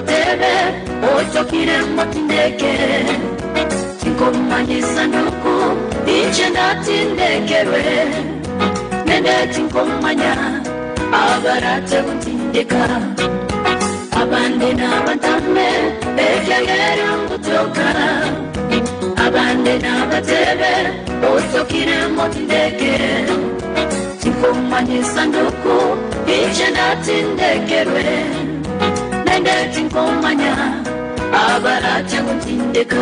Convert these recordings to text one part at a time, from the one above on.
Batebe ochokire motindeke, tinkomanya esanduku inche ndatindekerwe, nende tinkomanya abarate gontindeka. Abande nabatame ekiagera ngotoka, abande nabatebe ochokire motindeke, tinkomanya esanduku inche ndatindekerwe, nende tinkomanya abarate gontindeka.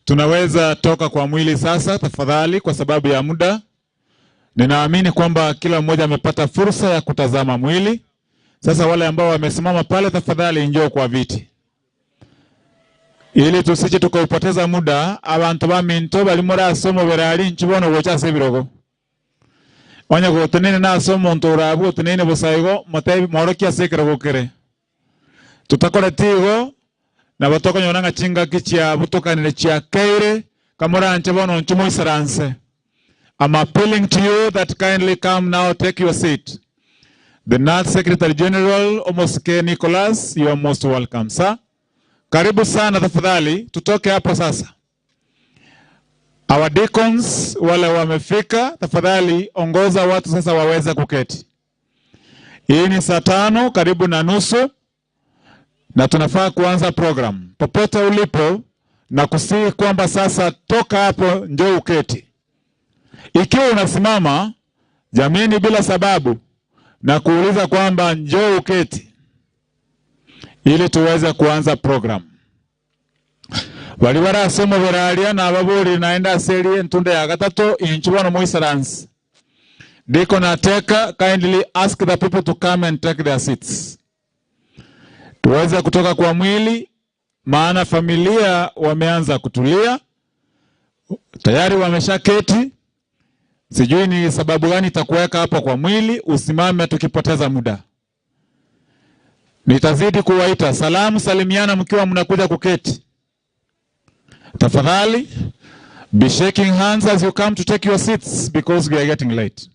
Tunaweza toka kwa mwili sasa tafadhali, kwa sababu ya muda. Ninaamini kwamba kila mmoja amepata fursa ya kutazama mwili. Sasa wale ambao wamesimama pale, tafadhali njoo kwa viti, ili tusije tukaupoteza muda. Abantu baminto bali murasoma berali nchibono gocha ase ebirogo onye gotenene nase omonto orabwo otenene bosaigo motebi mworokia ase ekerogo kere tutakoreti igo nabo tokonyora ng'a chingaki chiabutokanire chiakeire kamoranche bono nchi moisaranse. I'm appealing to you that kindly come now, take your seat. The NAT Secretary General, Omoske Nicholas, you are most welcome, sir. Karibu sana tafadhali, tutoke hapo sasa. Our deacons wale wamefika, tafadhali ongoza watu sasa waweze kuketi. Hii ni saa 5 karibu na nusu na tunafaa kuanza program. Popote ulipo na kusihi kwamba sasa toka hapo njoo uketi. Ikiwa unasimama jamini bila sababu na kuuliza kwamba njoo uketi ili tuweze kuanza program. Bali barasoma beralia na ababuri naenda aseli entunde ya gatatu inchu bono moisaransi. Deacon Ateka, kindly ask the people to come and take their seats. Tuweze kutoka kwa mwili, maana familia wameanza kutulia tayari, wameshaketi. Sijui ni sababu gani itakuweka hapo kwa mwili usimame tukipoteza muda. Nitazidi kuwaita salamu, salimiana mkiwa mnakuja kuketi. Tafadhali be shaking hands as you come to take your seats because we are getting late.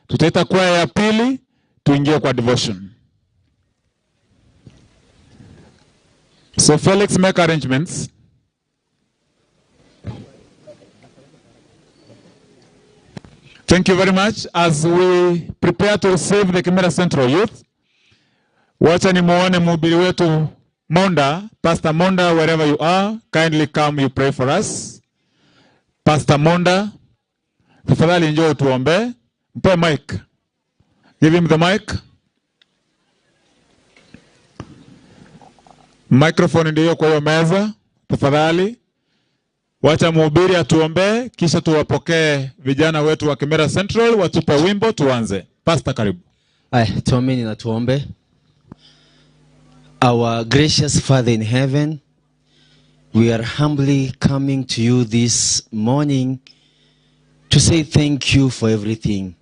Tutaita kwaya ya pili tuingie kwa devotion. So Felix, make arrangements. Thank you very much. As we prepare to receive the Kimera Central Youth, wacha ni muone mhubiri wetu Monda, Pastor Monda, wherever you are, kindly come, you pray for us. Pastor Monda, tafadhali njoo tuombe. Mpe mic. Give him the mic. Microphone ndio kwa hiyo meza, tafadhali. Wacha mhubiri atuombee, kisha tuwapokee vijana wetu wa Kimera Central watupe wimbo tuanze. Pastor, karibu. Aya, tuamini na tuombe. Our gracious Father in heaven, we are humbly coming to you this morning to say thank you for everything.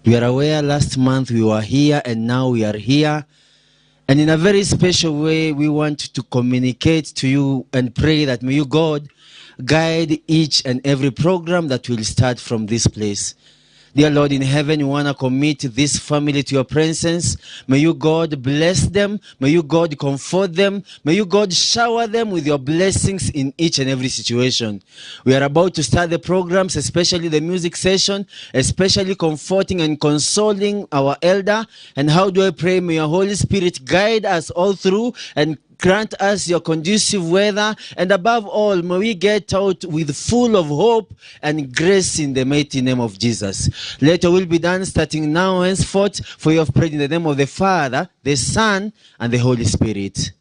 We are aware last month we were here and now we are here. And in a very special way, we want to communicate to you and pray that may you, God, guide each and every program that will start from this place. Dear Lord in heaven, we want to commit this family to your presence. May you, God, bless them. May you, God, comfort them. May you, God, shower them with your blessings in each and every situation. We are about to start the programs, especially the music session, especially comforting and consoling our elder. And how do I pray? May your Holy Spirit guide us all through and grant us your conducive weather, and above all, may we get out with full of hope and grace in the mighty name of Jesus. Let your will be done starting now henceforth, for you have prayed in the name of the Father, the Son, and the Holy Spirit.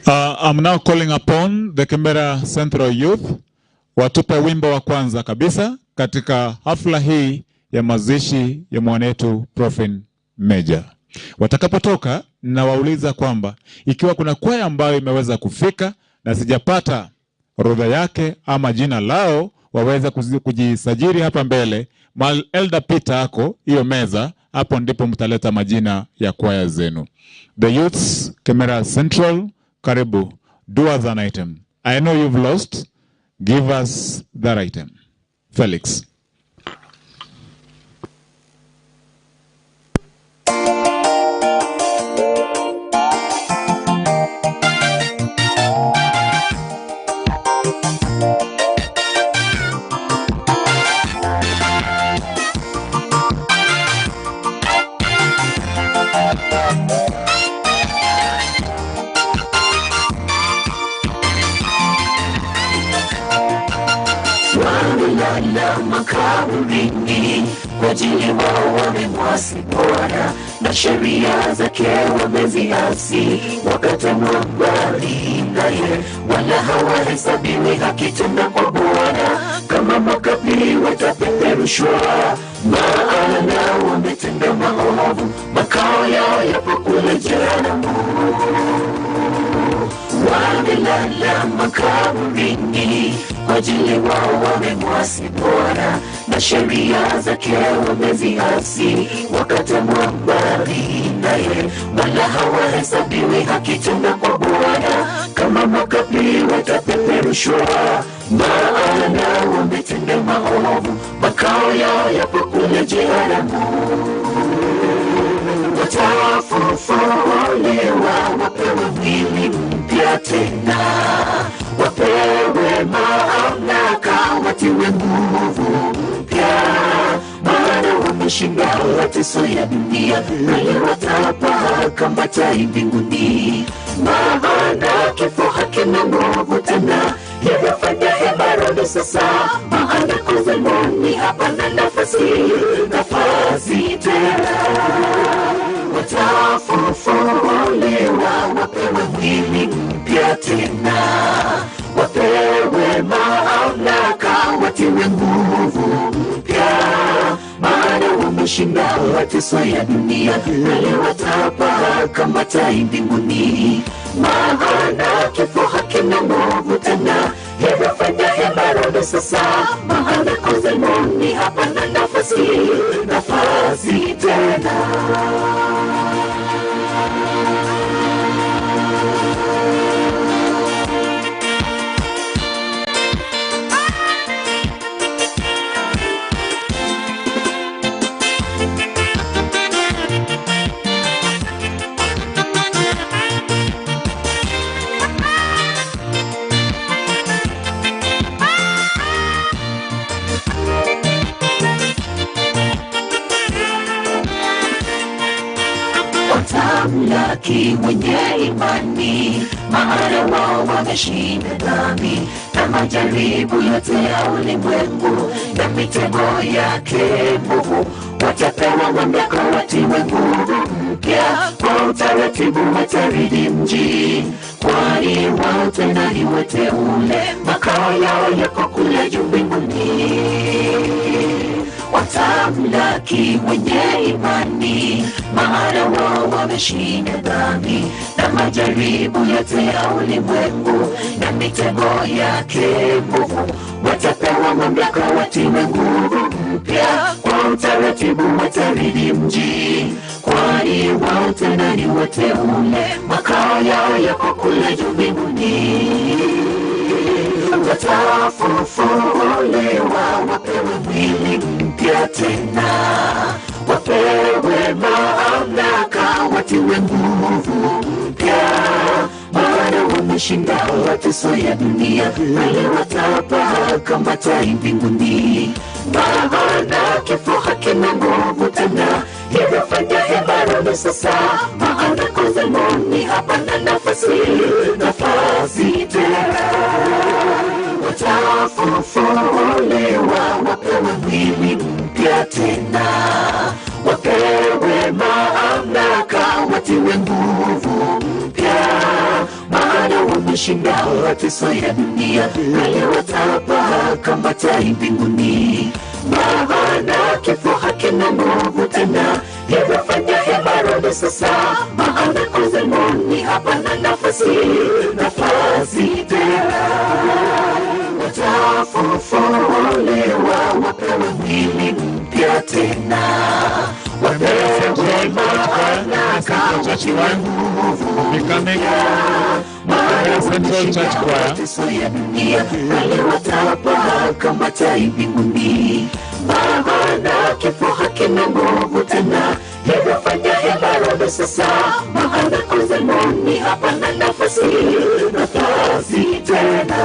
I'm now calling upon the Kemera Central Youth watupe wimbo wa kwanza kabisa katika hafla hii ya mazishi ya mwanetu Profin Major. Watakapotoka nawauliza kwamba ikiwa kuna kwaya ambayo imeweza kufika na sijapata orodha yake ama jina lao, waweze kujisajili hapa mbele. Mal Elder Peter ako hiyo meza hapo, ndipo mtaleta majina ya kwaya zenu. The Youths Kemera Central, karibu. Do us an item. I know you've lost. Give us that item. Felix. Wamelala makaburini kwa ajili wao wamemwasi Bwana na sheria zake wameziasi, wakatemwa mbali naye, wala hawahesabiwi haki tena kwa Bwana. Kama makapi watapeperushwa, maana wametenda maovu, makao yao yapo kule jehanamu. Wamelala makaburini kwa ajili wao wamemwasi Bwana na sheria zake wameziasi, wakatemwa mbali naye, wala hawahesabiwi haki tena kwa Bwana. Kama makapi watapeperushwa, maana wametenda maovu, makao yao yapo kule jehanamu. Watafufuliwa, wapewe mwili mpya tena, wapewe mamlaka, watiwe nguvu mpya, maana wameshinda mateso ya dunia, nayo watapaa kama tai mbinguni. Maana kifo hakina nguvu tena, hivyo fanya hema roho sasa, maana kuzimuni hapana nafasi, nafasi tena. Watafufuliwa, wapewe mwili mpya tena, wapewe mamlaka, watiwe nguvu mpya, maana wameshinda mateso ya dunia, nayo watapaa kama tai mbinguni. Maana kifo hakina nguvu tena, hivyo fanya hema roho sasa, maana kuzimuni hapana nafasi, nafasi tena. Watamlaki mwenye imani, maana wao wameshinda dhambi na majaribu yote ya ulimwengu na mitego yake mbovu. Watapewa mamlaka, watiwe nguvu mpya, kwa utaratibu wataridi mji, kwani wao tena ni wateule, makao yao yako kule juu mbinguni. Watamlaki wenye imani, maana wao wameshinda dhambi na majaribu yote ya ulimwengu na mitego yake mbovu. Watapewa mamlaka, watiwe nguvu mpya, kwa utaratibu wataridi mji, kwani wao tena ni wateule, makao yao yako kule juu mbinguni. Watafufuliwa, wapewe mwili mpya tena, wapewe mamlaka, watiwe nguvu mpya, maana wameshinda mateso ya dunia, bali watapaa kama tai mbinguni. Maana kifo hakina nguvu tena, hivyo fanya hema sasa, maana kuzimuni hapana nafasi, nafasi tena. Watafufuliwa, wapewe mwili mpya tena, wapewe mamlaka, watiwe nguvu mpya, maana wameshinda mateso ya dunia, bali watapaa kama tai mbinguni. Maana kifo hakina nguvu tena, hivyo fanya hema sasa, maana kuzimuni hapana nafasi, nafasi tena. Watafufuliwa, wapewe mwili mpya tena, wapewe mamlaka, watiwe nguvu Becoming maana Central Church Choir. mateso ya dunia, bali watapaa kama tai mbinguni. Maana kifo hakina nguvu tena, hivyo fanya hema sasa, maana kuzimuni hapana nafasi, nafasi tena.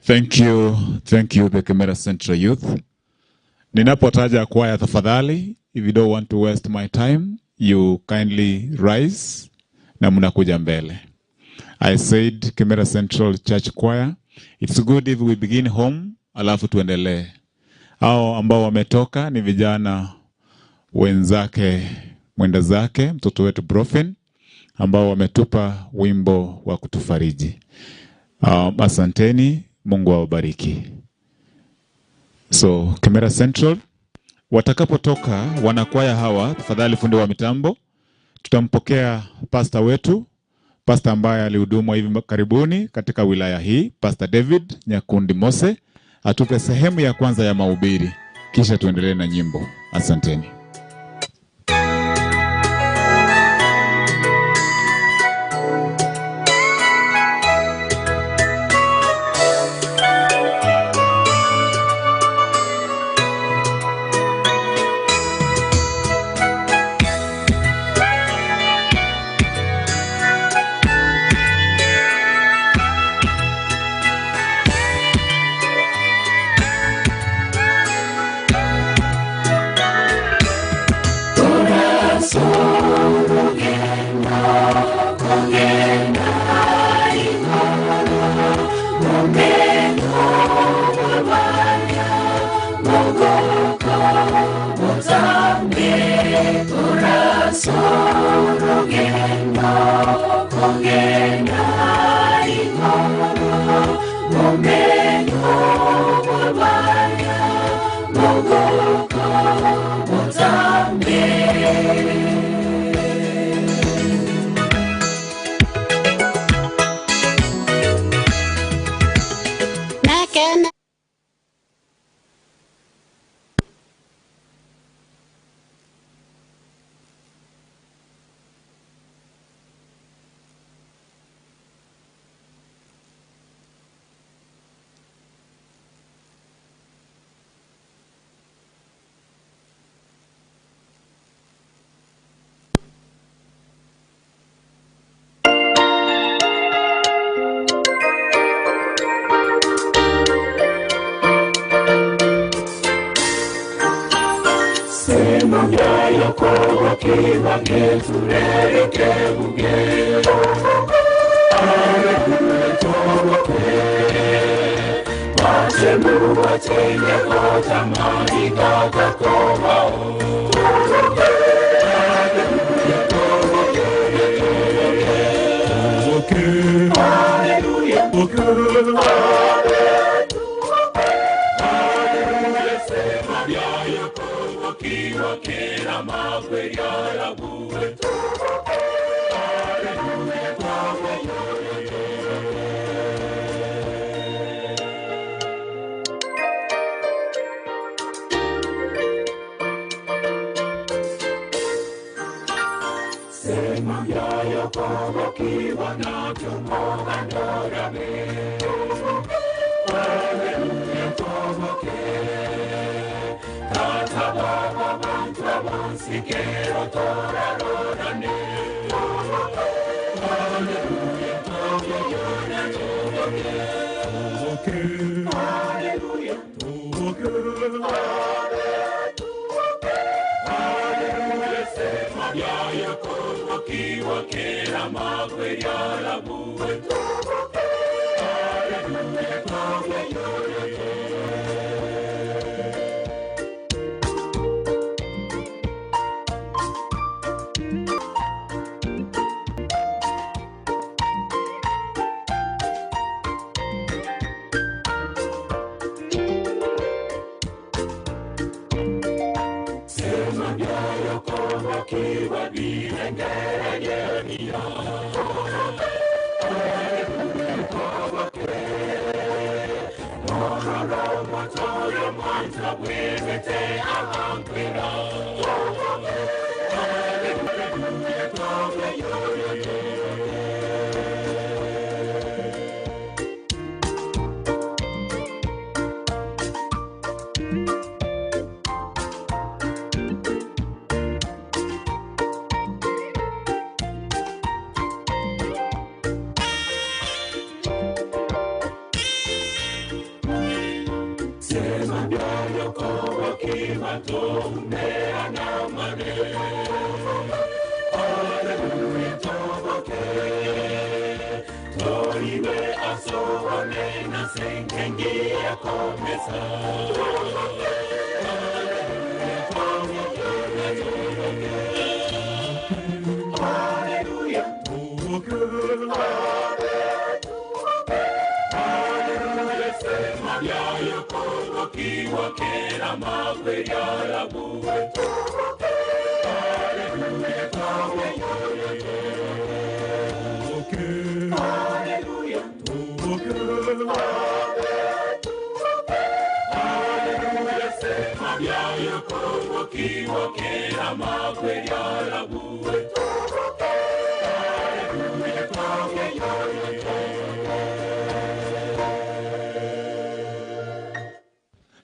Thank you, thank you the Kemera Central Youth. Ninapotaja kwaya tafadhali, if you don't want to waste my time, you kindly rise na mnakuja mbele. I said Kemera Central Church Choir. It's good if we begin home, alafu tuendelee. Hao ambao wametoka ni vijana wenzake mwenda zake mtoto wetu Brofin ambao wametupa wimbo wa kutufariji. Asanteni, Mungu awabariki. So Kemera Central watakapotoka wanakwaya hawa, tafadhali fundi wa mitambo, tutampokea pasta wetu, pasta ambaye alihudumu hivi karibuni katika wilaya hii, Pastor David Nyakundi Mose, atupe sehemu ya kwanza ya mahubiri, kisha tuendelee na nyimbo. Asanteni. Nakena Sema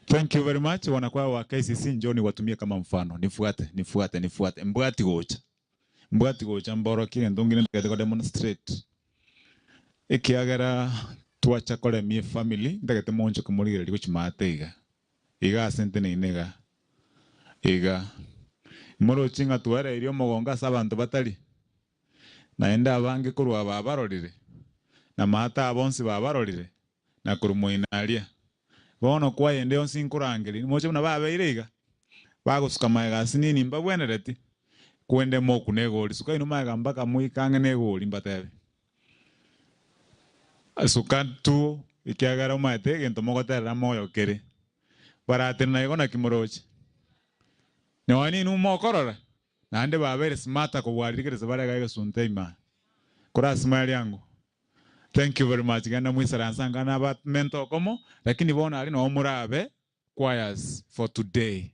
Thank you very much wanakwaya wa KCC, njoo niwatumie kama mfano. Nifuate, nifuate, nifuate. Mbwati gocha. Mbwati gocha mborokie gento ngine ndagete ko demonstrate. Ekiagera twacha koremia efamily ndagete monchoke morigereria gochimate iga. Iga ase nteneine iga. Iga. Moroche ng'a twaereirie omogongo ase abanto batari. Naende abange korwa aba barorire, na maate aba bonsi babarorire, na korwa moino aria. Bono kwayende yonsi nkorangeria, moche buna babeire iga, bagosuka magega ase nini mbabwenereti, kwende mokune egori, suka inwe magega mpaka moike ang'e negori mbatebe. Suka tu, ekiagera omanyete egento mogoterera moyo kere. Baratenena igo naki moroche? Nonya ninwe mokorora, naende babeire smarter kobua riria kerese bare iga egesunte ime aa. Korasima eria ango. Thank you very much. Genda moisaranse anga na abamento okomo, lakini bono aria noo morabe choirs for today.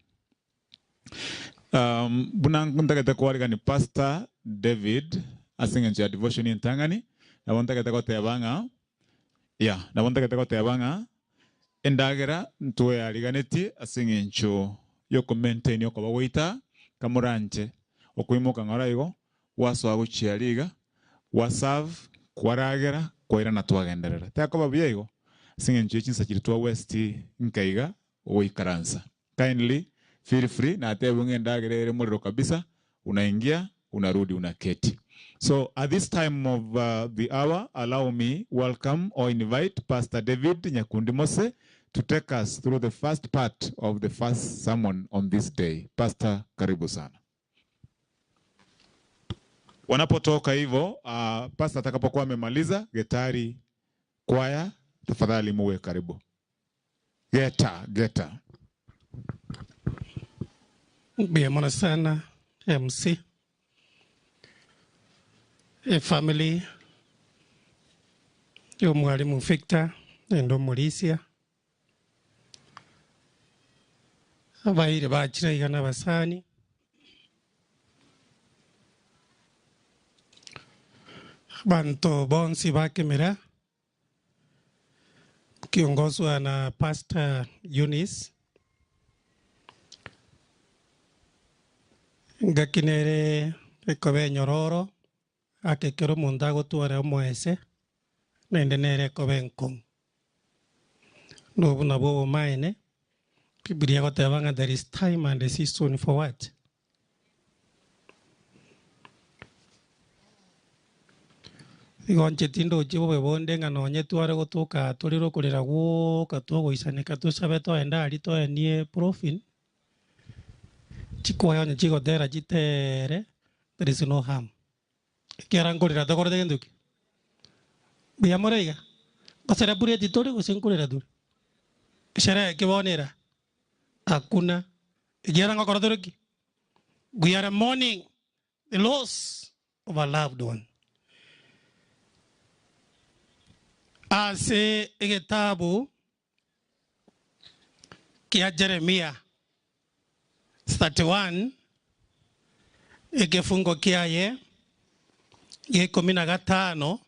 Um, buna ntagete koarigani Pastor David ase eng'encho ya devotion entang'ani, nabo ntagete goteba ng'a yeah, nabo ntagete goteba ng'a endagera ntweariganetie ase eng'encho yokomaintain okoba gwaita kamoranche okoimoka ng'ora igo Gwasoa gochia aria iga, gwaserve, kwaragera, kwairana twagenderera. Tekoba buya igo? Ase eng'encho ye chinsa chiria twa waste nka iga ogoikaransa. Kindly feel free, natebwe ng'a endagera ere morero kabisa, unaingia, unarudi unaketi. So at this time of the hour, allow me welcome or invite Pastor David Nyakundi Mose to. to take us through the first part of the first sermon on this day. Pastor, karibu sana. Wanapotoka hivyo, pastor atakapokuwa amemaliza, Getari kwaya, tafadhali muwe karibu. Geta, geta. Mbuya mono sana MC. Efamily y'omwalimu Victor naende omorisia, abairi bachire iga na abasani, abanto bonsi ba Kemera, Kiongozwa na Pastor Eunice, engaki nere ekoba enyororo ake ekero omonto agotwara omoese, naende nere ekoba enkong'u. Nobwo nabwo obomaene, Bibilia egoteba ng'a there is time and a season for what? Igo inche tindochi bobe bonde ng'a nonye tware gotoka aa torere okorera gwoka togoisaneka tosabe toende aria toenie profin, chikwaya onye chigotera chiteere there is no harm. Ekiagera nkorera tokorete gento ki? Mbuya more iga? Ngocelebrate tore gose nkorera tore? Esherehe ki bono era? Hakuna. Ekiagera ngokora tore ki? We are mourning the loss of a loved one. Ase egetabu kia Jeremia 31 egefungo kiaye gia ikomi na gatano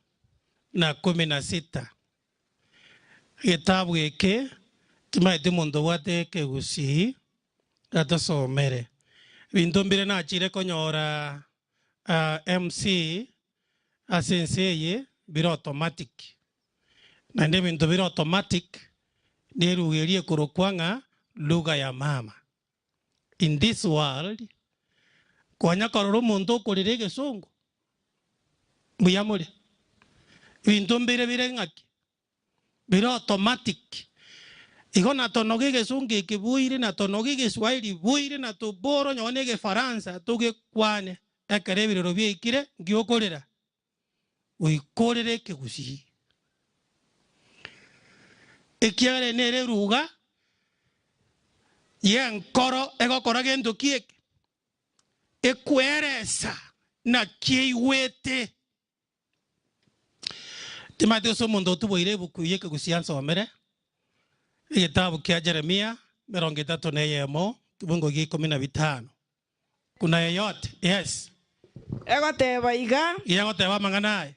na kumi na sita. Egetabu eke timaeti omonto obwate ekegusii gatosomere. Ebinto mbire nachire konyora MC ase ense eye bire automatic. Naende ebinto bire automatic neruga eria ekorokwa ng'a lugha ya mama. In this world, kwanya korora omonto okorera egesongo, mbuya more? Ebinto mbire bire ng'aki? Bire automatic. Igo natonoga egesongo eke boire, natonoga egeswahili boire, natobore onye na egefaransa togekwane, ekero ebirero biaikire, nki okorera? Oikorere ekegusii. Ekiagera eye nere eruga y'enkoro egokora gento ki eke? Ekweresa naki eigwete. Timanyeti gose omonto otuboire ebuku y'ekegusii ansomere, egetabu kia Jeremia emerongo etato na eyemo, kibungo gia ikomi na bitano. Kuna yeyote, yes. Egoteba iga. Egoteba amang'ana aya.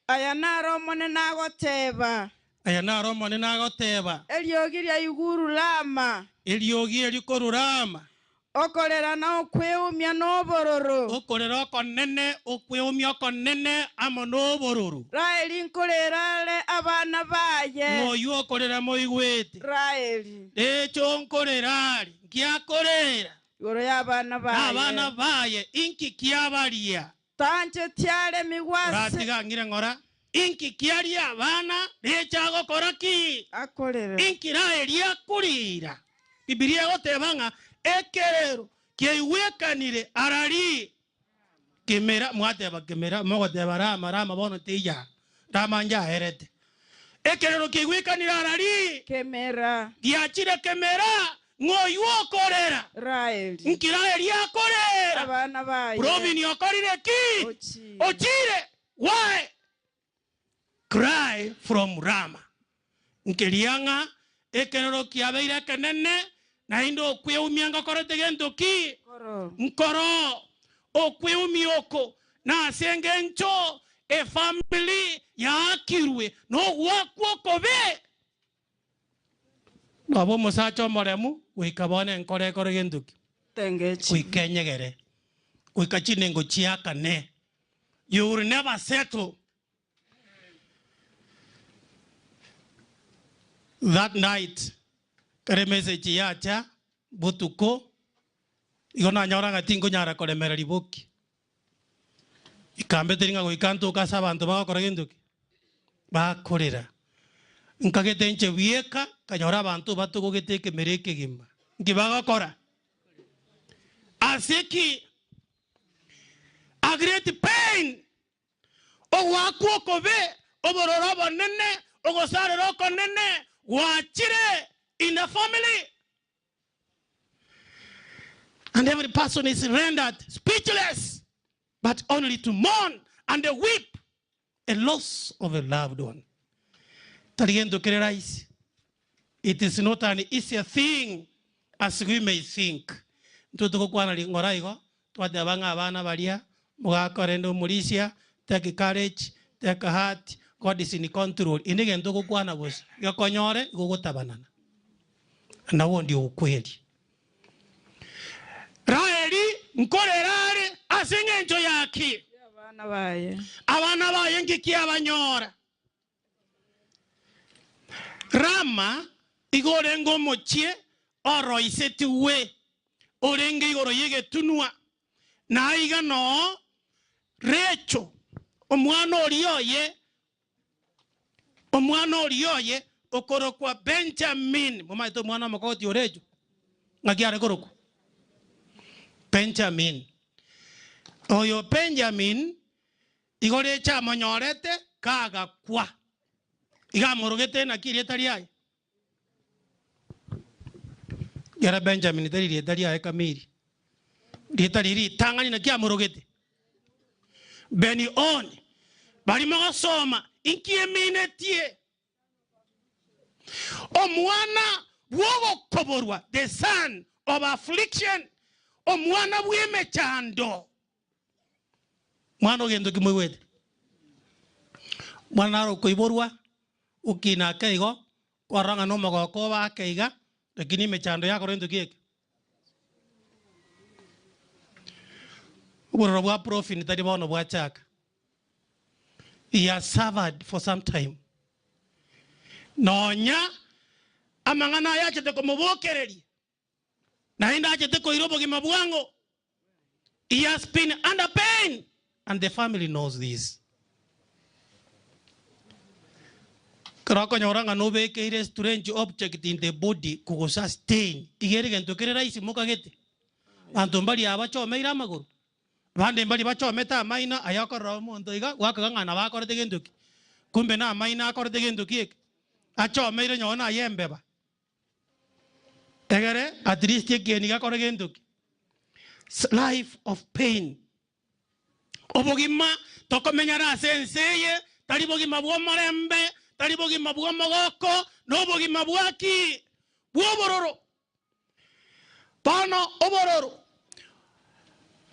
Aya naro Omonene agoteba. Aya naro Omonene agoteba. Eriogi ria iguru Rama. Eriogi erio korwa Rama. Okorera na okweumia na obororo. Okorera okonene, okweumia okonene, amo nobororo. Raeli nkorera are abana baye. Ng'oyio okorera moigwete. Raeli. Recho nkorera are, ngiakorera. Igoro y'abana baye. Nabana baye, inki kiabaria? Tancheti aremigwe ase. Oratiga ang'ire ng'ora, inki kiaria abana, recho agokora ki? Akorera. Inki Raeli akorira? Bibilia egoteba ng'a ekerero kiaigwekanire arari kemera, mwateba kemera, mogoteba Rama, Rama bono teiyo, Rama njaerete. Ekerero kiaigwekanire arari Kemera. Giachire kemera, ng'a oyio okorera. Raeli. Nki Raeli akorera? Abana baye. Robini okorire ki? Ochire. Ochire. Why? Cry from Rama. Nkeria ng'a ekerero kiabeire ekenene, naende okweumia ngokorete gento ki? Nkoro. Okweumia oko nase engencho efamiri yaakirwe nogoakwa okobe. Noba omosacha omoremu, goika bono enkoro ekore gento ki? Goika enyegere, goika chinengo chiakane. You will never settle. That night, ekero emessage yacha botuko, igo nanyora ng'a tinkonyara koremera riboki. Ikambete ring'a goika ntoke ase abanto bagokora gento ki? Bakorera. Nkagete inche bweka, nkanyora abanto batogogete ekemera ekegima. Nki bagokora? Ase ki? A great pain, ogoakwa okobe, obororo obonene, ogosarera okonene gwachire in the family. And every person is rendered speechless, but only to mourn and weep a loss of a loved one. Tari gento kere rahisi. It is not an easy thing as we may think. Intwe togokwana ring'ora igo, twateba ng'a abana baria mogaka rende omorisia, take courage, take heart, God is in control. Inde egento ogokwana bosa, gekonyore igo ogotabanana. Nabwo ndi ogokweri. Raeli nkorera are ase engencho ya ki? Abana baye. Abana baye nki kiabanyora? Rama igo orenge omochie oroisetigwe, orenge igoro y'egetunwa, na aiga noo Recho, omwana oria oye, Omwana oria oye okorokwa Benjamin, momanyete omwana omokogoti o Recho, ng'aki are korokwa? Benjamin. Oyo Benjamin igo Recho amonyorete kagakwa. Iga amorogete naki erieta riaye? Ekero Benjamin tari rieta riaye kamiri, rieta riria ritang'ani naki amorogete? Beni-Oni. Baria mogosoma, inki eminetie? Omwana bw'ogokoborwa, the son of affliction, omwana bw'emechando. Mwana ogento ki moigwete? Mwana naro okoiborwa, okina ake igo, kwarora ng'a nomogoko obe ake iga, lakini emechando yakora gento ki eke? Obororo bwa Profin tari bono bwachaka. He has suffered for some time. Nonya amang'ana aya achete komobokereria, Naende achete koira obogima bwango. He has been under pain and the family knows this. Ekero okonyora ng'a nobekeire strange object in the body kogosustain, iga ere gento kere rahisi mokagete. Abanto mbaria abachomeire amagoro, abande mbaria bachomete amaino aya okorora omonto iga gwakaga ng'a nabo akorete gento ki, kumbe na amaino akorete gento ki eke, achomeire nonye naye embeba. Egere at least ekieni gekore gento ki? Life of pain. Obogima tokomenyera ase ense eye tari bogima bw'omorembe, tari bogima bw'omogoko, na obogima bwa ki? Bw'obororo. Bono obororo,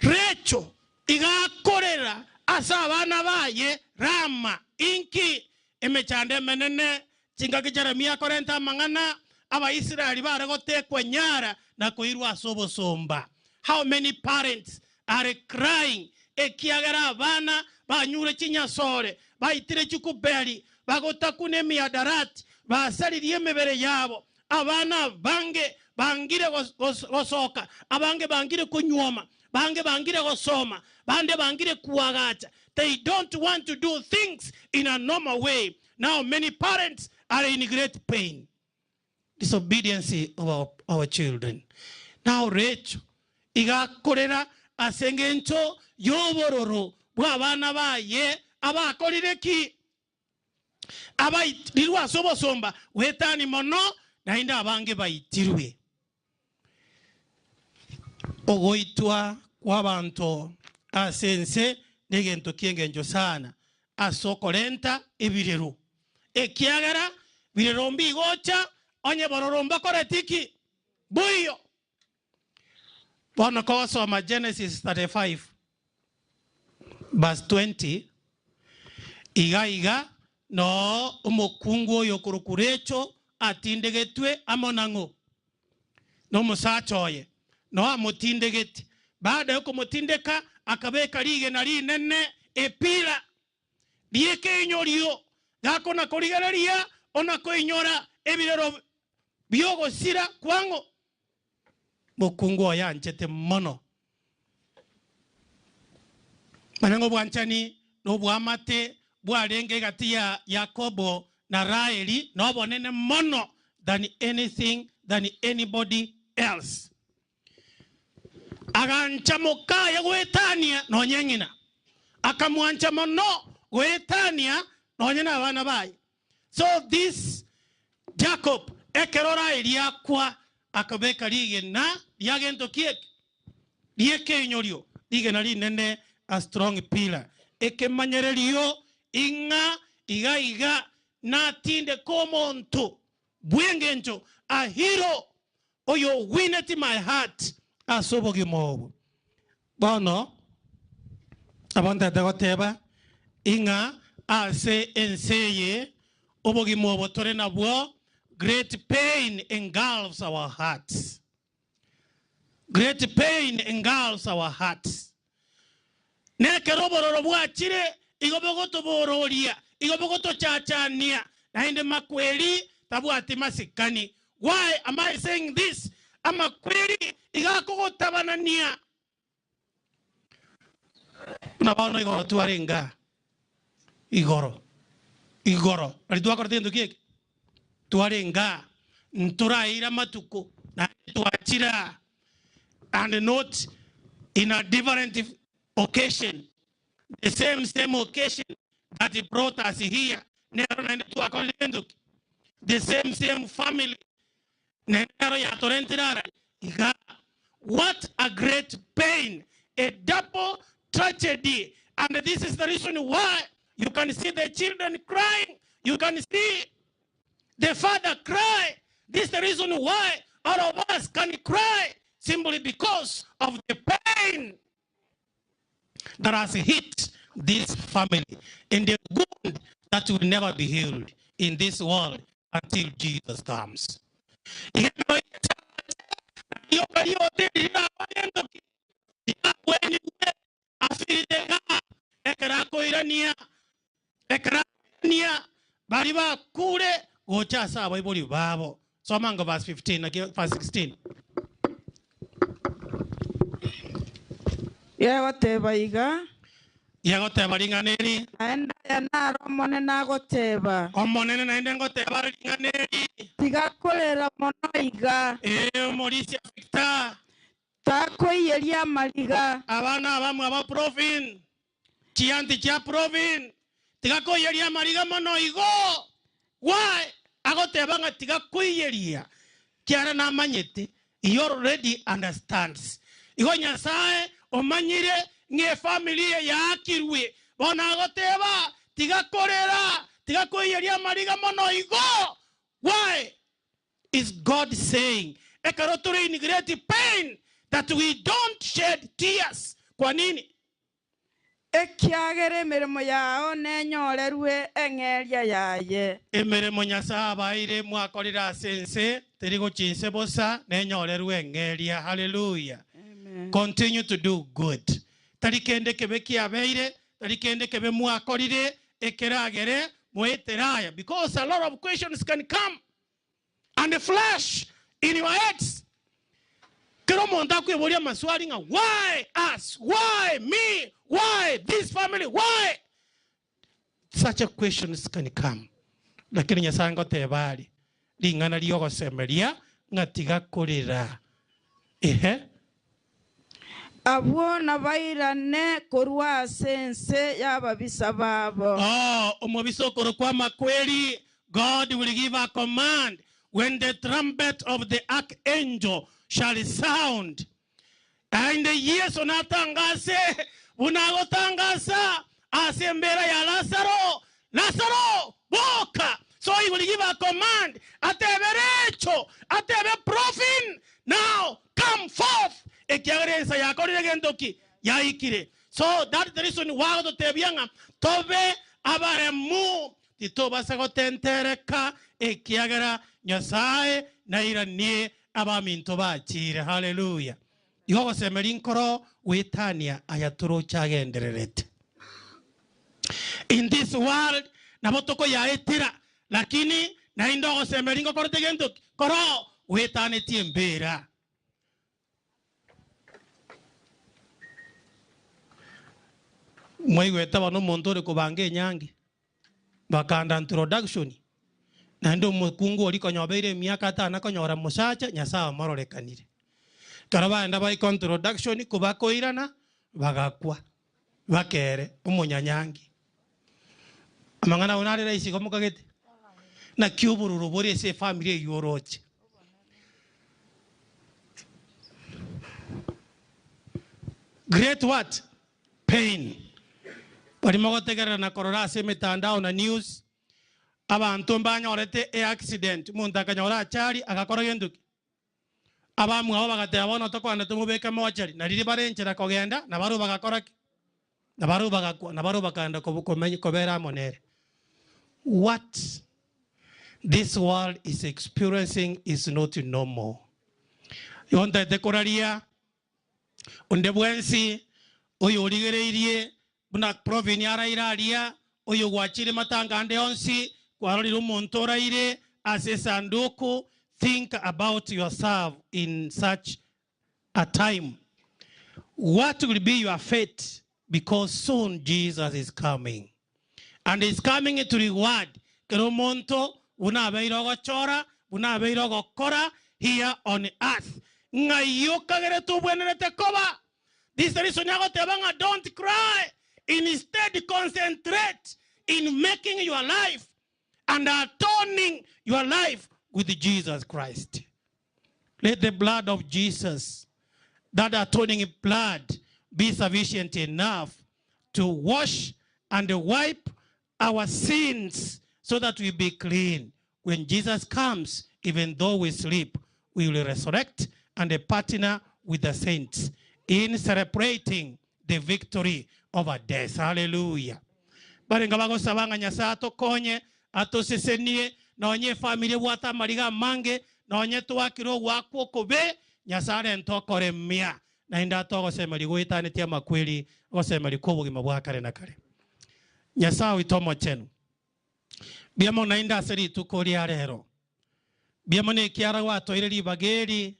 Recho iga akorera ase abana baye Rama, inki? Emechando emenene, chingaki Jeremia akorenta amang'ana, Abaisraeli bare gotekwa nyara na koirwa ase obosomba. How many parents are crying ekiagera abana banyure chinyasore, baitire chikuberi, bagotakuna emiadarati, basaririe emebere yabo, Abana abange bangire gosoka, abange bangire konyuoma, bange bangire gosoma, bande bangire kuagacha, they don't want to do things in a normal way, now many parents are in great pain, disobedience of our children. Now Rachel iga akorera ase engencho y'obororo bw'abana baye abakorire ki? Abaitirwe ase obosomba bw'etani mono, naende abange baitirwe. Ogoitwa kw'abanto ase ense negento ki'engencho sana ase okorenta ebirero, ekiagera birero mbigocha onye bororo mbakoreti ki? Mboiyo. Bono kogosoma Genesis 35 verse 20, iga iga noo omokungu oyo okorokwa Rachel atindegetwe amo nang'o? Nomosacha oye. Noo amotindegete. Baada yokomotindeka akabeka rigena rinene epira ri'ekeinyorio, gakona korigereria ona koinyora ebirero bi'ogosira kwang'o. Mokungu oye anchete mono. Manya ng'a obwanchani na obwamate bwarenge egati ya Yakobo na Raeli nobonene mono than anything, than anybody else. Agancha mokaye goetania nonye ng'ina, akamwancha mono goetania nonye nabana baye. So this Jacob ekero Raeli akwa akabeka rigena ria gento ki eke? Ri'ekeinyorio, rigena rinene, a strong pillar, ekemanyererio ing'a iga iga natindeke omonto bw'engencho, a hero, oyo wineti my heart ase obogima obo. Bono nabo ntagete goteba ing'a ase ense eye obogima obo tore nabwo, great pain engulfs our hearts. Great pain engulfs our hearts. Nekero obororo bwachire, igo bogotobororia, igo bogotochachania, naende makweri tabwati masikani. Why am I saying this? Amakweri iga akogotabanania. Buna bono igoro twarenge aa, igoro, igoro, nari twakorete gento ki eke? Twarenge aa, ntoraire amatuko, naende twachire aa, and not in a different occasion, the same same occasion that brought us here, nero naende twakorire gento ki? The same same family, nero yatorentire ara iga. What a great pain, a double tragedy, and this is the reason why you can see the children crying, you can see the father cry. This is the reason why all of us can cry, simply because of the pain that has hit this family and the wound that will never be healed in this world until Jesus comes. Bari bakure gocha ase abaibori babo. Soma ngo verse 15 naki verse 16. Yegoteba iga. Yegoteba ring'ana eri. Naende aya naro Omonene agoteba. Omonene naende ngoteba are ring'ana eri. Tiga korera mono iga. Ee, omorisia Victor. Takoiyeria amariga. Abana abamwe aba Provin. Chianti chia Provin. Tiga koiyeria amariga mono igo. Why? Agoteba ng'a tiga koiyeria kiara namanyete, he already understands. Igo Nyasae omanyire ng'a efamiri eye yaakirwe, bono agoteba tiga korera, tiga koiyeria amariga mono igo. Why is God saying ekero tore in great pain that we don't shed tears? Kwa nini? Ekiagera emeremo yao nenyorerwe eng'eria yaye. Emeremo Nyasae abaeire mwakorire ase ense, teri gochia inse bosa, nenyorerwe eng'eria. Haleluya! Continue to do good. Tari kende kebe kiabeire, tari kende kebe mwakorire, ekeragere moetere aya. Because a lot of questions can come and flash in your heads. Kera omonto akweboria amaswali ng'a why us, why me, why this family, why? Such a questions can come. Lakini Nyasaye ngoteba are ring'ana riogosemeria ng'a tiga korera. Ehe. Abwo nabairane korwa ase ense y'ababisa babo. Oh, omobisa okorokwa amakweri, God will give a command when the trumpet of the archangel shall sound. Naende Yeso natangase buna agotangasa ase embera ya Lazaro, Lazaro, boka! So he will give a command, atebe Recho, atebe Profin, now come forth! Ekiagera ensa yakorire gento ki? Yaikire. So that is the reason why agototebia ng'a tobe abaremu, titobasa gotentereka, ekiagera Nyasae nairanie abaminto bachire. Haleluya! Igo ogosemeria nkoro goetania aya toroche agendererete. In this world nabo tokoyaetera, lakini naende ogosemeria ngokorete gento ki? Koro goetanetie embera. Mwaigwete bono omonto ore kobanga enyangi, bakanda introduction. Naende omokungu oria konya obeire emiaka atana konyora mosacha, Nyasae omororekanire. Ekero baenda baika introduction, kobakoirana, bagakwa. Bakere omonyanyangi. Amang'ana ayio nare rahisi igo mokagete? Naki obororo bore ase efamiri eyio oroche. Great what? Pain. Baria mogotegerera na korora ase emetandao na news, abanto mbanyorete eaccident, omonto akanyora achari agakora gento ki? Abamwabo bagateba, Bono tokogenda tomobeke mochari. Na riria bare enchera kogenda, na barabwo bagakora ki? Na barabwo bagakwa, na barabwo bakagenda komenya kobera amo nere. What this world is experiencing is not normal. Igo ntagete koraria onde bwensi oyorigereirie Buna Provini araire aria, oyogwachire matanga ande onsi, kwarorire omonto oraire ase esanduku, think about yourself in such a time, what will be your fate, because soon Jesus is coming, and is coming to reward kera omonto buna abeire ogochora, buna abeire ogokora here on earth. Ng'ai okagerete obwenerete koba? This reason agoteba ng'a don't cry, instead concentrate in making your life and atoning your life with Jesus Christ. Let the blood of Jesus, that atoning blood, be sufficient enough to wash and wipe our sins so that we be clean. When Jesus comes, even though we sleep, we will resurrect and partner with the saints in celebrating the victory over death. Hallelujah. Barenge bagosaba ng'a Nyasae atokonye, atosesenie, nonye efamiri ebwate amariga amange, nonye twakire ogoakwa okobe, Nyasae arente okoremia, naende atogosemeria goetanetie amakweri, ogosemeria kw'obogima bwa kare na kare. Nyasae oito Omochenu, mbuya mono naende ase rituko ria rero. Mbuya mono ekiara gwatoire ribaga eri,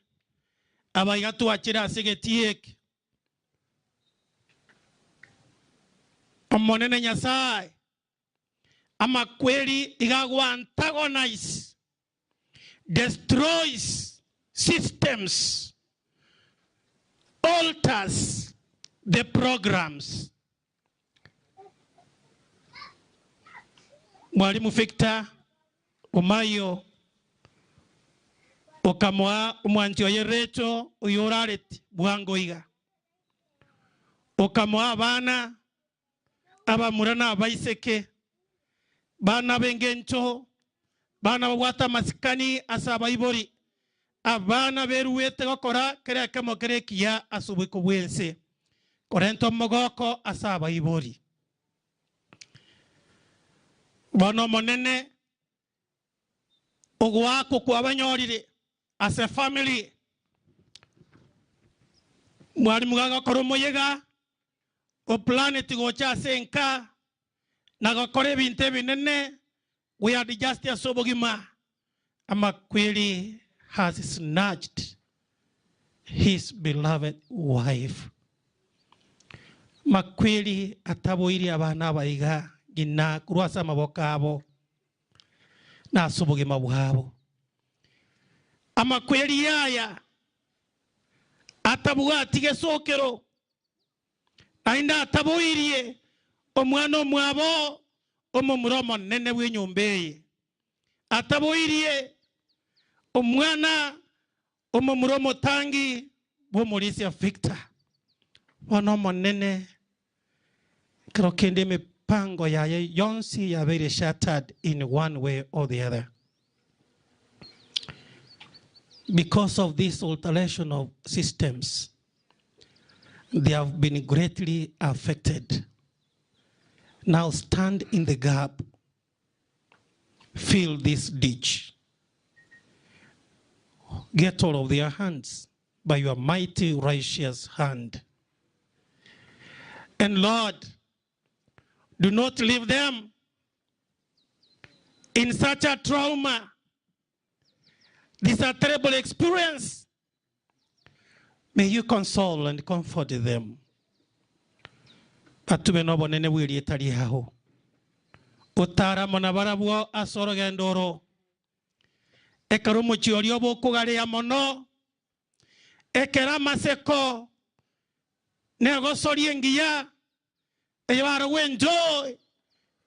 abaiga twachire ase egetii eke. Omonene Nyasae, amakweri iga ago antagonize, destroys systems, alters the programs. Mwalimu Victor Omayo okamoa omwanchi oye Rachel oyio orareti bwango iga. Okamoa abana abamura na abaiseke, bana b'engencho, bana babwate amasikani ase abaibori, abana beruete gokora kera ekemo kere ekiya ase oboiko bw'ense, korenta omogoko ase abaibori. Bono Omonene, ogoakwa kwabanyorire ase family, mwarimu gagokora omoyega, Oplaneti gocha ase enka na gokora ebinto ebinene, we adjust ase obogima. Amakweri has snatched his beloved wife. Makweri ataboirie abana aba iga ng'ina korwa ase amaboko abo na ase obogima bwabo. Amakweri aya atabwati gesokero Naende ataboirie omwana omwabo omomura omonene bw'enyomba eye, ataboirie omwana omomura omotangi bw'omorisia Victor. Bono Omonene, ekero kende emipango yaye yonsi yabeire shattered in one way or the other. Because of this alteration of systems, they have been greatly affected. Now stand in the gap, fill this ditch, get all of their hands by your mighty righteous hand. And Lord, do not leave them in such a trauma. This is a terrible experience. May you console and comfort them. Batube nobonene bw'erieta riao. Otare amo nabarabwo ase orogendo oro. Ekero omochie oria obokogarea mono, ekero amaseko na egosoria engiya eye barogwe enjoy,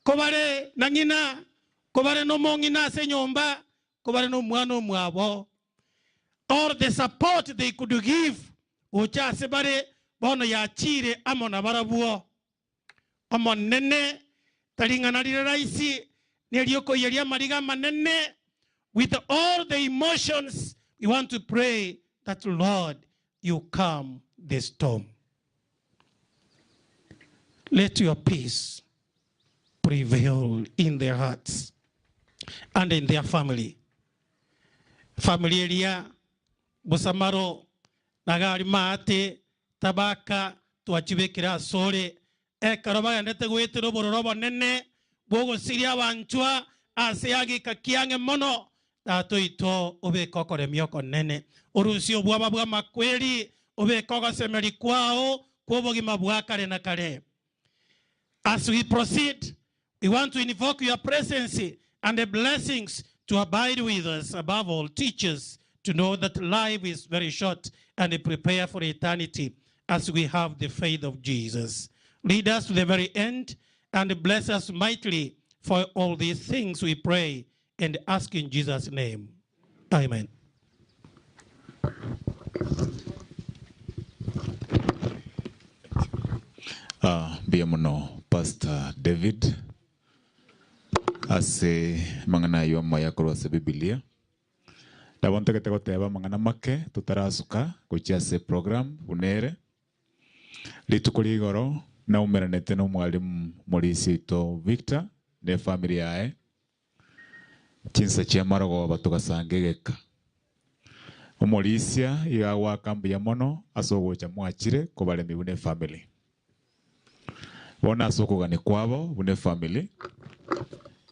kobare na ng'ina, kobare nomong'ina ase enyomba, kobare nomwana omwabo, all the support they could give gocha ase bare bono yachiire amo nabarabwo. Omonene, tari ing'ana rire raisi, neriokoiyeria amariga amanene, with all the emotions we want to pray that Lord you calm the storm. Let your peace prevail in their hearts and in their family. Family eria bosamaro nagari maate Tabaka twachibekire asore, ekero bagendete goetera obororo obonene bw'ogosiria abanchwa ase agika kiang'e mono, Tata oito obeke okoremia okonene, orusie obwoba bw'amakweri, obeke ogosemeria kwao kw'obogima bwa kare na kare. As we proceed, we want to invoke your presence and the blessings to abide with us. Above all, teach us to know that life is very short and prepare for eternity as we have the faith of Jesus. Lead us to the very end and bless us mightily for all these things we pray and ask in Jesus' name. Amen. Ah, mbuya mono Pastor David ase amang'ana ayio amaya korwa ase Bibilia. Nabo ntagete goteba amang'ana make totarasuka gochia ase program buna ere. Rituko ria igoro naumeranete na omwalimu morisia oito Victor na efamiri yaye. Chinsa chi'amarogoba togasanga egeka. Omorisia iga agoaka mbuya mono ase ogocha mwachire kobaremia buna efamily. Bono ase okogania kwabo buna efamily,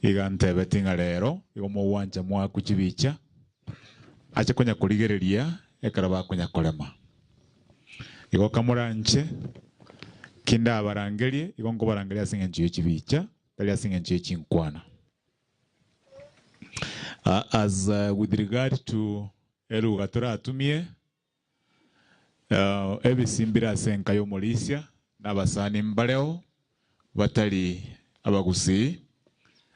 iga ntebeti ng'a rero igo mogwancha moakwe chibicha, ache konya korigereria ekero bakonya korema. Igo kamoranche, ki ndabarangerie, igo nkobarangeria ase eng'encho ye chibicha, tari ase eng'encho ye chinkwana. As with regard to eruga toratumie, ebisimbire ase enka y'omorisia, na abasani mbareo batari abagusii,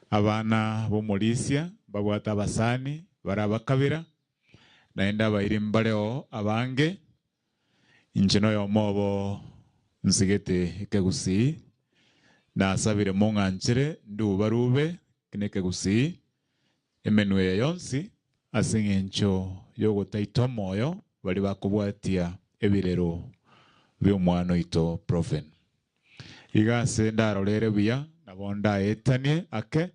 abana b'omorisia mbabwate abasani bare abakabira, naende abairi mbareo abange, Inche noyomo obo nsigete ekegusii, nasabire mong'anchere ndubarube nekegusii emenwa eye yonsi ase eng'encho yogotaita omoyo baria bakobwatia ebirero bi'omwana oito Proven. Iga ase ndarorere buya nabo ndaetanie ake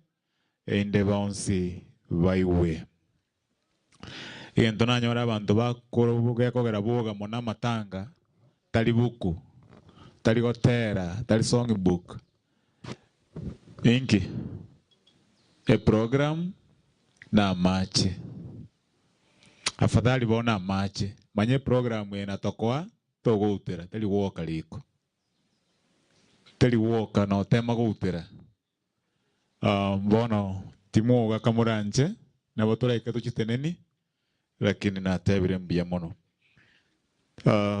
erinde bonsi baigwe. Egento nanyore abanto gekogera boga mono amatanga, tari buku, tari gotera, tari song book, inki? Eprogram na amache. Afadhali bono amache, manya eprogram eye natokoa togoutera, teri gwoka riko, teri gwoka notema goutera. Bono timwogaka moranche, nabo toraike tochiteneni, lakini natebire mbuya mono.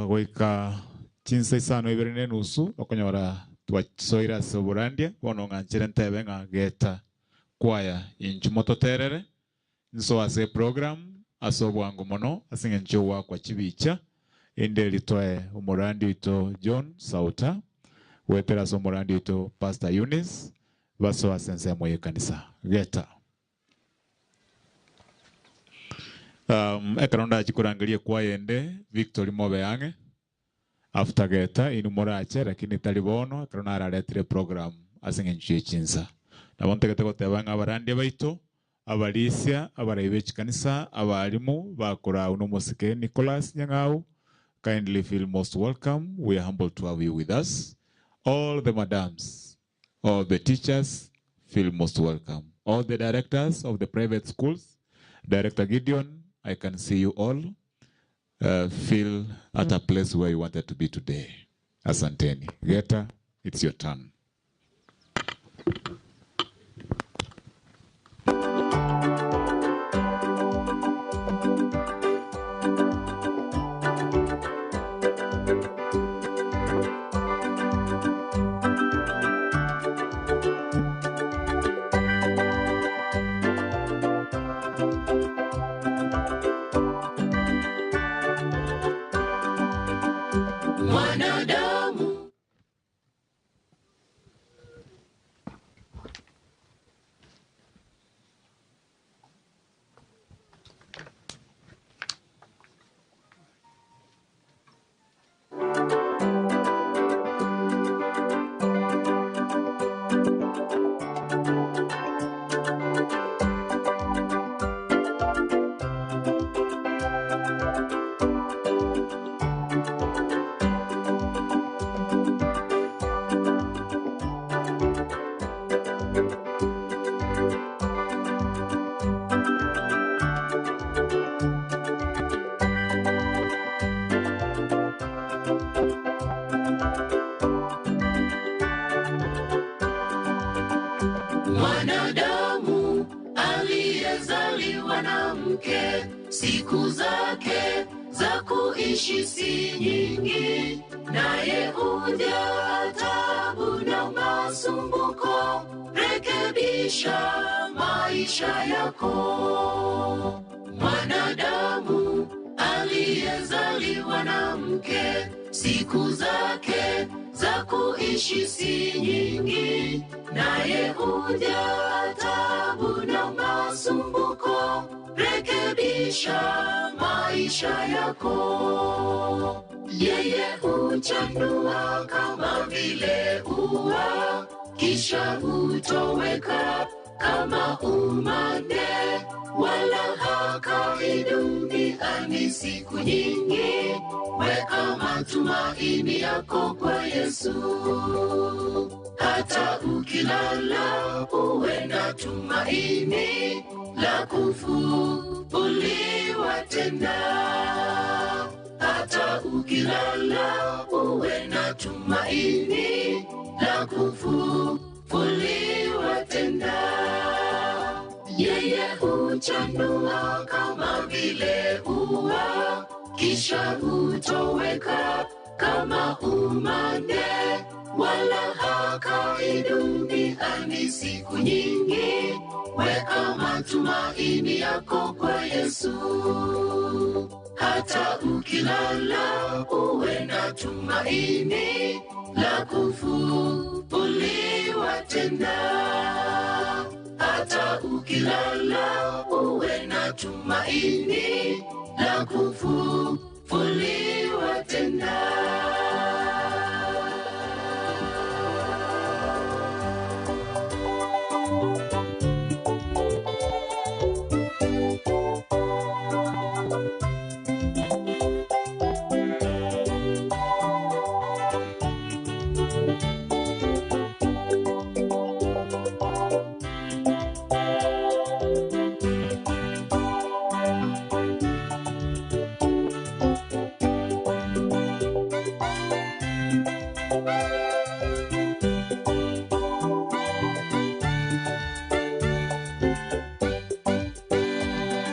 Goika chinsa isano ibere na enusu okonyora twasoire ase oborandia, bono ng'anchere ntebe ng'a geta kwaya inchu mototerere, nsoe ase eprogram ase obwango mono ase eng'encho y'ogoakwa chibicha, inde erio toe omorandia oito John Sauta, goetera ase omorandia oito Pastor Eunice, basoe ase ensemo y'ekanisa. Geta. Um, ekero ndachie korangeria ekwaya ende, Victory mobe ang'e, After geta inwe morache lakini tari bono ekero nararetire program ase eng'encho ye chinsa. Nabo ntagete goteba ng'a abarandia baito, abarisia, abarai be chikanisa, abalimu, bakorau na omosike Nicholas Nyang'au, kindly feel most welcome, we are humbled to have you with us. All the madams, all the teachers feel most welcome. All the directors of the private schools, Director Gideon, I can see you all. Feel at a place where you wanted to be today. Asanteni. Geta, it's your turn. Aliyezaliwa na mke, siku zake za kuishi si nyingi, naye hujaa taabu na masumbuko. Rekebisha maisha yako. Mwanadamu aliyezaliwa na mke, siku zake za kuishi si nyingi, naye hujaa taabu na masumbuko. Rekebisha maisha yako. Yeye huchanua kama vile ua, kisha hutoweka kama umande, wala hakai duniani siku nyingi. Weka matumaini yako kwa Yesu, hata ukilala uwe na tumaini la kufufuliwa tena hata ukilala uwe na tumaini la kufufuliwa tena. Yeye huchanua kama vile ua, kisha hutoweka kama umande, wala hakai duniani siku nyingi. Weka matumaini yako kwa Yesu, hata ukilala uwe na tumaini la kufufuliwa tena. Hata ukilala uwe na tumaini la kufufuliwa tena.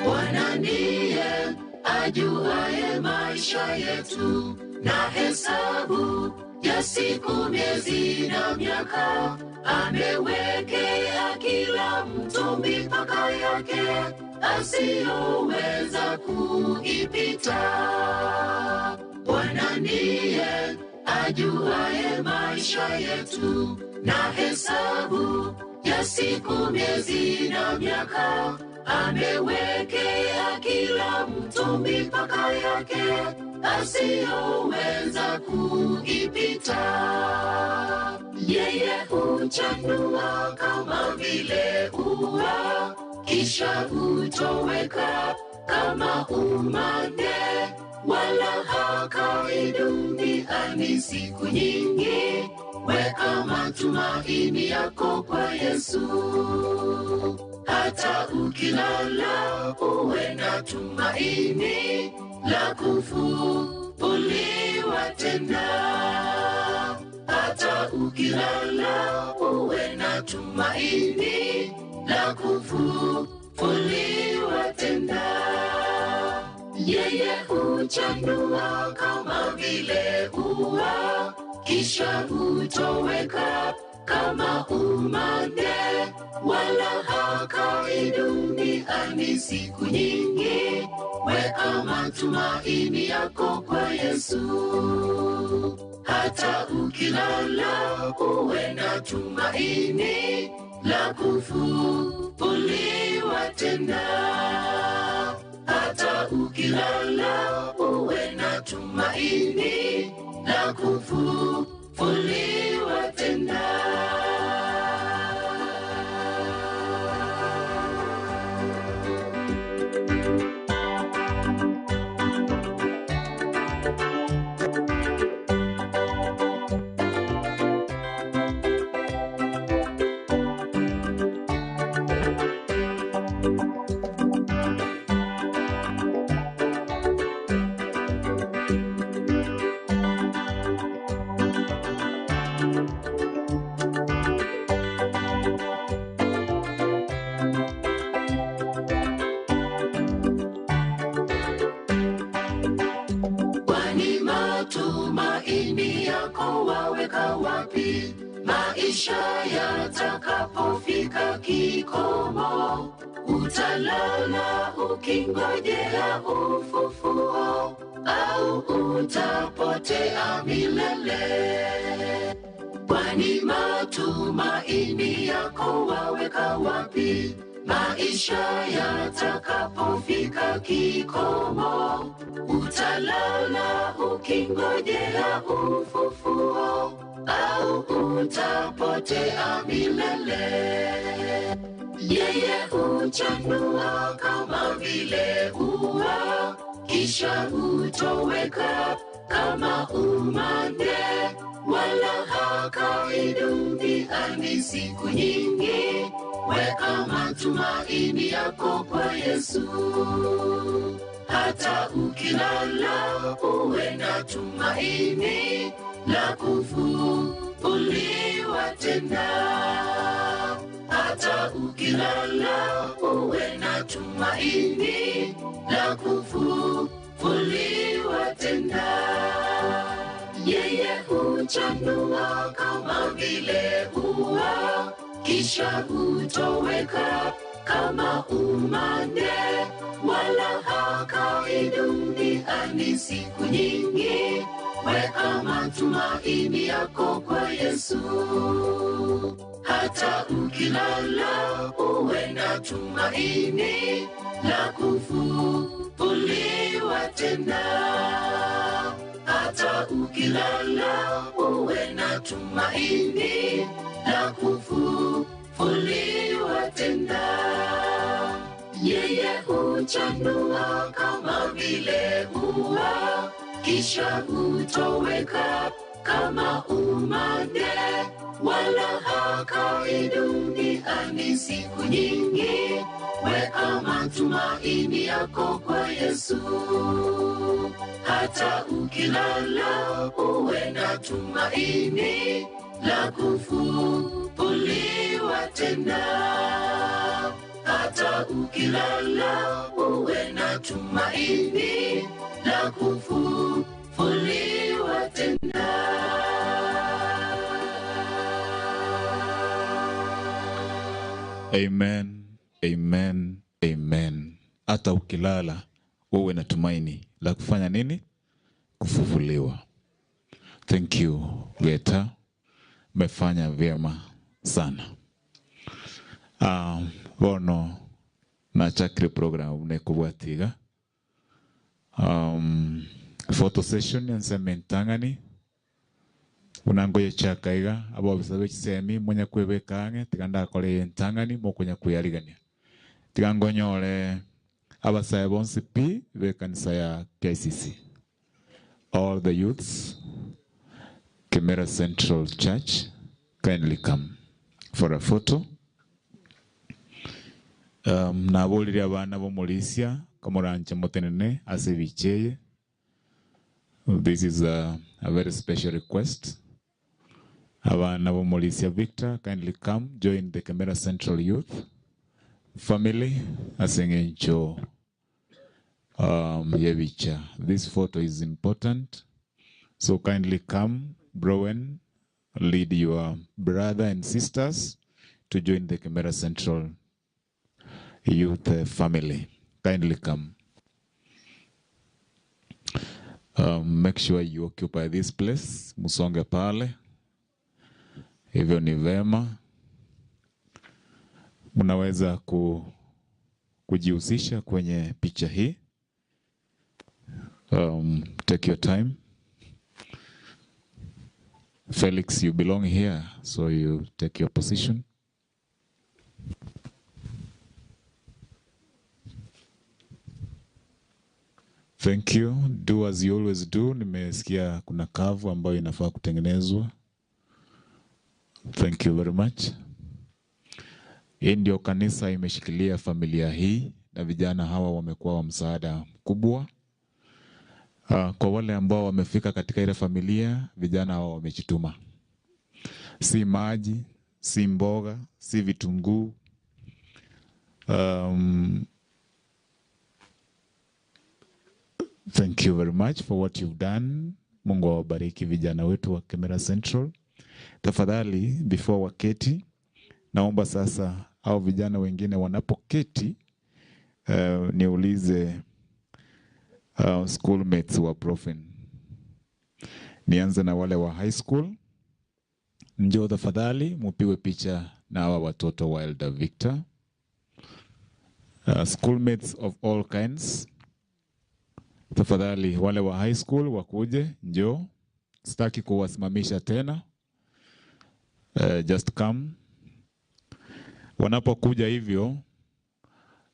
Bwana ndiye ajuaye maisha yetu na hesabu ya siku, miezi na miaka. Amewekea kila mtu mipaka yake asiyoweza kuipita. Bwana ndiye ajuaye maisha yetu na hesabu ya siku, miezi na miaka. Amewekea kila mtu mipaka yake asiyoweza kuipita. Yeye huchanua kama vile ua, kisha hutoweka kama umande, wala hakai duniani siku nyingi. Weka matumaini yako kwa Yesu, hata ukilala uwe na tumaini la kufufuliwa tena. Hata ukilala uwe na tumaini la kufufuliwa tena. Yeye huchanua kama vile ua, kisha hutoweka kama umande, wala hakai duniani siku nyingi. Weka matumaini yako kwa Yesu, hata ukilala uwe na tumaini la kufufuliwa tena. Hata ukilala uwe na tumaini la kufufuliwa tena. Maisha yatakapofika kikomo, utalala ukingojea ufufuo, au utapotea milele. Kwani matumaini yako waweka wapi? Maisha yatakapofika kikomo, utalala ukingojea ufufuo, au utapotea milele. Yeye huchanua kama vile ua, kisha hutoweka kama umande, wala hakai duniani siku nyingi. Weka matumaini yako kwa Yesu, hata ukilala uwe na tumaini la kufufuliwa tena hata ukilala uwe na tumaini la kufufuliwa tena. Yeye huchanua kama vile ua, kisha hutoweka kama umande, wala hakai duniani siku nyingi. Weka matumaini yako kwa Yesu hata ukilala uwe na tumaini la kufufuliwa tena. Hata ukilala uwe na tumaini la kufufuliwa tena. Yeye huchanua kama vile ua, kisha hutoweka kama umande, wala hakai duniani siku nyingi. Weka matumaini yako kwa Yesu, hata ukilala uwe na tumaini la kufufuliwa tena hata ukilala uwe na tumaini la kufufuliwa tena. Amen, amen, amen. Hata ukilala uwe na tumaini la kufanya nini? Kufufuliwa. Thank you Geta, umefanya vyema sana. Bono nachakire program nekubwatiga photo session enseme entang'ani unangoye chakaiga abobisa bechisemi munya kwebeka ang'e tiga ndakore entang'ani mokonya kweyarigania tiga ngonyore abasae bonsi pi bekanisa ya KICC all the youths Kemera Central Church kindly come for a photo nabolire abana bomorisia komoranche motenene ase ebicheye this is a very special request abana bomorisia Victor kindly come join the Kemera Central Youth family ase eng'encho yebicha this photo is important so kindly come Browen lead your brother and sisters to join the Kemera Central Youth family. Kindly come. Make sure you occupy this place. Musonge pale. Hivyo ni vema. Mnaweza kujihusisha kwenye picha hii. Take your time. Felix, you belong here, so you take your position. Thank you. Do as you always do. Nimesikia kuna kavu ambayo inafaa kutengenezwa. Thank you very much. Hii ndio kanisa imeshikilia familia hii na vijana hawa wamekuwa wa msaada mkubwa. Kwa wale ambao wamefika katika ile familia, vijana hawa wamejituma. Si maji, si mboga, si vitunguu. Thank you very much for what you've done. Mungu awabariki vijana wetu wa Kemera Central. Tafadhali before waketi, naomba sasa au vijana wengine wanapoketi, niulize schoolmates wa Profin. Nianze na wale wa high school. Njoo tafadhali mupigwe picha na hawa watoto wa Elder Victor. Schoolmates of all kinds. Tafadhali wale wa high school wakuje, njoo. Sitaki kuwasimamisha tena. Just come. Wanapokuja hivyo,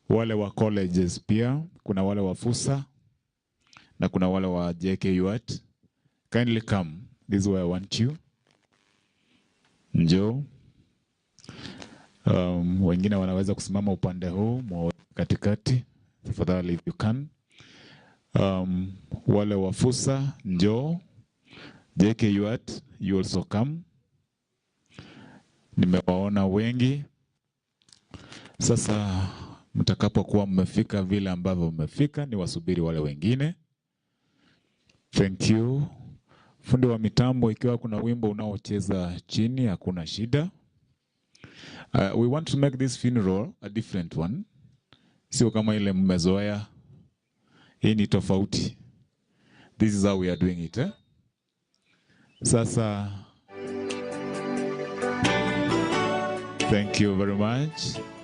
wale wa colleges pia, kuna wale wa FUSA na kuna wale wa JKUAT. Kindly come. This is where I want you. Njoo. Wengine wanaweza kusimama upande huu mwa katikati. Tafadhali if you can. Wale wa FUSA njoo. JKUAT, you also come. Nimewaona wengi. Sasa mtakapokuwa mmefika vile ambavyo mmefika, ni wasubiri wale wengine. Thank you. Fundi wa mitambo, ikiwa kuna wimbo unaocheza chini, hakuna shida. We want to make this funeral a different one. Sio kama ile mmezoea. Hii ni tofauti. This is how we are doing it, eh? Sasa, thank you very much.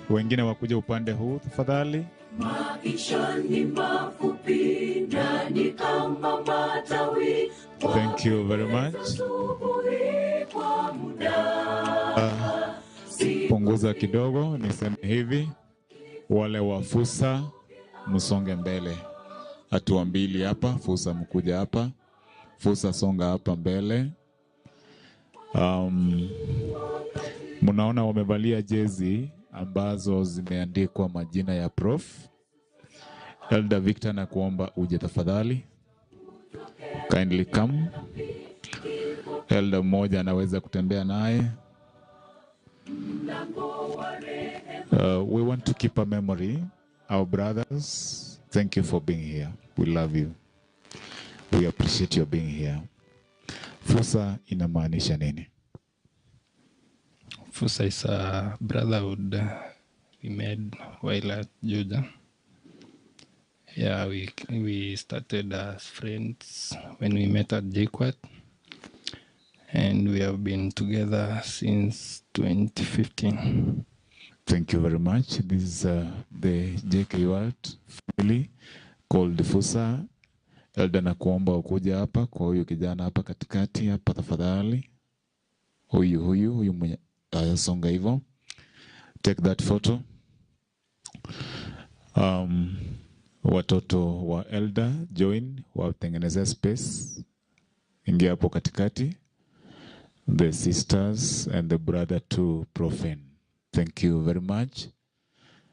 Wengine wakuja upande huu tafadhali. Maisha ni mafupi na ni kama matawi. Thank you very much. Asubuhi kwa muda. Punguza kidogo, niseme hivi, wale wa FUSA msonge mbele hatua mbili hapa, FUSA mkuja hapa, FUSA songa hapa mbele. Mnaona wamevalia jezi ambazo zimeandikwa majina ya Prof. Elder Victor, na kuomba uje tafadhali. Kindly come. Elder mmoja anaweza kutembea naye. We want to keep a memory. Our brothers, thank you for being here. We love you. We appreciate your being here. FUSA inamaanisha nini? FUSA is a brotherhood we made while at Juja. Yeah, we started as friends when we met at JKUAT, and we have been together since 2015. Thank you very much. This is the JKUAT family called FUSA. Elder, nakuomba ukuja hapa kwa huyu kijana hapa katikati hapa tafadhali. Huyu, huyu, huyu mwenye songa hivyo. Take that photo. Watoto wa Elder join, watengeneze space. Ingia hapo katikati. The sisters and the brother to Profin. Thank you very much.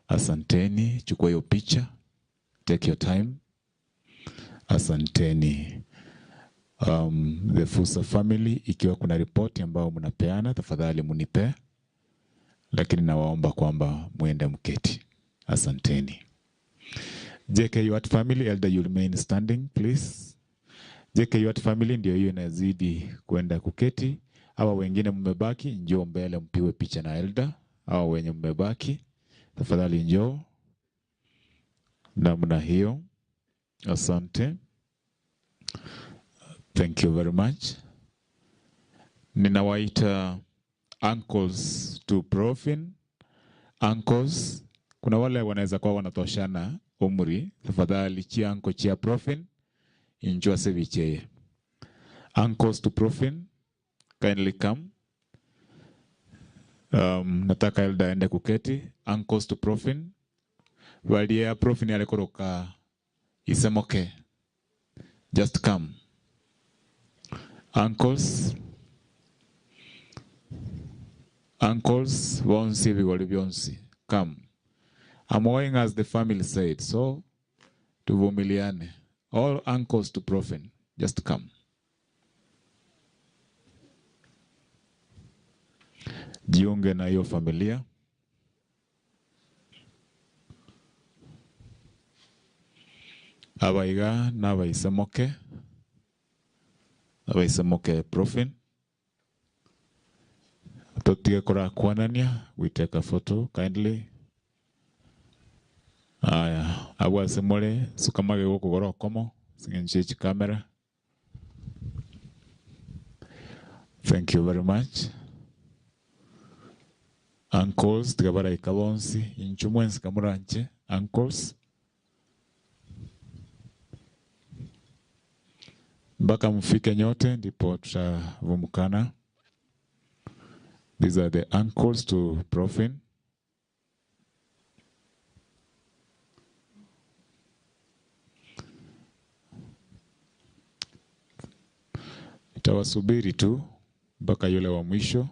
Asanteni. Chukua hiyo picha. Take your time. Asanteni. The FUSA family, ikiwa kuna ripoti ambayo mnapeana, tafadhali munipe. Lakini nawaomba kwamba muende mketi. Asanteni. JKUAT family, Elder, you remain standing, please. JKUAT family ndio hiyo inazidi kwenda kuketi. Hawa wengine mmebaki, njoo mbele mpiwe picha na Elder. Hawa wenye mmebaki, tafadhali njoo. Namna hiyo. Asante. Thank you very much. Ninawaita uncles to Profin. Uncles, kuna wale wanaweza kuwa wanatoshana umri, tafadhali chia uncle chia Profin, injua sevicheye. Uncles to Profin, kindly come. Nataka Elder aende kuketi. Uncles to Profin. Walia Profin alikoroka isemoke. Just come. Uncles. Uncles, bonsi bigoli bionsi. Come. I'm going as the family said, so tuvumiliane. All uncles to Profin, just come. Jiunge na hiyo familia. Abaiga n'abaisemoke. Abaisemoke Profin. Totige korakwanania, we take a photo kindly. Aya, abwo ase more, suka magega okogoro okomo, ase eng'encho ye chikamera. Thank you very much. Uncles, tiga baraika bonsi, inchuo mwensi kamoranche, uncles. Mpaka mfike nyote ndipo tutavumukana. These are the uncles to Profin. Tawasubiri tu mpaka yule wa mwisho,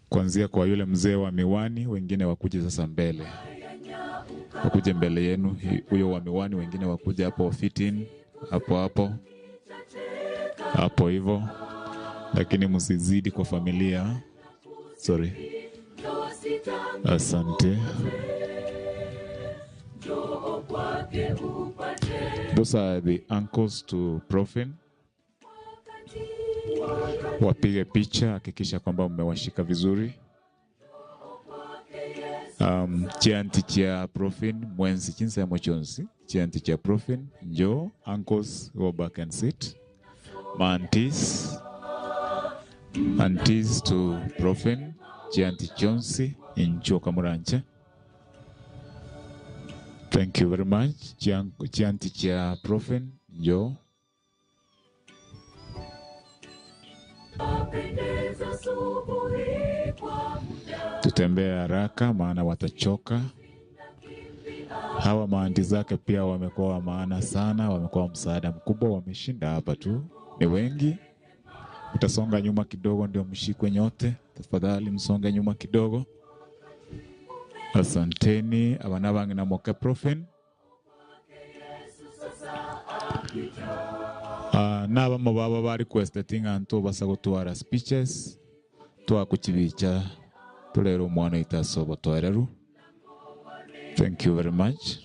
kuanzia kwa yule mzee wa miwani, wengine wakuje sasa mbele, wakuje mbele yenu, huyo wa miwani, wengine wakuje hapo fitin, hapo hapo hapo hivyo, lakini msizidi kwa familia. Sorry, asante. Those are the uncles to Profin. Wapige picha, hakikisha kwamba mmewashika vizuri. Chianti chia Profin mwenzi chinsemo chonsi chianti chia Profin njo uncles go back and sit mantis aunties to Profin chianti chonsi incho kamuranche. Thank you very much. Chianti chia Profin njo. Tutembee haraka maana watachoka. Hawa maanti zake pia wamekuwa wa maana sana, wamekuwa msaada mkubwa, wameshinda hapa tu, ni wengi. Utasonga nyuma kidogo ndio mshikwe nyote, tafadhali msonge nyuma kidogo. Asanteni abana bange na moke Profin. Nabamo baba ba requested ng'anto basa gotwara speeches twakuchibicha turero omwana itasobo toereru. Thank you very much.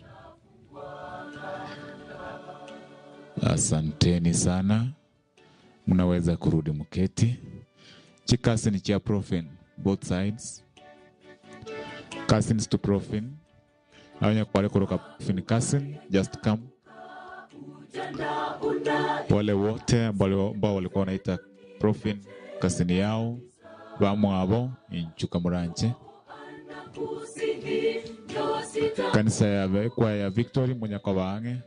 Asanteni sana, mnaweza kurudi mketi. Chikasi ni chia Profin both sides, cousins to Profin awenya kwale kutoka Profin cousin just come. Wale wote ambao walikuwa wanaita Profin kasini yao bamwabo inchuka muranche kanisa ya kwa ya Victory munyako bange.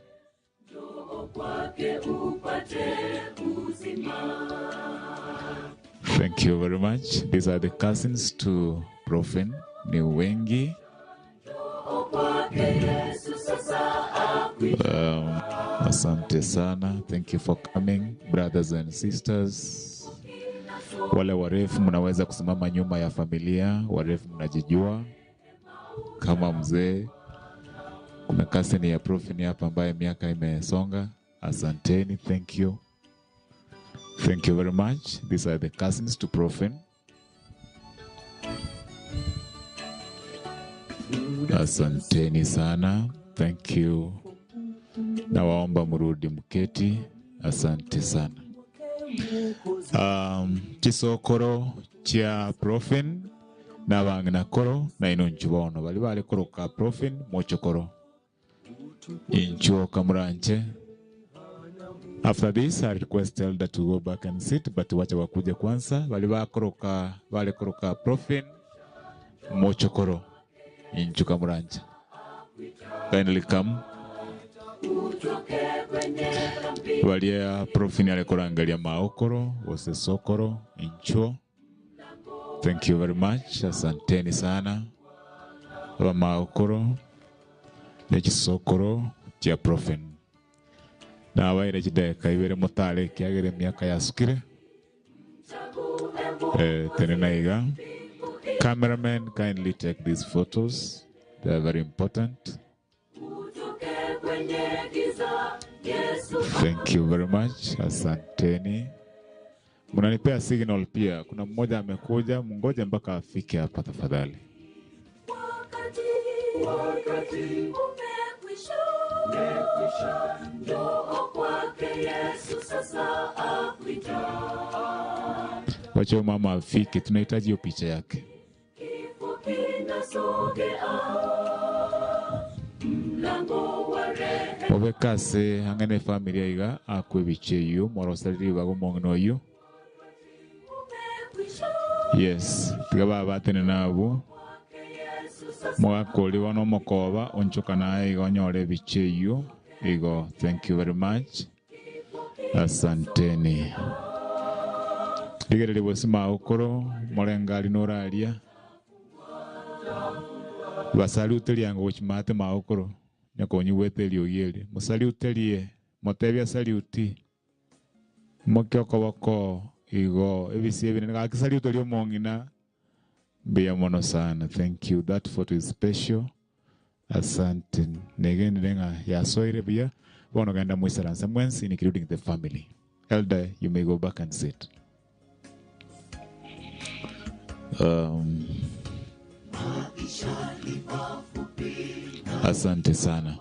Thank you very much. These are the cousins to Profin. Ni wengi. Asante sana. Thank you for coming, brothers and sisters. Wale warefu mnaweza kusimama nyuma ya familia, warefu mnajijua kama mzee. Kuna cousin ya Profin hapa ambaye miaka imesonga. Asanteni, thank you. Thank you very much. These are the cousins to Profin. Asanteni sana. Thank you. Nawaomba mrudi mketi. Asante sana. Chisokoro chia Profin na bang'ina koro na ino nchubono bali bali koroka Profin mochokoro inchuo kamuranche. After this I request elder to go back and sit, but wacha wakuje kwanza. Bali bakoroka bali koroka Profin mochokoro inchu kamuranche. Kindly come. Balia Profin alikorangalia maokoro wose sokoro inchuo. Thank you very much. Asanteni sana aba maokoro nekisokoro chia Profin. Na abaire chideka ibere mutare kiagere miaka yasukire. Tene naiga. Cameraman, kindly take these photos. They are very important. Thank you very much. Asanteni. Mnanipea signal pia. Kuna mmoja amekuja, mngoje mpaka afike hapa tafadhali. Wakati umekwisha, njoo kwake Yesu sasa akuita. Wacha huyo mama afike, tunahitaji hiyo picha yake. Kifo kinasogea, mlango wa rehema Obeka ase ang'e na efamiri aiga akwe ebicha eyio moroseri ribaga omong'ina oyio. umekwisha. Yes, tiga babatene abwo. Kwake Yesu sasa Mogaka oria bono omokoba onchoka naye iga onyore ebicha eyio igo. Thank you very much. Asanteni. Rigereria bosima agokoro morengari noraria. Basaliuterie ango gochimate magokoro nyakonyigwete eriogi eri. Mosaliuterie, motebie asaliuti. Mokia okoboko igo ebisi ebinene gaki saliuterie omong'ina. Mbuya mono sana. Thank you. That photo is special. Asante. Negenire ng'a yasoire buya. Bono genda moisaranse mwensi including the family. Elder, you may go back and sit. Um, asante sana.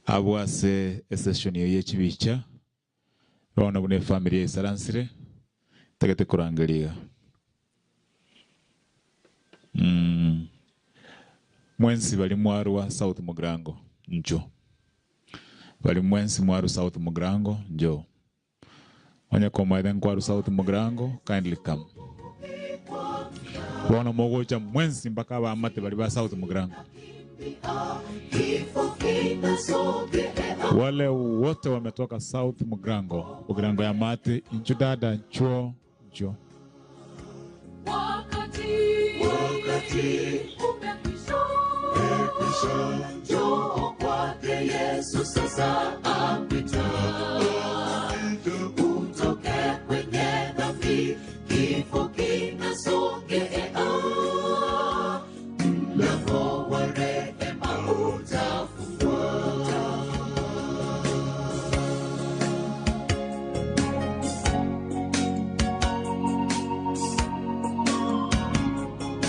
Abwo ase esession eye yechibicha bono buna efamily yaisaransire tagete korangeria iga. Mm. Mwensi bari mwarwa South Mugirango ncho. Bari mwensi mwarwa South Mugirango njo. Onye komaete nkwarwa South Mugirango kindly come. Bono mogocha mwensi mpaka abamate bari ba South Mugirango. kifo kinasogea, Wale wote wametoka South Mugirango, Mugirango ya mate, inchu dada, nchuo, nchuo. wakati wakati umekwisha, njoo kwake Yesu sasa apita, utoke kwenye dhambi, kifo kinasogea, mlango wa rehema utafungwa.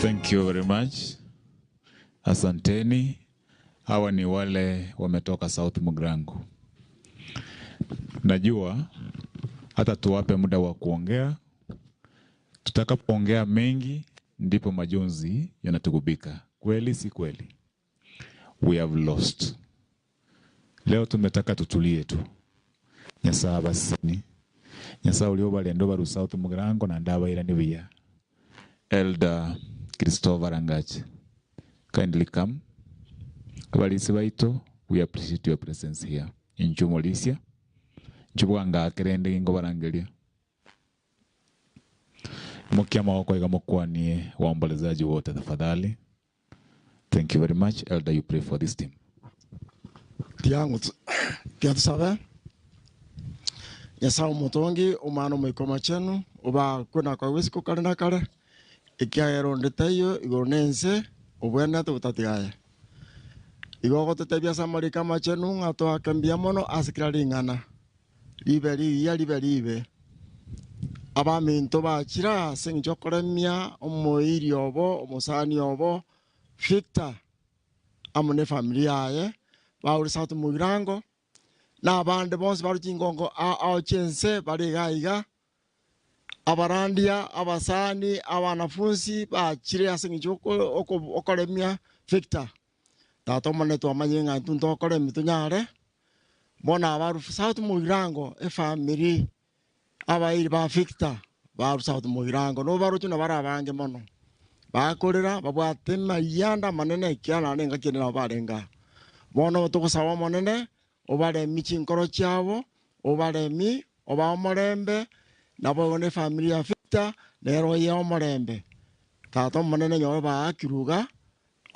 Thank you very much. Asanteni. Hawa ni wale wametoka South Mugirango. Najua hata tuwape muda wa kuongea. Tutakapoongea mengi ndipo majonzi yanatugubika. Kweli si kweli? We have lost. Leo tumetaka tutulie tu. Nyasaye abaseni. Nyasaye ulio balendo baru South Mugirango na ndabaira ni buya. Elder Christopher Rangachi. Kindly come. Abalisi baito, we appreciate your presence here. Inchu molisia. Inchu bwanga akerende gingo barangeria. Mukia mawoko iga mukwanie waombolezaji wote tafadhali. Thank you very much. Elder, you pray for this team. Tiatusabe nyasaye omotongi omwana omoika chenu oba kwena kwa wisiko kare na kare ekiagera ondete iyo igoro na ense obwenete botatigaye igo ogototebia ase amariko amachenu ng'a toake mbuya mono ase kera ring'ana ribe rigiya ribe ribe abaminto bachira ase eng'encho okoremia omoiri obo omosani obo Victor amo na efamiri yaye baure South Mugirango na abande bonsi baru chingongo ao chiense bari iga iga abarandia abasani abanafunsi bachire ase eng'encho okoremia Victor tata omone twamanye ng'a intwe ntokoremia tonyare bono abaru South Mugirango efamiri abairi ba Victor baru South Mugirango no baroche na bare abange mono bakorera babwate mayanda manene ekiana na engaki ende nabo barenga bono togosaba omonene obaremi chinkoro chiabo obaremi oba omorembe nabo igo na efamiri ya Victor nero oye omorembe tata omonene nyore baakiruga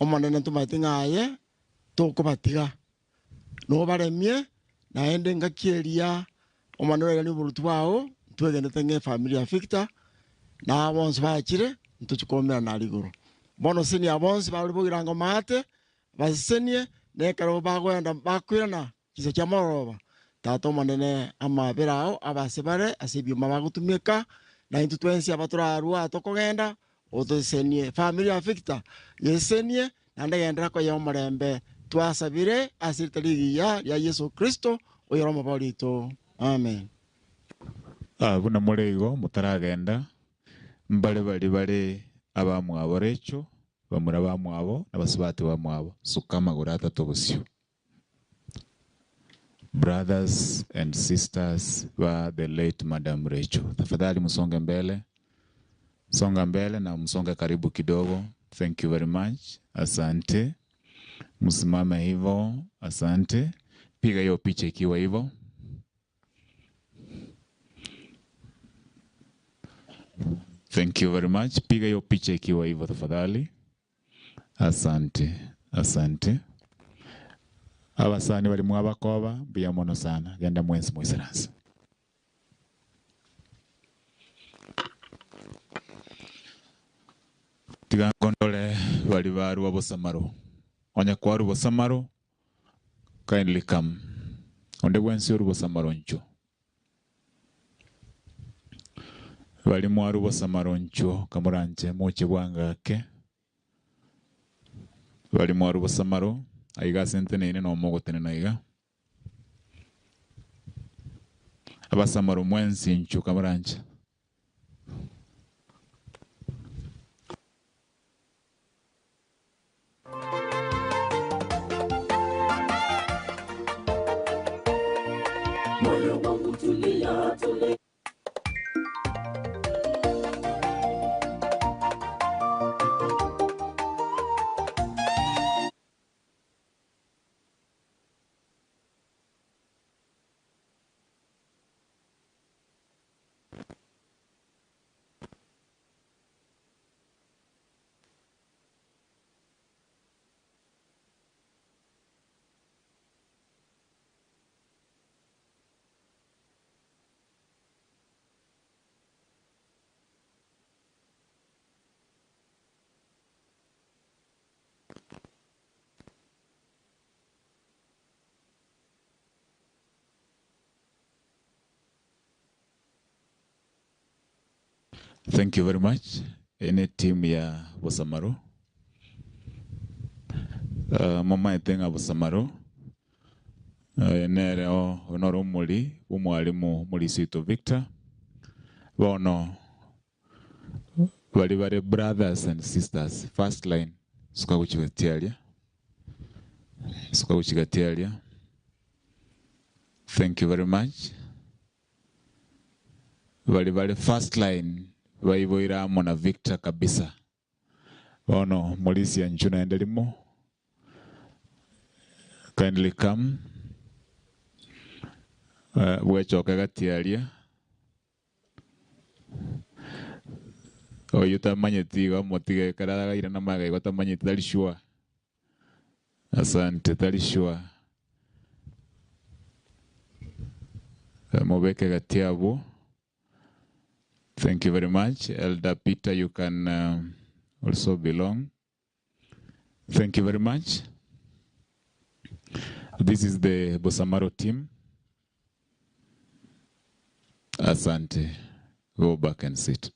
omonene ntomaete ng'a aye tokobatiga nobaremie naende engaki eria omonene oiranie oboruti bwao ntwegenete ng'a efamiri ya Victor na bonsi bachire ntochikomera nari igoro bono senia bonsi bare bogirango maate basesenie nekero bagoenda bakwirana chisa chia moroba tata omonene amabera ao abase bare ase ebioma bagotumika na intwe twensi aba torarwa tokogenda otosesenie family ya Victor yesenie naende gendera koya omorembe twasabire ase erita rigiya ria Yesu Kristo oyore omobori oito amen. Ah, buna more igo motaragenda, mbare baria bare abamwabo Rachel, bamura bamwabo, na basubati bamwabo, suka amagoro atato bosio. Brothers and sisters ba the late Madam Rachel, tafadhali msonge mbele, songa mbele na msonge karibu kidogo. Thank you very much, asante. Msimame hivyo, asante. Piga hiyo picha ikiwa hivyo. Thank you very much. Piga hiyo picha ikiwa hivyo tafadhali. Asante, asante. Abasani bari mwabakoba mbuya mono sana. Genda mwensi moisaransa. Tiga nkondore bari barua bosamaro. Onye kwarua bosamaro, kindly come. Onde bwensi oru bosamaro ncho. Bari mwarua bosamaro ncho kamoranche moche bwangake. Bari mwarua bosamaro, aiga ase nteneine nomo ogotenena iga. Abasamaro mwensi ncho kamoranche. Moyo wangu tulia, tulia. Thank you very much. Ene team ya Bosamaro. Mama etenga Bosamaro. Nere o onoro omori omwalimu Mulisito Victor. Bono bari bare brothers and sisters first line suka guchigatiaria. Suka guchigatiaria. Thank you very much. Bari bare first line baiboira amo na Victor kabisa. Bono Mulisia nchuna endelimo. Kindly come. Bwechoka gatiaria. Oyu tamanyeti igo motige karagaire na maga igo tamanyeti tari sure. Asante tari sure. Mubeke gatiabo. Thank you very much. Elder Peter, you can also belong. Thank you very much. This is the Bosamaro team. Asante. Go back and sit.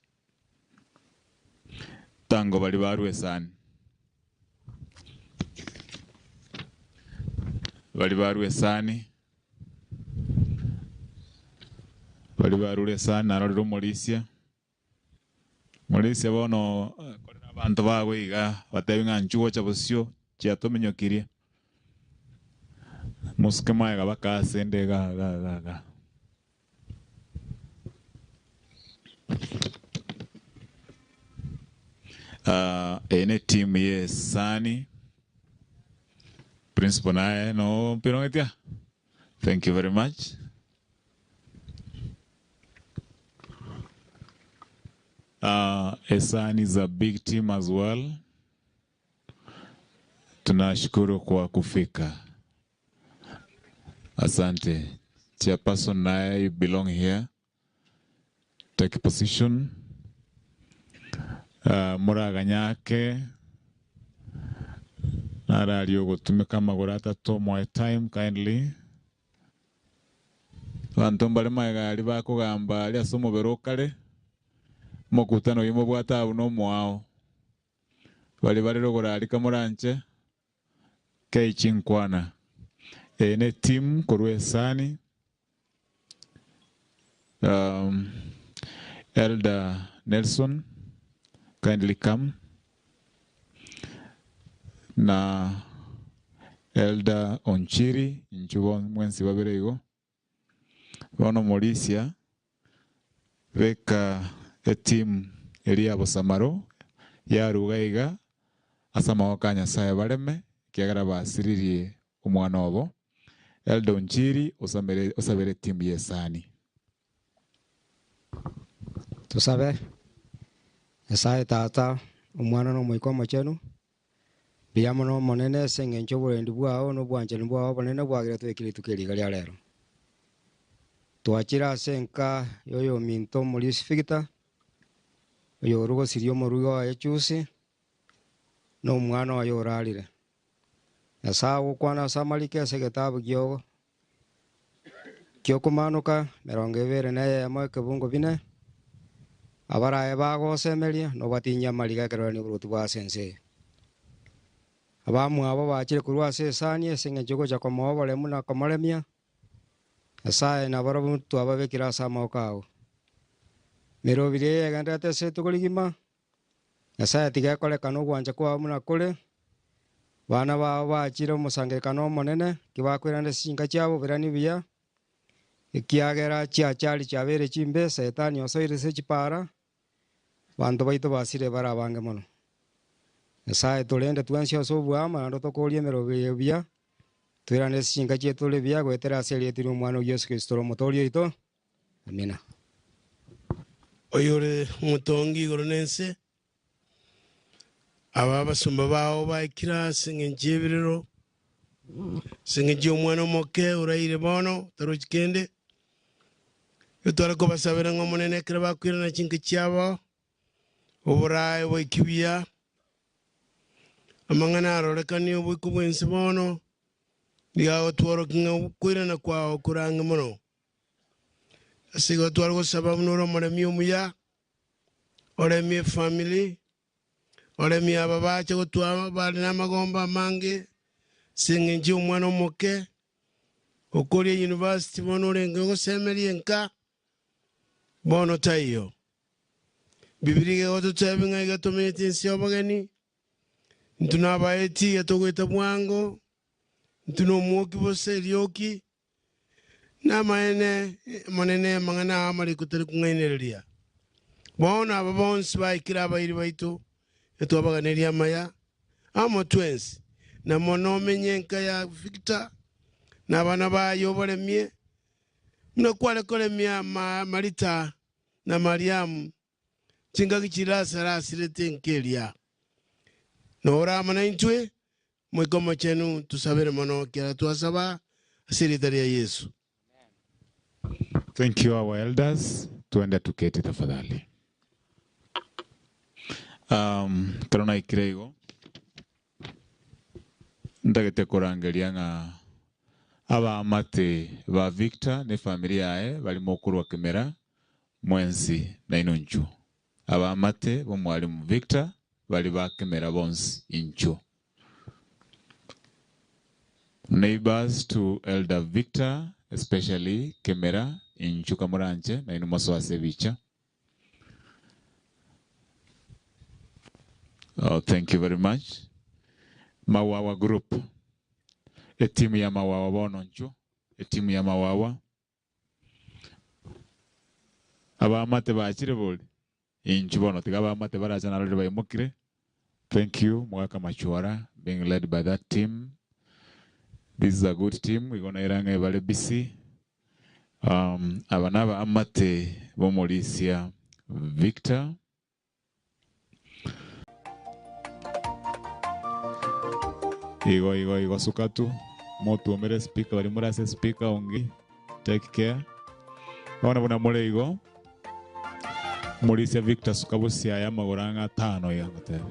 Tango bali barue sani. Bali barue sani. Bali barure sani narorire omorisia. Morisia bono korera abanto bago iga batebi ng'a nchugocha bosio chiatominyokirie. Mosuke maega bakasende ga ga ga ga. Ene team ye Sani. Principal naye no pirongetia. Thank you very much. Esani is a big team as well. Tunashukuru kwa kufika. Asante. Chairperson naye, you belong here. Take position. Muraganyake narario gutumika amaguru atatu moe time kindly. Bantu mbare maegari bakugamba aria ase omobere okare omokutano oyo mobwate abwo na omoao bari bare rogoro aria kamoranche keichinkwana. Eye ne team korwa esani. Um, Elder Nelson, kindly come. Na Elder Onchiri, inchuo mwensi babere igo. Bono Morisia, beka etimu eria ya Bosamaro yaruga iga ase amaboko a Nyasaye bareme, ekiagera basiririe omwana obo. Elder Onchiri osamere osabere etimu y'esani. Tosabe. Nyasae Tata, Omwana na Omoika Omochenu, mbuya mono Omonene ase eng'encho y'oborendi bwao na obwanchani bwao obonene bwagera twekire rituko eri iga ria rero. Twachire ase enka y'oyominto omorisia Victor, oyorwa gosiria omorugi oye chusi, na omwana oye orarire. Nyasae agokwana ase amariko ase egetabu gio Ki'okomanoka, 21 ekebungo bine, Abaraye bagosemeria, nobatinyie amariga ekerorania oboruoti bwa ase ense eye. Abamwabo bachire korwa ase esani ase engencho y'ogocha komoa oboremu na komoremia, Nyasae nabarabwo twababekire ase amaboko ao. Emerobiri eye egendererete ase rituko rigima, Nyasae tiga ekorekane ogwancha kwao buna kore. Abana bao bachire omosangererekano omonene, ki bakoirana ase chinka chiabo oboirani buya, ekiagera chiachari chiabeire chimbe, Saitani osoire ase chipara, abanto baito basire bare abange mono. Nyasae torende twensi ase oboamo naende otokorie emerobio eye buya, toirane ase chinka chiaito tore buya goetera ase erieta ri'Omwana o Yeso Kristo ore Omotoori oito. Amina. Oyore omotongi igoro na ense, aba abasomba bao baikire ase engencho y'ebirero, ase engencho y'omwana omoke oraire bono, otarochi kende. Etware kobasabera ng'a Omonene ekero bakoirana chinka chiabo, oborae boikie buya, amang'ana arorekanie oboiko bw'ense bono, nigo agotworokia ng'a okoirana kwao kore ang'e mono. Ase igo tware gosaba buna ore omoremi omuya, oremie efamiri, oremie aba bache gotwa bare namagombo amange ase eng'encho y'omwana omoke, okoria university bono orenge ogosemeria enka, bono taiyo. Bibilia iga egototebia ng'a iga tomenyete ense y'obogeni, intwe nabaeti iga togoeta bwango, intwe nomwoki bosa erioki, Namaene, Omonene, amang'ana ao amariko tari kong'ainereria. Bono aba bonsi baikire abairi baito, etwabaganeria amaya, amo twensi, na mono omenye enka ya Victor na abana baye obaremie, buna kware koremia Marita na Mariamu, chingaki chiria Lazaro asirete enka eria. Nore amo naintwe, Omoika Omochenu, tosabere mono ekiagera twasaba ase erieta ria Yeso. Thank you our elders, twende tuketi tafadhali. Um, ekero naikire igo ntagete korangeria ng'a abaamate ba Victor ne efamiri yaye barimo okorwa Kimera mwensi nainwe inchuo. Abaamate b'omwalimu Victor bari ba Kimera bonsi inchuo. Neighbors to Elder Victor especially Kimera inchuo kamoranche nainwe mosoe ase ebicha. Oh, thank you very much. Mawawa group. Etimu ya Mawawa bono inchuo. Etimu ya Mawawa. Abaamate bachire bori? Inchuo bono tiga abaamate barache narorire baimokire. Thank you Mogaka Machwara being led by that team. This is a good team igo naira ng'a ebare busy. Um, aba nabaamate b'omorisia Victor. Igo igo igo suka tu motuomere speaker bari more ase speaker ongi take care bono buna more igo morisia Victor suka bosiaye amagoro ang'e atano iga ngotebe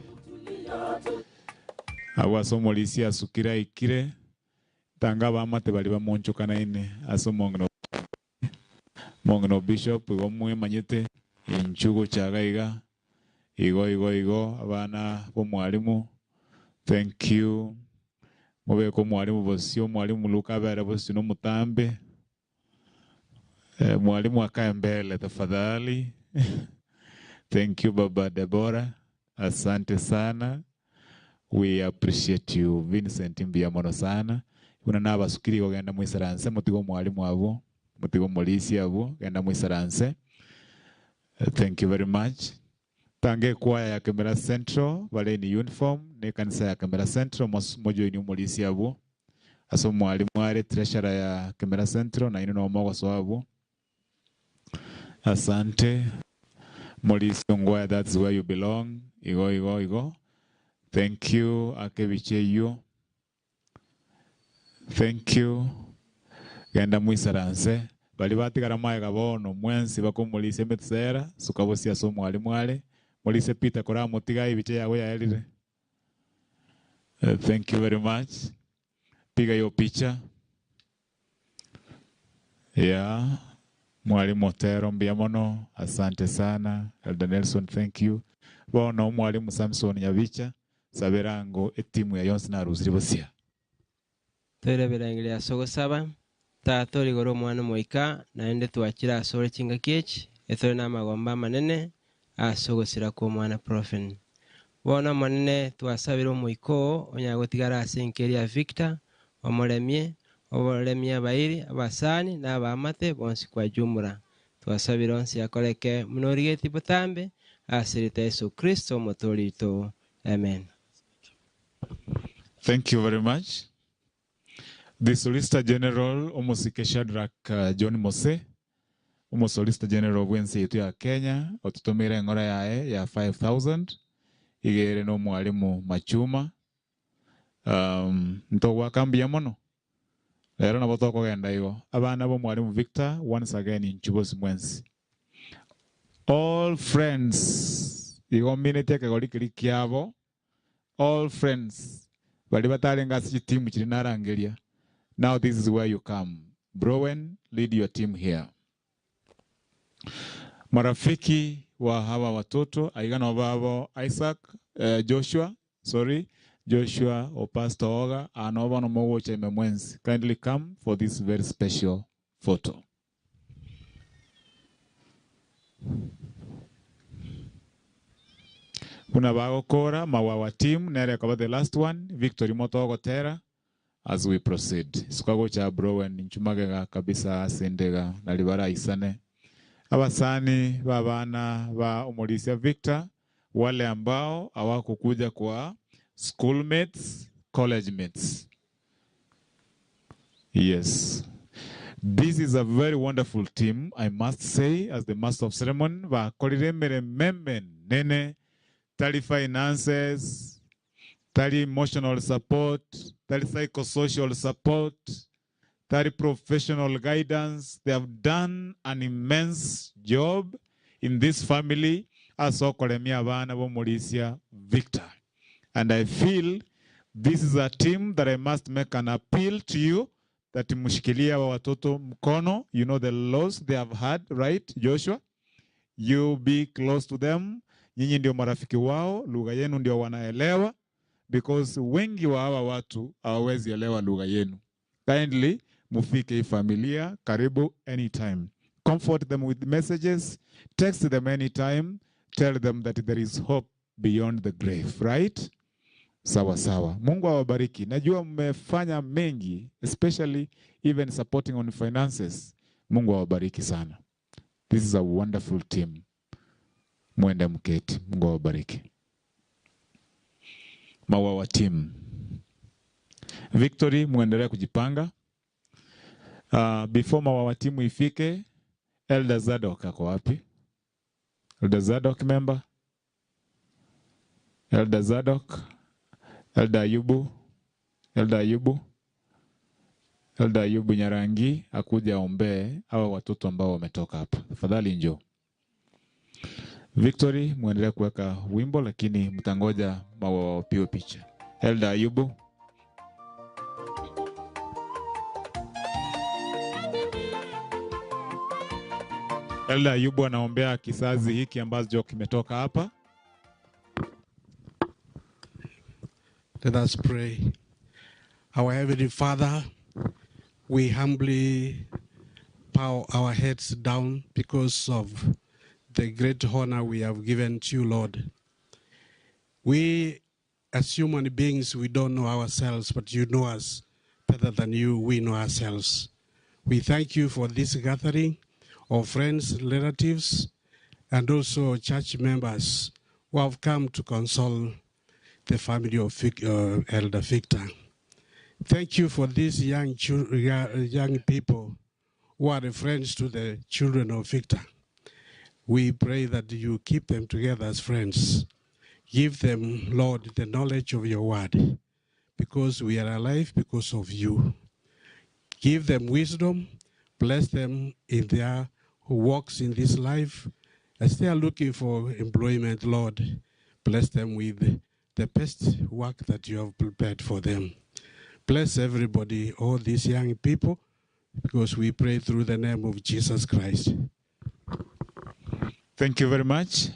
abwo ase omorisia asukire aikire tanga abamate bari bamonchokanaine ase omong'ina Omong'ina o bishop igo mwemanyete inchu gochaga iga igo igo igo abana bomwalimu thank you mobeke omwalimu bosio omwalimu Luka abere bosio nomotambe. Eh, mwalimu akae mbele tafadhali. Thank you Baba Deborah. Asante sana. We appreciate you Vincent mbuya mono sana. Buna nabasukiri igo genda moisaranse motige omwalimu abwo, motige omorisia abwo, genda moisaranse. Thank you very much. Tanga ekwaya ya Kemera Central bare in uniform na ekanisa ya Kemera Central mojoinie omorisia abwo. Ase omwalimu are treasurer ya Kemera Central nainwe nabo mogosoa abwo. Asante Morisi Ongwae that's where you belong igo igo igo thank you ake ebicha eyio thank you genda moisaranse baria batigara maega bono mwensi bakomorisia emetusera suka bosie ase omwalimu are Morisi Peter koramotiga ebicha yago yaerire thank you very much piga your picha Yeah, Mwalimu Otero mbuya mono, asante sana. Elder Nelson thank you. Bono Mwalimu Samson Nyabicha, sabera ango etimu ya yonsi narusirie bosia. Toire ebirengererio ase ogosaba, Tata ore igoro Omwana Omoika, naende twachire asore chingaki echi, etore namagomba amanene ase ogosira kw'omwana Profen. Bono Omonene, twasabire Omoika oo onyare gotigara ase enka eria ya Victor, omoremie, oboremie abairi, abasani, na abaamate bonsi kwa jumla. Twasabire onsi akoreke buna origetie botambe, ase erieta Yeso Kristo Omotoori oito. Amen. Thank you very much. The Solicitor General Omosike Shadrack John Mose, Omosolicitor General bw'ense yaito ya Kenya, ototomeire eng'ora yaye ya 5000 iga ere nomwalimu Machuma. Um, ntogoaka mbuya mono. Rero nabo tokogenda igo. Abana b'omwalimu Victor, once again inchu bosi mwensi. All friends, igo mineti ekegori keria kiabo All friends baria batarenge ase chitimu chiria narangeria now this is where you come Browen lead your team here. Marafiki wa hawa watoto aiga nabo babo Isaac eh, Joshua sorry Joshua o Pastor Oga aa nabo bono mogocha ime mwensi kindly come for this very special photo. Buna bagokora Mawawa team nere ekoba the last one victory motogotera as we proceed. Suka gocha Browen inchu magega kabisa ase endega nari baraisane. Abasani ba abana ba omorisia Victor wale ambao hawakukuja kwa schoolmates, college mates. Yes. This is a very wonderful team, I must say, as the master of ceremony, bakorire emeremo emenene, tari finances, tari emotional support, tari psychosocial support, tari professional guidance, they have done an immense job in this family ase okoremia abana b'omorisia Victor. And I feel this is a team that I must make an appeal to you that mshikilie hawa watoto mkono. You know the loss they have had, right Joshua? You be close to them. Nyinyi ndio marafiki wao, lugha yenu ndio wanaelewa, because wengi wa hawa watu hawawezi elewa lugha yenu. Kindly mufike hii familia karibu anytime. Comfort them with messages, text them anytime, tell them that there is hope beyond the grave, right? Sawa sawa. Mungu awabariki. Najua mmefanya mengi, especially even supporting on finances. Mungu awabariki sana. This is a wonderful team. Mwende mketi. Mungu awabariki. Mawawa team. Victory, muendelee kujipanga. Before Mawawa team ifike, Elder Zadok ako wapi? Elder Zadok member? Elder Zadok, Elder Ayubu, Elder Ayubu, Elder Ayubu Nyarangi akuja aombee hawa watoto ambao wametoka hapa. Tafadhali njoo. Victory, muendelee kuweka wimbo lakini mtangoja mawa wapiwe picha. Elder Ayubu. Elder Ayubu anaombea kizazi hiki ambacho kimetoka hapa. Let us pray. Our Heavenly Father, we humbly bow our heads down because of the great honor we have given to you, Lord. We, as human beings, we don't know ourselves, but you know us better than you, we know ourselves. We thank you for this gathering of friends, relatives, and also church members who have come to console the family of Elder Victor. Thank you for these young, young people who are friends to the children of Victor. We pray that you keep them together as friends. Give them, Lord, the knowledge of your word, because we are alive because of you. Give them wisdom, bless them in their works in this life. As they are looking for employment, Lord, bless them with the best work that you have prepared for them. Bless everybody, all these young people, because we pray through the name of Jesus Christ. Thank you very much.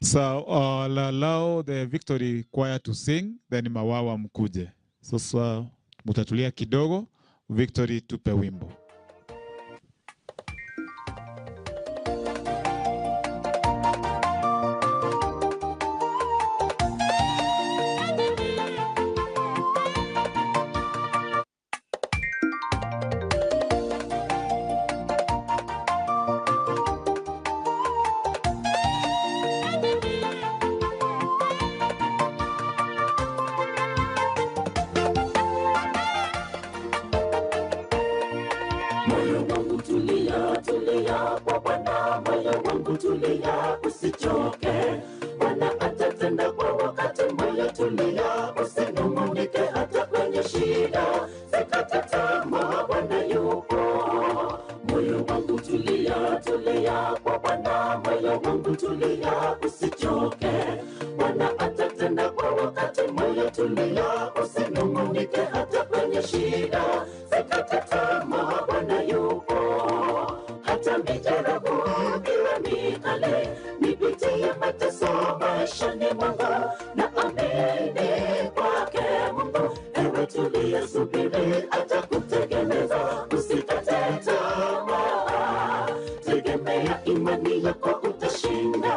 So I'll allow the Victory Choir to sing, then Mawawa mkuje. Sasa mutatulia kidogo, Victory tupe wimbo. Moyo wangu tulia, tulia kwa Bwana, moyo wangu tulia, usichoke. Bwana atatenda kwa wakati, moyo tulia, usinung'unike hata kwenye shida, sikate tamaa, Bwana yupo. Moyo wangu tulia, tulia kwa Bwana, moyo wangu tulia, usichoke. Bwana atatenda kwa wakati, moyo tulia, usinung'unike hata kwenye shida, sikate tamaa, Bwana yupo. Hata mijaribu iwe mikali, nipitie mateso maishani mwangu, na amini kwake Mungu. Ewe tulia, subiri, atakutegemeza, usikate tamaa. Tegemea imani yako, utashinda.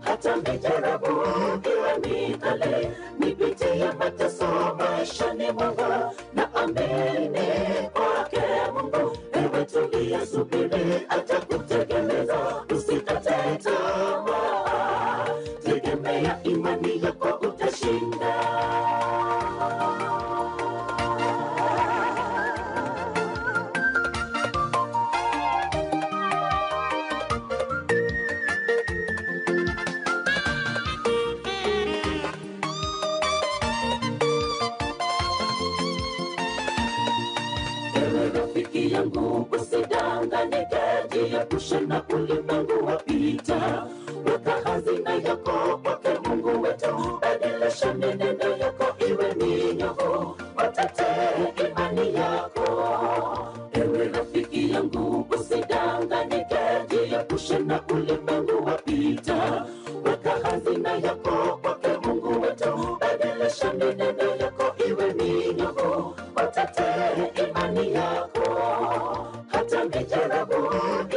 Hata mijaribu iwe mikali, nipitie mateso maishani mwangu, na amini kwake Mungu. Ewe tulia, subiri, atakutegemeza, usikate tamaa. Tegemea imani yako, utashinda. Ewe rafiki yangu, usidanganyike, jiepushe na ulimwengu wa pita. Weka hazina yako kwake Mungu wetu, badilisha mienendo yako iwe minyofu, utetee imani yako. Ewe rafiki yangu, usidanganyike, jiepushe na ulimwengu wa pita. Weka hazina yako kwake Mungu wetu, badilisha mienendo yako iwe minyofu, utetee imani yako. Hata mijaribu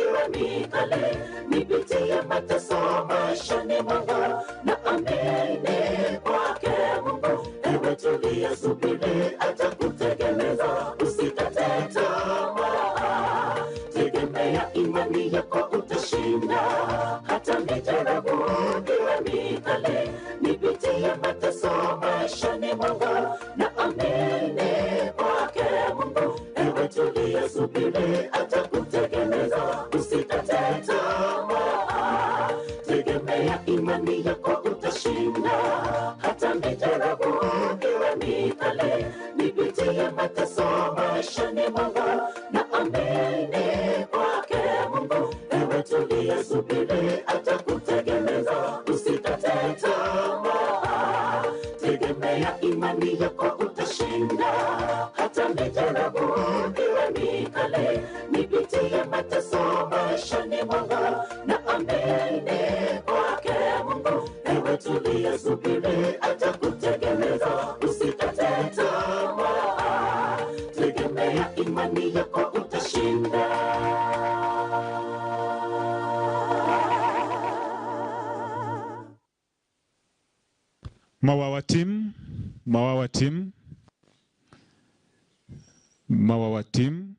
iwe mikali, nipitie mateso maishani mwangu, na amini kwake Mungu. Ewe tulia, subiri, atakutegemeza, usikate tamaa. Tegemea imani yako, utashinda. Hata mijaribu iwe mikali, nipitie mateso maishani mwangu, na amini kwake Mungu. Ewe tulia, subiri, atakutegemeza, usikate tamaa. Tegemea imani yako, utashinda. Hata mijaribu iwe mikali, nipitie mateso maishani mwangu, na amini kwake Mungu. Ewe tulia, subiri, atakutegemeza, usikate tamaa. Tegemea imani yako, utashinda. Hata mijaribu iwe mikali, nipitie mateso maishani mwangu, na amini kwake Mungu. Ewe tulia, subiri, atakutegemeza, usikate tamaa. Tegemea imani yako, utashinda. Mawawa team, Mawawa team,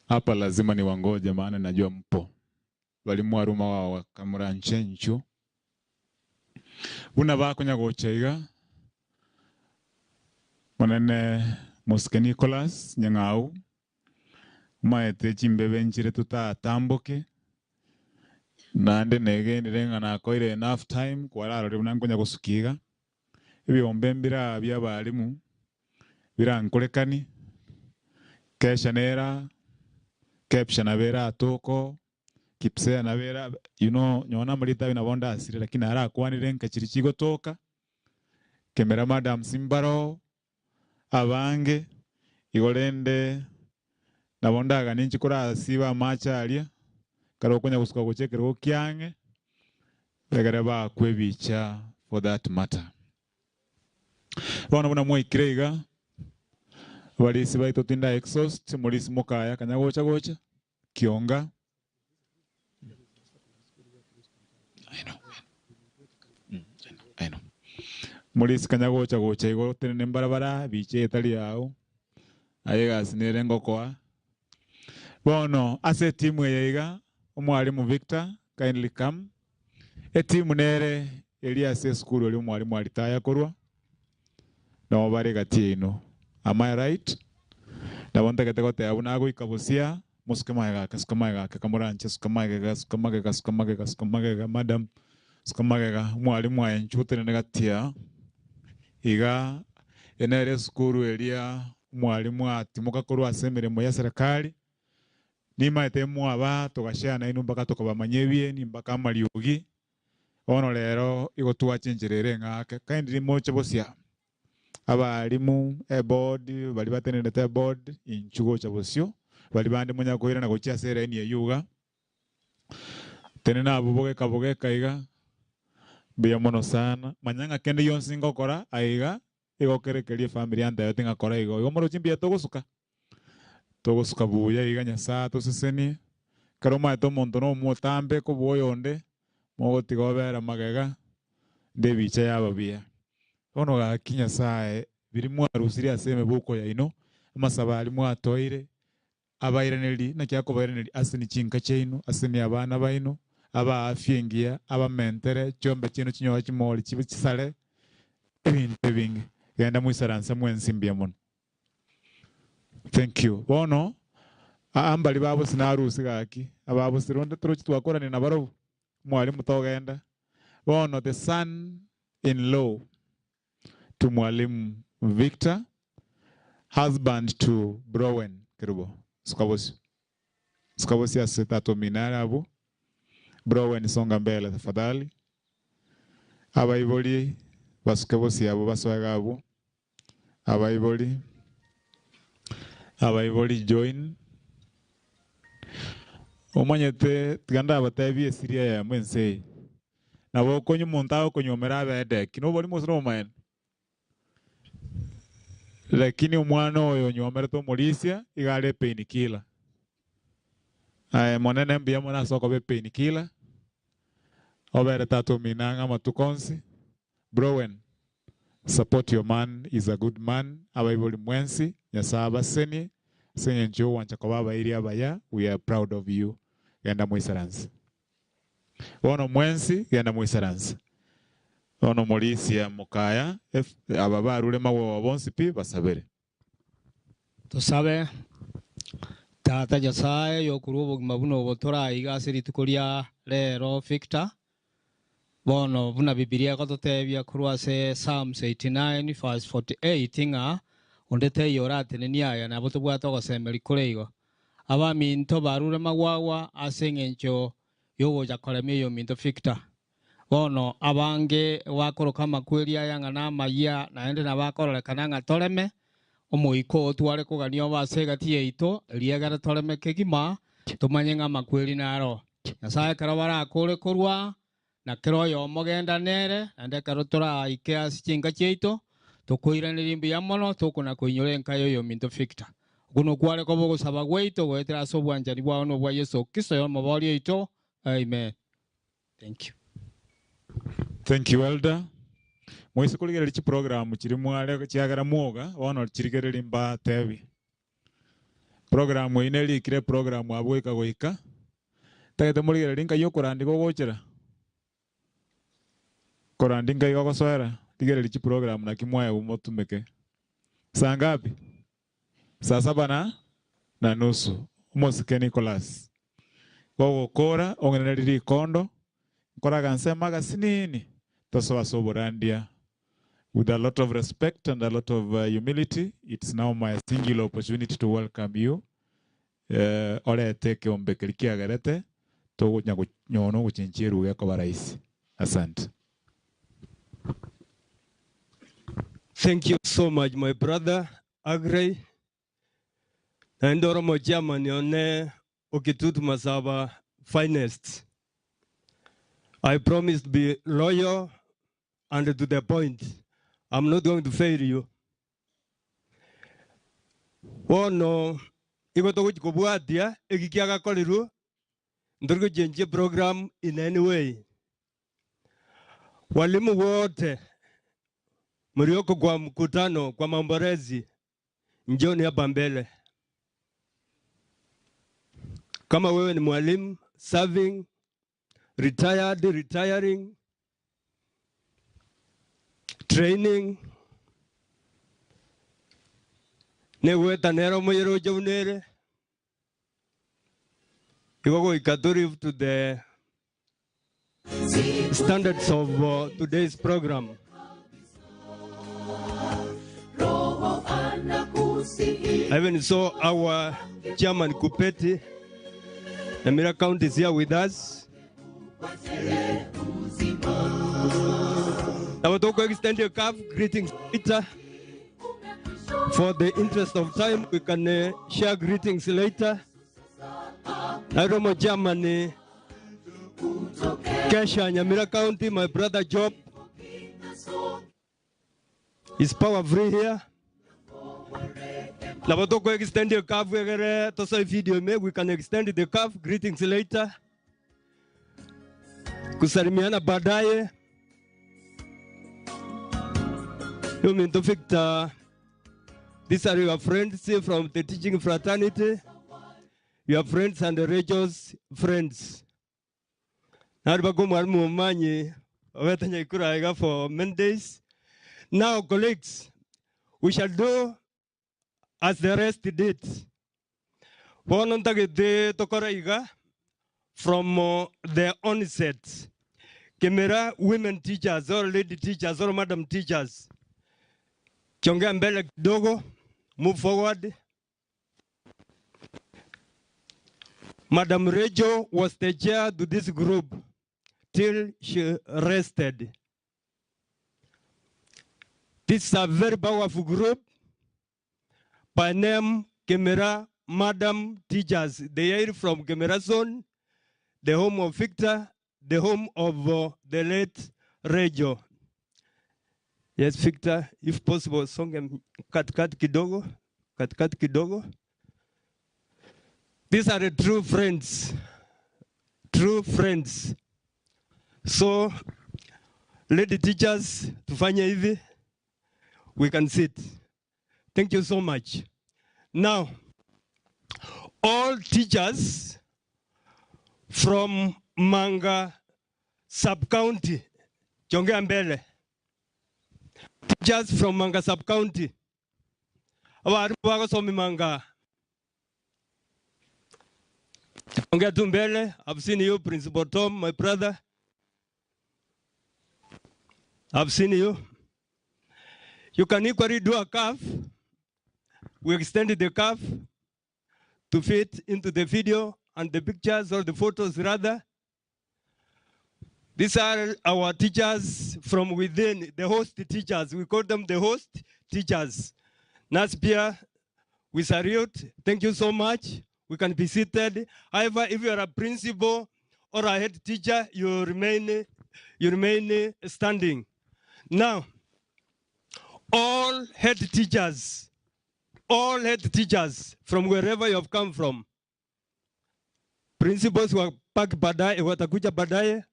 hapa lazima niwangoje, maana najua mpo bari mwaruma wawa kamuranche nchu buna bakonya gocha iga monene Mosike Nicholas Nyang'au Omaete chimbebe nchire totatamboke, naende negenire ng'a nakoire enough time kwararore buna nkonya gosukia iga. Ebiombe mbire aa bia abalimu birankorekani, kesha nere aa, kepsha nabo ere atoko, kipsea nabo ere aa, you know nonye na amarieta ayio nabo ndasire lakini narakwanire nka chiria chigotoka, kemera madams mbaroo, Abange, igo rende nabo ndaganie inche korasibe amache aria, ekero okonya gosuka gochia ekerogo kiang'e, ekere bakwe ebicha for that matter. Bono buna mwaikire iga, abarisi baito tinda exhaust, omorisi mokaya kanya gocha gocha, kionga. Morisikanya gocha gocha igo otenene mbarabara bicha etari yao aye egasi nere ngokoa. Bono ase etimu eye iga omwalimu Victor kindly come. Etimu nere eria ase esukuru eria omwalimu aritaya korwa nabo bare gati yaino. Am I right? Nabo ntagete goteba buna agoika bosia Mosuke magega ake, suka magega ake, kamoranche, suka magega, suka magega, suka magega, suka magega, madam, suka magega, omwalimu aye inchuo otenene gati aa. Iga eye nere esukuru eria omwalimu atimoka korwa ase emeremo ya serikali, nimaete mwaba togashare nainwe mpaka tokabamanya ebieni mpaka amariogi, bono rero igo twacha enchera ere eng'ake, kindly moche bosia. Abalimu, eboard, baria batenenerete eboard, inchuo gocha bosio, baria bande monyare koirana gochia ase elaini eyio iga. Tenena abwo bogeka bogeka iga, mbuya mono sana. Manya ng'a kende gionsi ngokora aiga, igo kere keria efamiri yantebeti ng'a kora igo. Igo moroche mbuya togosuka? Togosuka buya iga Nyasae atosesenie. Ekero omaete omonto na omotambe kobua oyonde, mogotiga obere magega, nde ebicha yaba buya. Bono gaki Nyasae, biria mwarusirie ase emebuko yaino, amasabo aria mwatoeire, abairanerie, naki akobairaneria ase ni chinka chiaino, ase ni abana baino, abae afya engiya, abamentere, chiombe chiaino chinyore chimori chibe chisare, ebinto ebinge. Genda moisaranse mwensi mbuya mono. Thank you. Bono aa mbari babosi narusi gaki, ababosi ronde torochi twakorania nabarobwo, mwalimu togenda. Bono the son in law to mwalimu Victor, husband to Browen Kerubo. Suka bosio. Suka bosio ase tata omino are abwo. Browen songa mbele tafadhali. Abaibori basuke bosio abwo basoe iga abwo. Abaibori, abaibori join. Omanyete tiga ndabatebie esiri eyemo ense eye. Nabo okonywa omonto agokonyuomera abe edeki, nobori mose nobomaene. Lakini omwana oyo onyuomerete omorisia iga are epain killer. Aye monene mbuya mono ase okoba epain killer, obere tata omino ang'e amatuko onsi. Browen, support your man, is a good man, abaibori mwensi, Nyasae abasenie, ase eng'encho y'ogwancha koba abairi abaya, we are proud of you, genda moisaranse. Bono mwensi genda moisaranse. Bono morisia mokaya, aba barure magwagwa bonsi pi basabere. Tosabe, Tata Nyasae, oyokorua obogima buna obo toraiga ase rituko ria rero Victor, bono buna Bibilia egototebia korwa ase Psalms 89 verse 48 ng'a onde taiyo oratenenie aya nabo tobwate ogosemeria kore igo. Abaminto barure magwagwa ase engencho y'ogocha koremia oyominto Victor. Bono abange bakoroka amakweri aya ng'a namayia, naende nabakororekana ng'a toreme, Omoika oo tware kogania obe ase egati yaito, erio egere toreme kegima, tomanye ng'a amakweri naro. Nyasae ekero barakore korwa, na kera oyomo genda nere, naende ekero toraike ase chinka chiaito, tokoiraneria mbuya mono, tokona-koinyora enka y'oyominto Victor. Okwo nokware koba ogosaba gwaito goetera ase obwanchani bwao na obwa Yeso Kristo oyomoboria oito. Amen. Thank you. Thank you elder. Moise korigereria chiprogramu chiria mware chiagera mwoga, bono chirigererie mbatebie. Programu eyio nerikire eprogramu abwo goika goika, ntagete morigererie nkai okorandia gogochera. Korandia nkai gogosoera, rigereria chiprogramu naki mwaegwa motumeke. Saa ngapi? Saa saba na na nusu. Omosike Nicholas. Gogokora ong'enenerie rikondo, nkoraga nsemo agasinini, tosoe ase oborandia. With a lot of respect and a lot of humility, it's now my singular opportunity to welcome you orete ekeombe keria kiagerete togonya konyora ogochenchia eruga ekoba rahisi. Asante. Thank you so much my brother Aggrey. Naende ore omochairman one o Kitutu Masaba finest. I promise to be loyal and to the point. I'm not going to fail you. Bono igo togochi kobwatia eki kiagakorirwe, ntori gochenchia program in any way. Walimu wote mlioko kwa mkutano kwa maombolezi, njoni hapa mbele. Kama wewe ni mwalimu serving, retired, retiring, training, negweta nere omoyere oche buna ere, igo goika to live to the standards of today's program. I even saw our chairman Kupeti, Nyamira County is here with us. Now to extend your calf greetings later. For the interest of time, we can uh, share greetings later. Nairomo Germany, Kesha, Nyamira County, my brother Job is power free here. Nabo toko extend the calf egere tosoe video ime we can extend the calf greetings later. Kusalimiana baadaye. Yominto Victor, these are your friends from the teaching fraternity, your friends and the Rachel's friends. Nari bako mwalimu Omanyi obete nyaikura iga for many days. Now colleagues, we shall do as the rest did. Bono ntagete tokore iga from the onset. Kemera women teachers or lady teachers or madam teachers. Chongea mbele kidogo, move forward. Madam Rachel was the chair to this group till she rested. This is a very powerful group by name Kemera Madam Teachers. They hail from Kemera Zone, the home of Victor, the home of uh, the late Rejo. Yes, Victor, if possible, songe katikati kidogo, katikati kidogo. These are the true friends, true friends. So, lady teachers, tufanye hivi, we can sit. Thank you so much. Now, all teachers from Manga sub-county, chongea mbele. Teachers from Manga sub-county. Abarimu bagosomi Manga. Ongea tu mbele. I've seen you, Principal Tom, my brother. I've seen you. You can equally do a calf. We extended the calf to fit into the video and the pictures or the photos rather. These are our teachers from within, the host teachers. We call them the host teachers. Naspia, we salute. Thank you so much. We can be seated. However, if you are a principal or a head teacher, you remain, you remain standing. Now, all head teachers, all head teachers from wherever you have come from, principals wa pak baadaye, watakuja baadaye,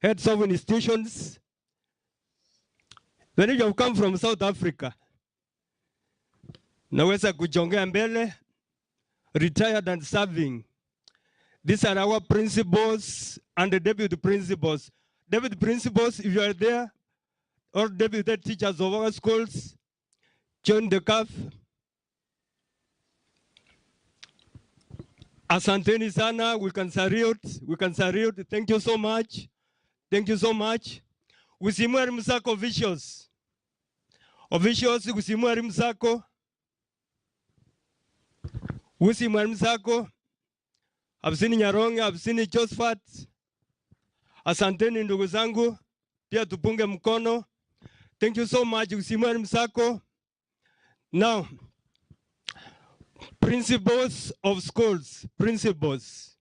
heads of institutions, When you have come from South Africa, naweza kujongea mbele, retired and serving. These are our principals and the deputy principals. Deputy principals, if you are there, or deputy teachers of our schools, join the CAF. Asanteni sana, we can salute, we can salute. Thank you so much. Thank you so much. Usimweri msako officials. Officials, usimweri msako. Usimweri msako. Absini Nyaronge, Absini Josephat. Asanteni ndugu zangu, pia tupunge mkono. Thank you so much, Usimweri msako. Now, principals of schools, principals,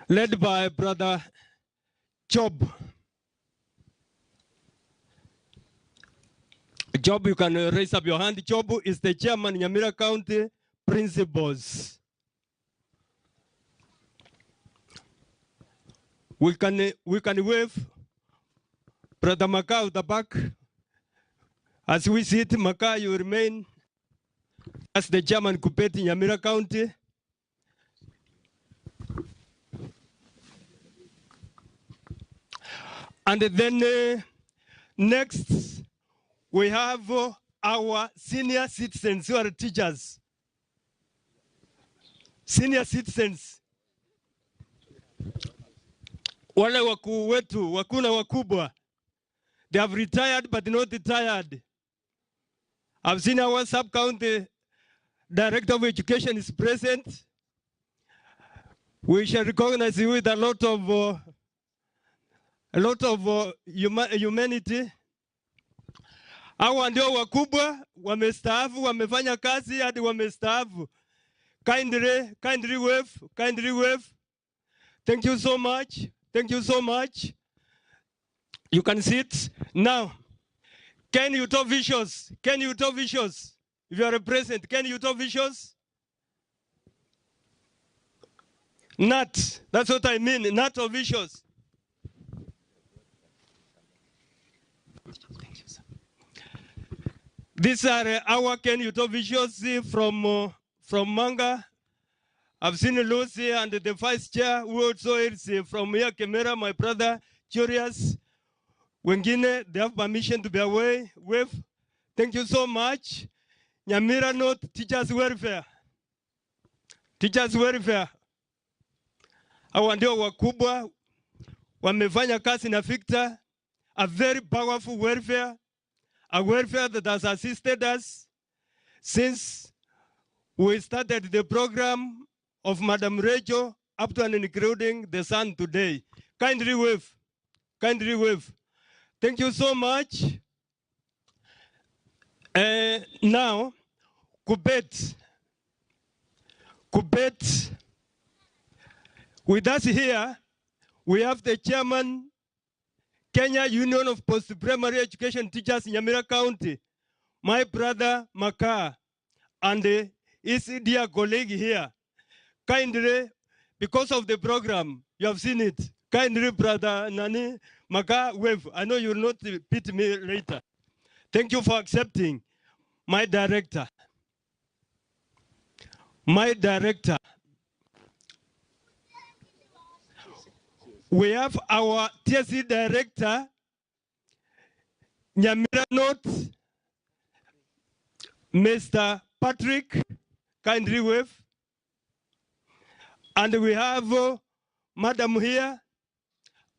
led by Brother Job. Job, you can raise up your hand. Job is the chairman, Nyamira County Principals. We can wave Brother Makau the back. As we sit, Maka, you remain as the chairman Kupeti Nyamira County. And then next, we have our senior citizens who are teachers. Senior citizens. Wale wakuu wetu, wakuu na wakubwa. They have retired but not retired. I've seen our sub-county director of education is present. We shall recognize you with a lot of humanity. Hawa ndio wakubwa, wamestaafu, wamefanya kazi hadi wamestaafu. Kindly, kindly wave, kindly wave. Thank you so much. Thank you so much. You can sit now. Can you talk vicious? Can you talk vicious? If you are present, can you talk vicious? Not. That's what I mean. Not officials. These are our Ken officials from Manga. I've seen Lucy and the vice chair who also is from here, Kemera, my brother, Curious. Wengine, they have permission to be away with. Thank you so much. Nyamira North Teachers Welfare. Teachers Welfare. Hawa ndio wakubwa wamefanya kazi na Victor, a very powerful welfare, a welfare that has assisted us since we started the program of Madam Rachel up to and including the son today. Kindly wave. Kindly wave. Thank you so much. Now, Kubet. Kubet. With us here, we have the chairman, Kenya Union of Post-Primary Education Teachers in Nyamira County, my brother Maka, and his dear colleague here. Kindly, because of the program, you have seen it. Kindly, brother Nani Maka, wave. I know you will not pity me later. Thank you for accepting my director. My director. We have our TSC director, Nyamira North, Mr. Patrick, kindly wave. And we have Madam here,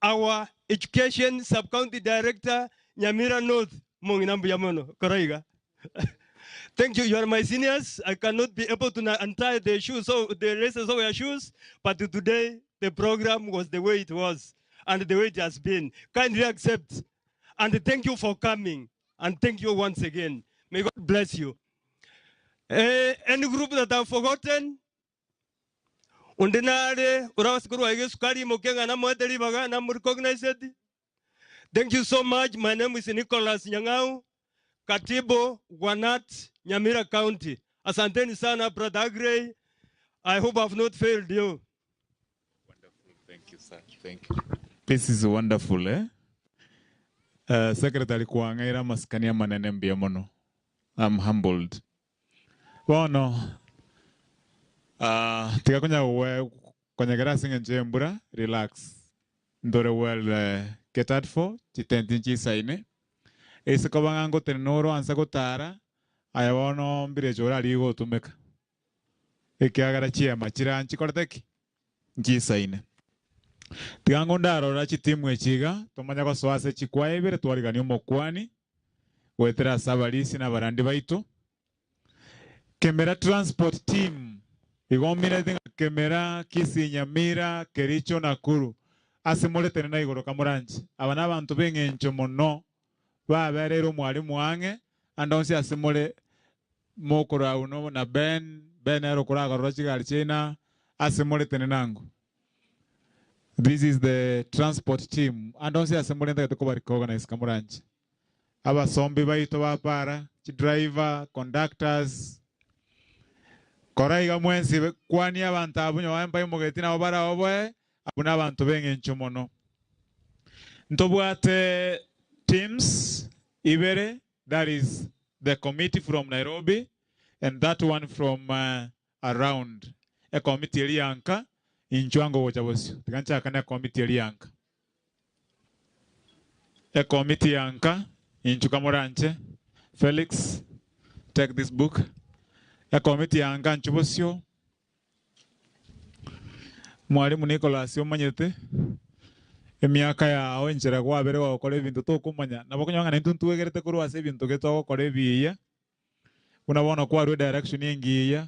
our Education Sub-County Director, Nyamira North, Monginambu Yamono, Koraiga. Thank you. You are my seniors. I cannot be able to untie the shoes, so the laces of your shoes, but today the program was the way it was and the way it has been. Kindly accept. And thank you for coming. And thank you once again. May God bless you. Any group that I've forgotten? Undinare, urawasikuru wa sukari mokenga na mweteri baga na recognize. Thank you so much. My name is Nicholas Nyang'au, Katibu Wanat, Nyamira County. Asanteni sana, Brother Agrey. I hope I've not failed you. Wonderful. Thank you, sir. Thank you. This is wonderful, eh? Eh, secretary kwang'eire amasikani amanene mbuya mono. I'm humbled. Bono ah, tiga konya gowe konyegera ase eng'encho y'embura, relax. Ntore well eh, catered for, chitenti nchisaine. Ase koba ng'a ngotenena oro ansa gotara, aye bono mbirecha orarigie gotumeka. Ekiagera chiema chiria nchikorete ki? Nchisaine. Tiga ng'o ndarora chitimu echi iga, tomanye gosoa ase chikwaya ibere twariganie omokuani, goetera ase abarisia na abarandi baito. Kemera Transport Team, igo omineti ng'a Kemera, Kisii, Nyamira, Kericho, Nakuru, ase more tenena igoro kamoranche. Aba nabanto b'eng'encho mono, babereire omwalimu ang'e, ande onsi ase more mokorau no na Ben, Ben nere okoragarora chigari chiaino aa, ase more tenena ango. This is the transport team, ande onsi ase more ntagete koba recognize kamoranche. Abasombi baito ba para, chidriver, conductors, kora iga mwensi kwania abanto abwo nyowe mbaimogeti nabo baraoboe, abwo nabanto b'eng'encho mono. Ntobwate teams ibere, that is the committee from Nairobi and that one from around. Ekomiti eria ya nka, inchuo ango gocha bosio. Tiga nchakane ekomiti eria ya nka. Ekomiti ya nka, inchuo kamoranche. Felix, take this book. Ekomiti ya nka inchuo bosio. Mwalimu Nicholas omanyete emiaka yao enchera gwabere gokora ebinto tokomanya. Nabo okonyora ng'a naintwe ntwegerete korwa ase ebinto gete togokora ebiya. Buna bono kwarua edirection engiya,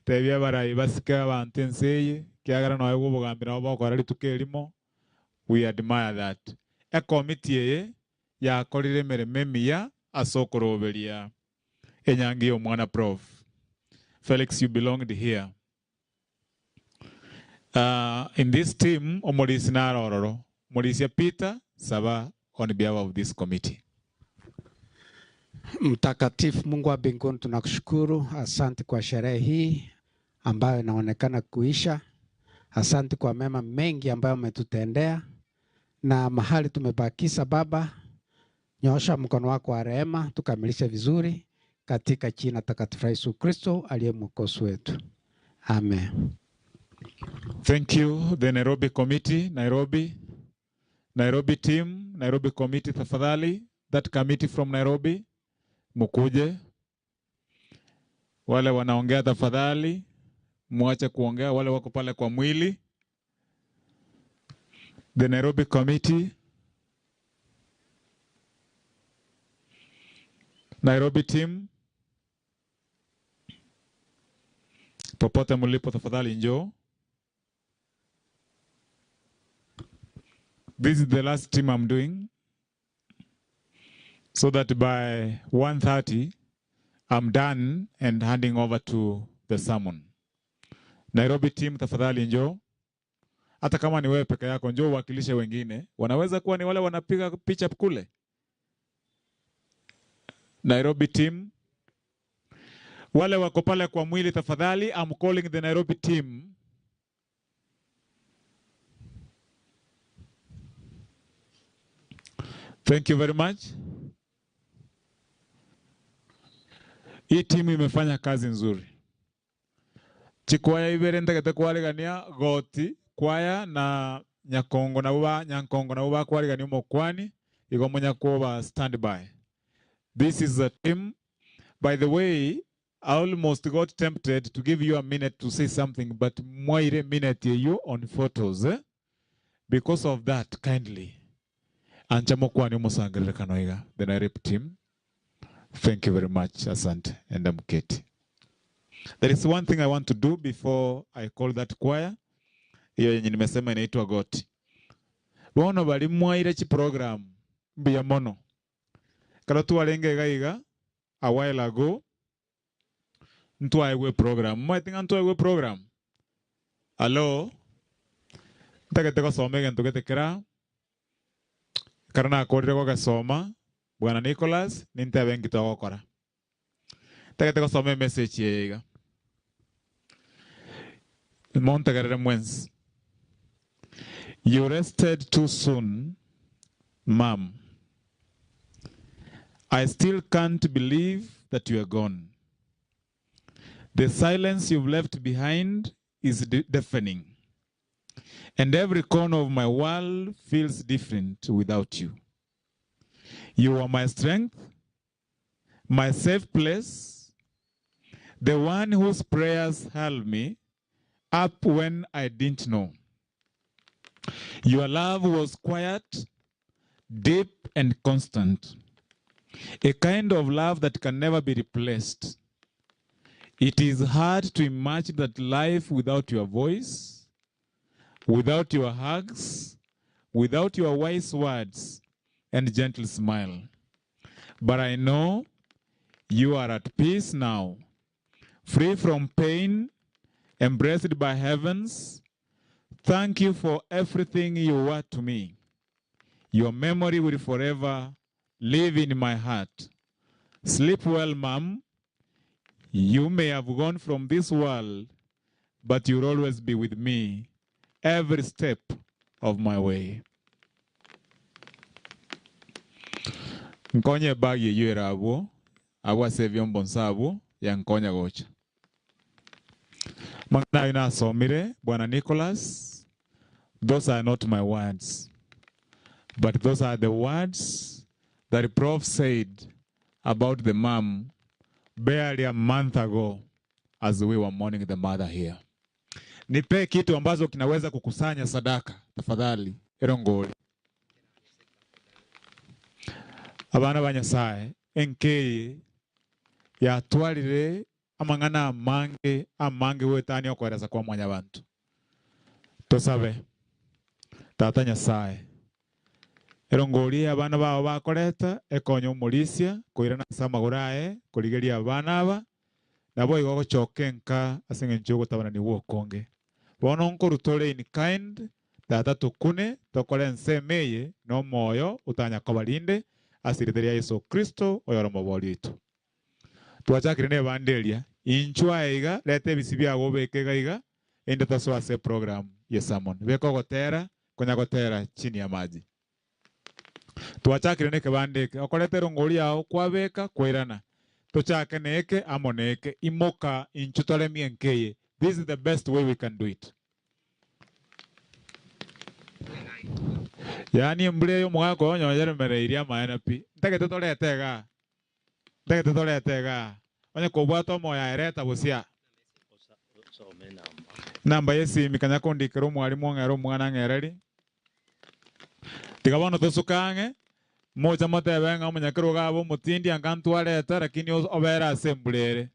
tebia abarai basike abanto ense eye, ekiagera nonya bwa obogambi nabo bogokora rituko erimo, we admire that. Ekomiti eye yakorire emeremo emiya ase okoroberia enyangi ya omwana Prof. Felix you belonged here. Uh, in this team omorisi naro ororo, Morisia Peter saba on behalf of this committee. Mtakatifu Mungu wa mbinguni, tunakushukuru. Asante kwa sherehe hii ambayo inaonekana kuisha. Asante kwa mema mengi ambayo umetutendea na mahali tumebakisha. Baba, nyoosha mkono wako wa rehema tukamilishe vizuri katika jina takatifu la Yesu Kristo aliye mwokozi wetu, amen. Thank you the Nairobi committee, Nairobi, Nairobi team, Nairobi committee tafadhali, that committee from Nairobi, mukuje. Wale wanaongea tafadhali, muache kuongea, wale wako pale kwa mwili. The Nairobi committee, Nairobi team, popote mlipo tafadhali njoo. This is the last team I'm doing so that by 1:30 I'm done and handing over to the sermon. Nairobi team tafadhali njoo. Hata kama ni wewe peke yako njoo uwakilishe wengine. Wanaweza kuwa ni wale wanapiga picha kule. Nairobi team. Wale wako pale kwa mwili tafadhali, I'm calling the Nairobi team. Thank you very much. Hii timu imefanya kazi nzuri. Chikwaya ibere ntagete kwarigania goti kwaya na nyakongo nabo ba nyankongo nabo bakwarigania omokwani igo monyakoba stand by. This is a team. By the way, I almost got tempted to give you a minute to say something, but mwaire minute you on photos. Eh? Because of that, kindly. Ancha mokwani omosangererekano iga, the Nairobi team. Thank you very much, asante, and I'm Kate. There is one thing I want to do before I call that choir. Hiyo yenye nimesema inaitwa Goti. Bono bari mwaire chi program mbuya mono. Kero twarenge iga iga a while ago ntwaegwe program. Momaete ng'a ntwaegwe program? Hallo? Ntagete gosoma egento gete kera ekero nakorire gogesoma Bwana Nicholas nintebe nki togokora. Ntagete gosoma emessage eye iga. Montegerere mwensi. You rested too soon, mum. I still can't believe that you are gone. The silence you've left behind is deafening. And every corner of my world feels different without you. You are my strength, my safe place, the one whose prayers held me up when I didn't know. Your love was quiet, deep, and constant. A kind of love that can never be replaced. It is hard to imagine that life without your voice, without your hugs, without your wise words and gentle smile. But I know you are at peace now, free from pain, embraced by heavens. Thank you for everything you were to me. Your memory will forever live in my heart. Sleep well, Mom. You may have gone from this world, but you'll always be with me every step of my way. Nkonye ebag eyio ere abwo, abwo ase ebiombo nse abwo, yankonya gocha. Amang'ana ayio nasomire, Bwana Nicholas, those are not my words, but those are the words that Prof said about the mom barely a month ago as we were mourning the mother here. Nipe kitu ambazo kinaweza kukusanya sadaka tafadhali, erongori. Abana ba Nyasaye enkeye yatwarire amang'ana amange amange goetania okoeresa kwa mwanyabanto. Tosabe Tata Nyasaye erongori abana bao bakoreta ekonya omorisia koirana ase amagoro aye korigeria abana aba nabo igo gochoka enka ase eng'encho yogotabananiwa okonge. Bono nkorutore in kind Tata tokune tokore ensemo eye na omoyo otanya koba rinde ase erieta ria Yeso Kristo oyore omobori oito. Twachakire na ebande eria inchwe aye iga reta ebisi biago obeke iga iga ende tosoe ase eprogram ye sermon. Beka ogotera konya gotera chini ya maji. Twachakire na ekebande eke okoreta erongori yao kwabeka kwairana. Tochake na eke amo na eke imoka inchwe toremie enka eye. This is the best way we can do it. Yaani embura eye omogaka oyo onye oyeremereirie amaene pi. Ntagete torete igaa. Ntagete torete igaa. Onye kobwate omoyo aye reta bosia. Namba y'esimi kanya kondikera omwalimu ong'ere omwana ang'ereri. Tiga bono tosuke ang'e, moche motebe ng'a omonyakerogo abe omotindi anga ntwarete lakini obere ase embura ere.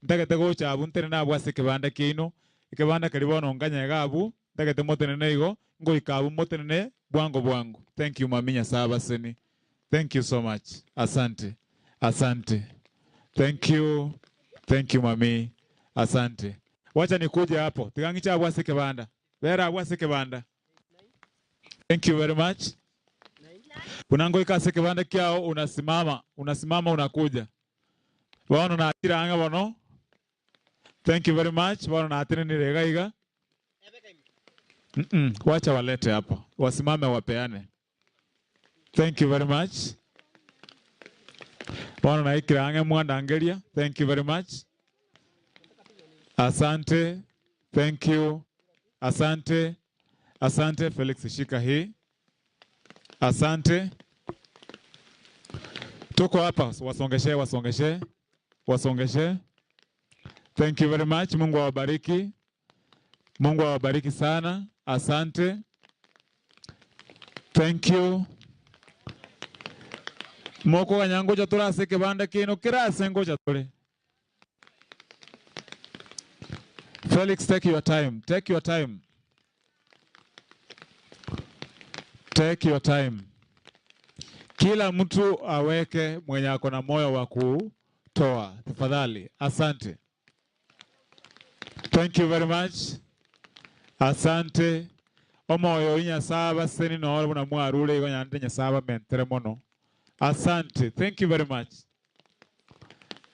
Ntagete gocha abwo ntenene abwo ase ekebanda kiaino, ekebanda keria bono nganye iga abwo, ntagete motenene igo, ngoika abwo motenene bwango bwango. Thank you mami Nyasaye abaseni. Thank you so much. Asante. Asante. Thank you. Thank you mami. Asante. Wacha nikuje hapo. Tiga ng'iche abwo ase ekebanda. Bera abwo ase ekebanda. Thank you very much. Buna ngoika ase ekebanda kiao unasimama, unasimama unakuja. Bono nachire ang'e bono. Thank you very much. Bono natenenire iga iga. Mm-mm. Wacha walete hapa. Wasimame wapeane. Thank you very much. Bono naikire ang'e mwandangeria. Thank you very much. Asante. Thank you. Asante. Asante Felix shika hii. Asante. Tuko hapa, wasongeshe, wasongeshe, wasongeshe. Thank you very much. Mungu awabariki. Mungu awabariki sana. Asante. Thank you. Moko ganyangocha torase kebanda kino kirase ngocha tore. Felix, take your time. Take your time. Take your time. Kila mtu aweke mwenye ako na moyo wa kutoa. Tafadhali. Asante. Thank you very much. Asante. Omoyo oyo Nyasaye abaseni noro buna mwarure igo nyande Nyasaye abamentere mono. Asante. Thank you very much.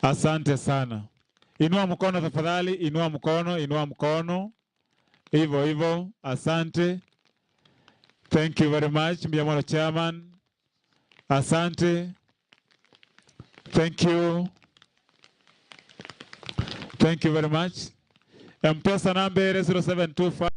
Asante sana. Inua mkono tafadhali, inua mkono, inua mkono. Hivyo hivyo. Asante. Thank you very much, Mbiamono Chairman. Asante. Thank you. Thank you very much. Mpesa namba ere 0725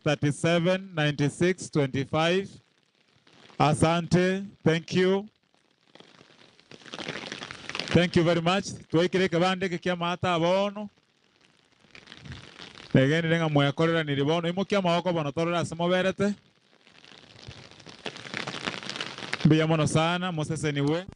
37 96 25. Asante, thank you. Thank you very much. Twekire ekebande eke kia amato abono. Negenire ng'a mwekoreranire bono imokia amaboko bono torore ase moberete. Mbuya mono sana moseseniwe.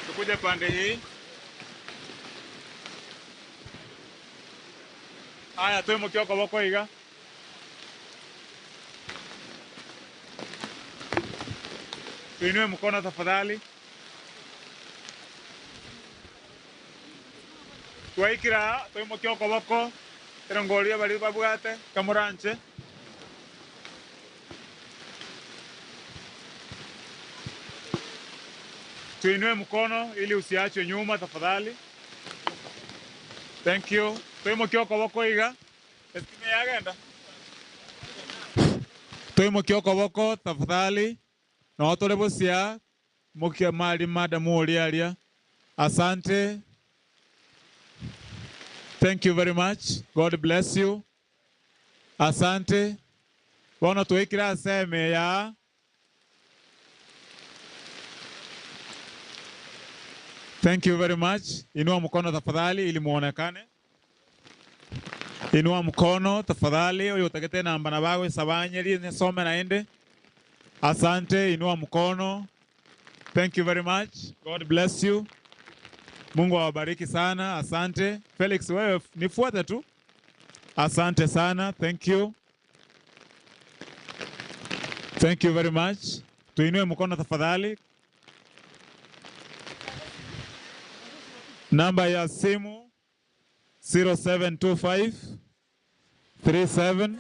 Tukuje pande hii. Aya, twimokie okoboko iga. Tuinue mkono tafadhali. Twaikire aa, toimokie okoboko, erongoria baria babwate, kamoranche. Tuinue mkono ili usiachwe nyuma tafadhali. Thank you. Toimokie okoboko iga. Estima yagenda. Toimokie okoboko tafadhali. Noo tore bosia mokia mari madam oria aria. Asante. Thank you very much. God bless you. Asante. Bono twaikire ase eme ya Thank you very much. Inua mkono tafadhali ili muonekane. Inua mkono tafadhali oyo otagete enamba nabo agoesabanyerie nesome naende. Asante, inua mkono. Thank you very much. God bless you. Mungu awabariki sana. Asante. Felix, wewe nifuate tu. Asante sana. Thank you. Thank you very much. Tuinue mkono tafadhali. Namba ya simu 0725 37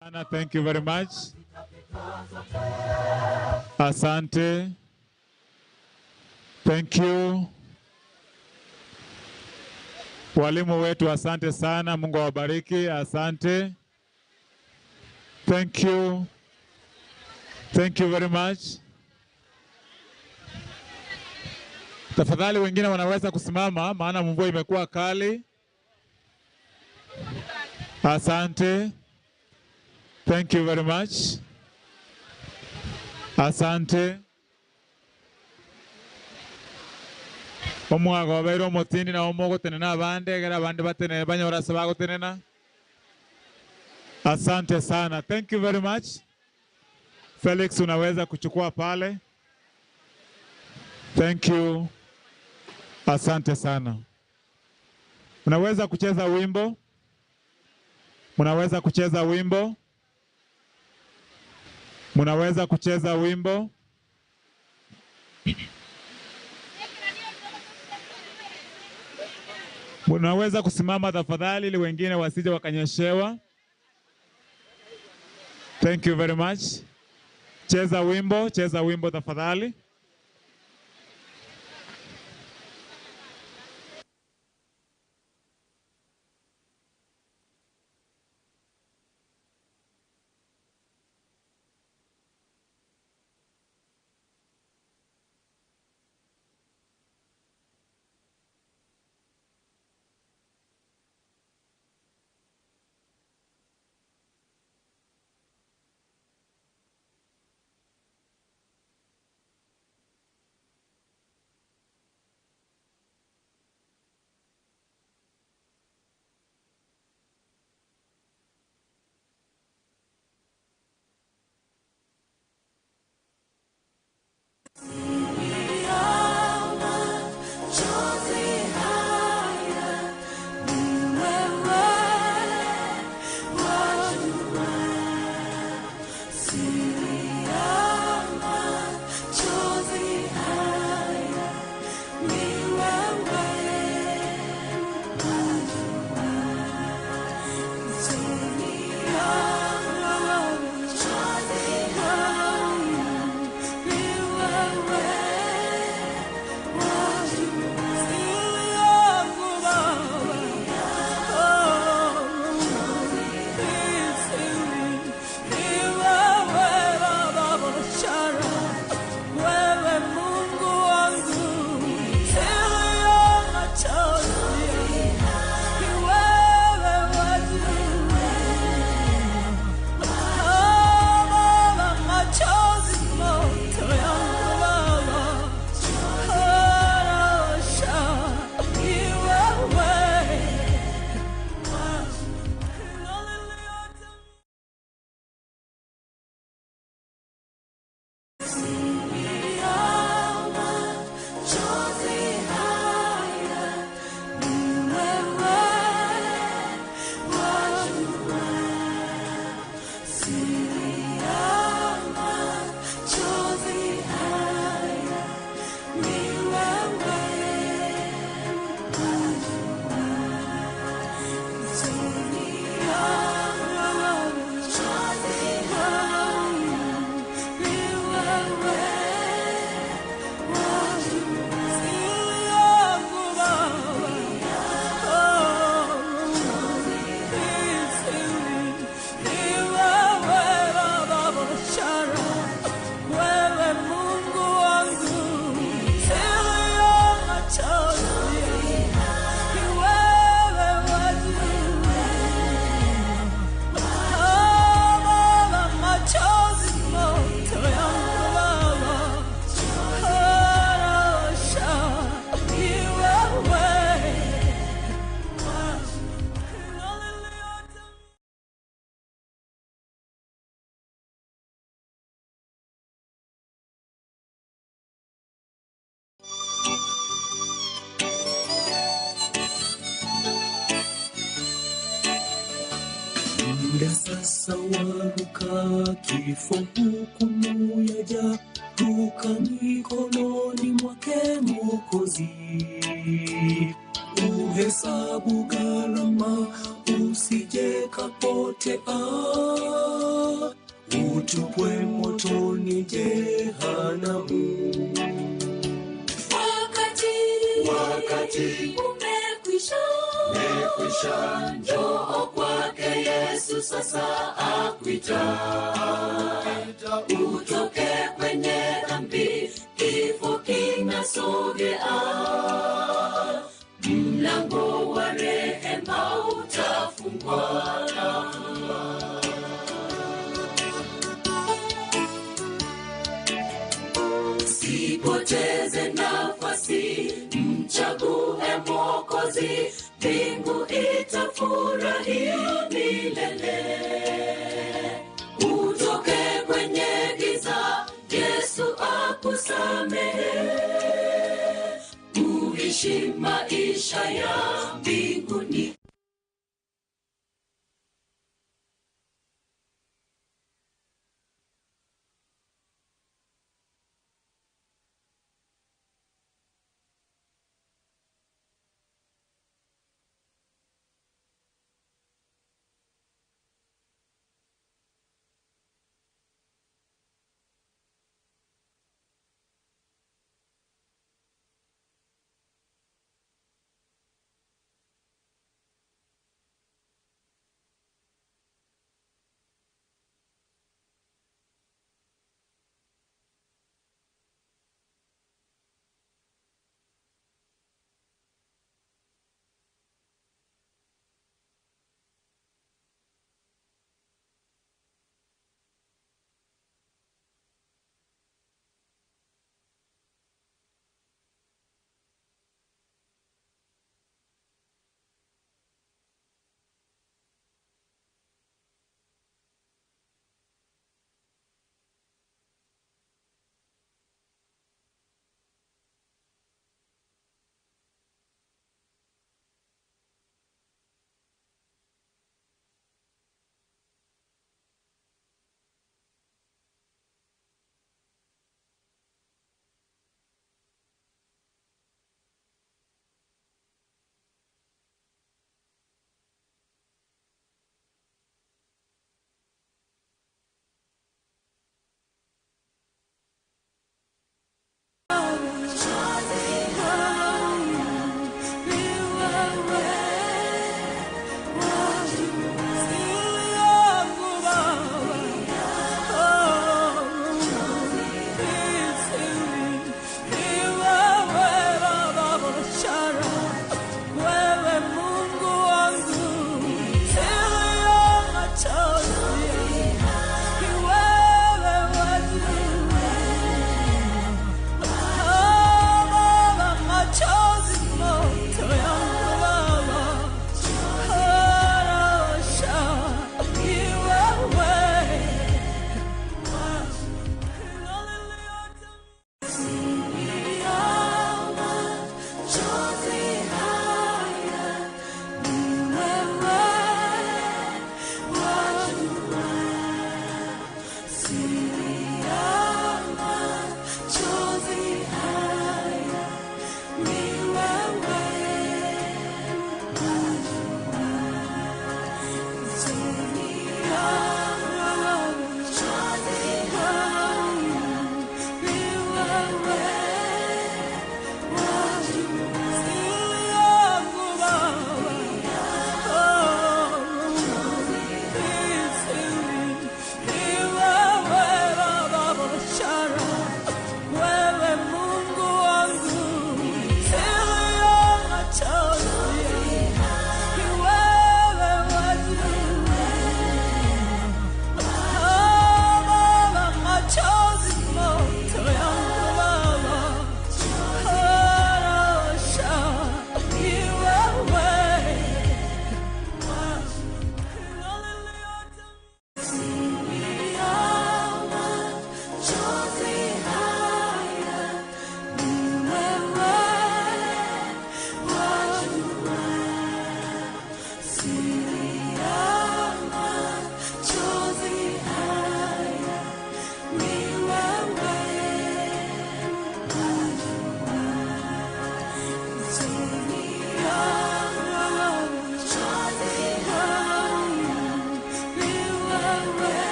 Ana, thank you very much. Asante. Thank you. Walimu wetu asante sana, Mungu awabariki. Asante. Thank you. Thank you very much. Tafadhali wengine wanaweza kusimama maana mvua imekuwa kali. Asante. Thank you very much. Asante. Omwaga obeire omotindi nabo mogotenena abande egere abande batene banyora ase bagotenena. Asante sana. Thank you very much. Felix unaweza kuchukua pale. Thank you. Asante sana. Unaweza kucheza wimbo. Mnaweza kucheza wimbo. Mnaweza kucheza wimbo. Mnaweza kusimama tafadhali ili wengine wasije wakanyeshewa. Thank you very much. Cheza wimbo, cheza wimbo tafadhali. Muda sasa waruka, kifo hukumu yaja, ruka mikononi mwake Mwokozi. Uhesabu gharama, usije kapotea, utupwe motoni jehanamu. Wakati, Wakati umekwisha, umekwisha, njoo kwake Yesu sasa akuita, utoke kwenye dhambi, kifo kinasogea, mlango wa rehema utafungwa. Sipoteze nafasi, mchague Mwokozi, mbingu itafurahi milele. Utoke kwenye giza, Yesu akusamehe, uishi maisha ya mbinguni.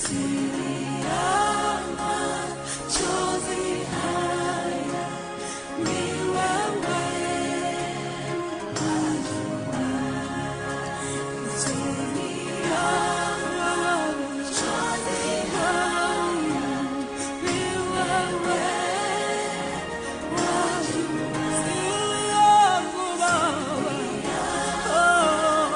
Siri ya machozi haya ni wewe wajua. Siri ya machozi haya ni wewe wajua. Siri yangu Baba, oh,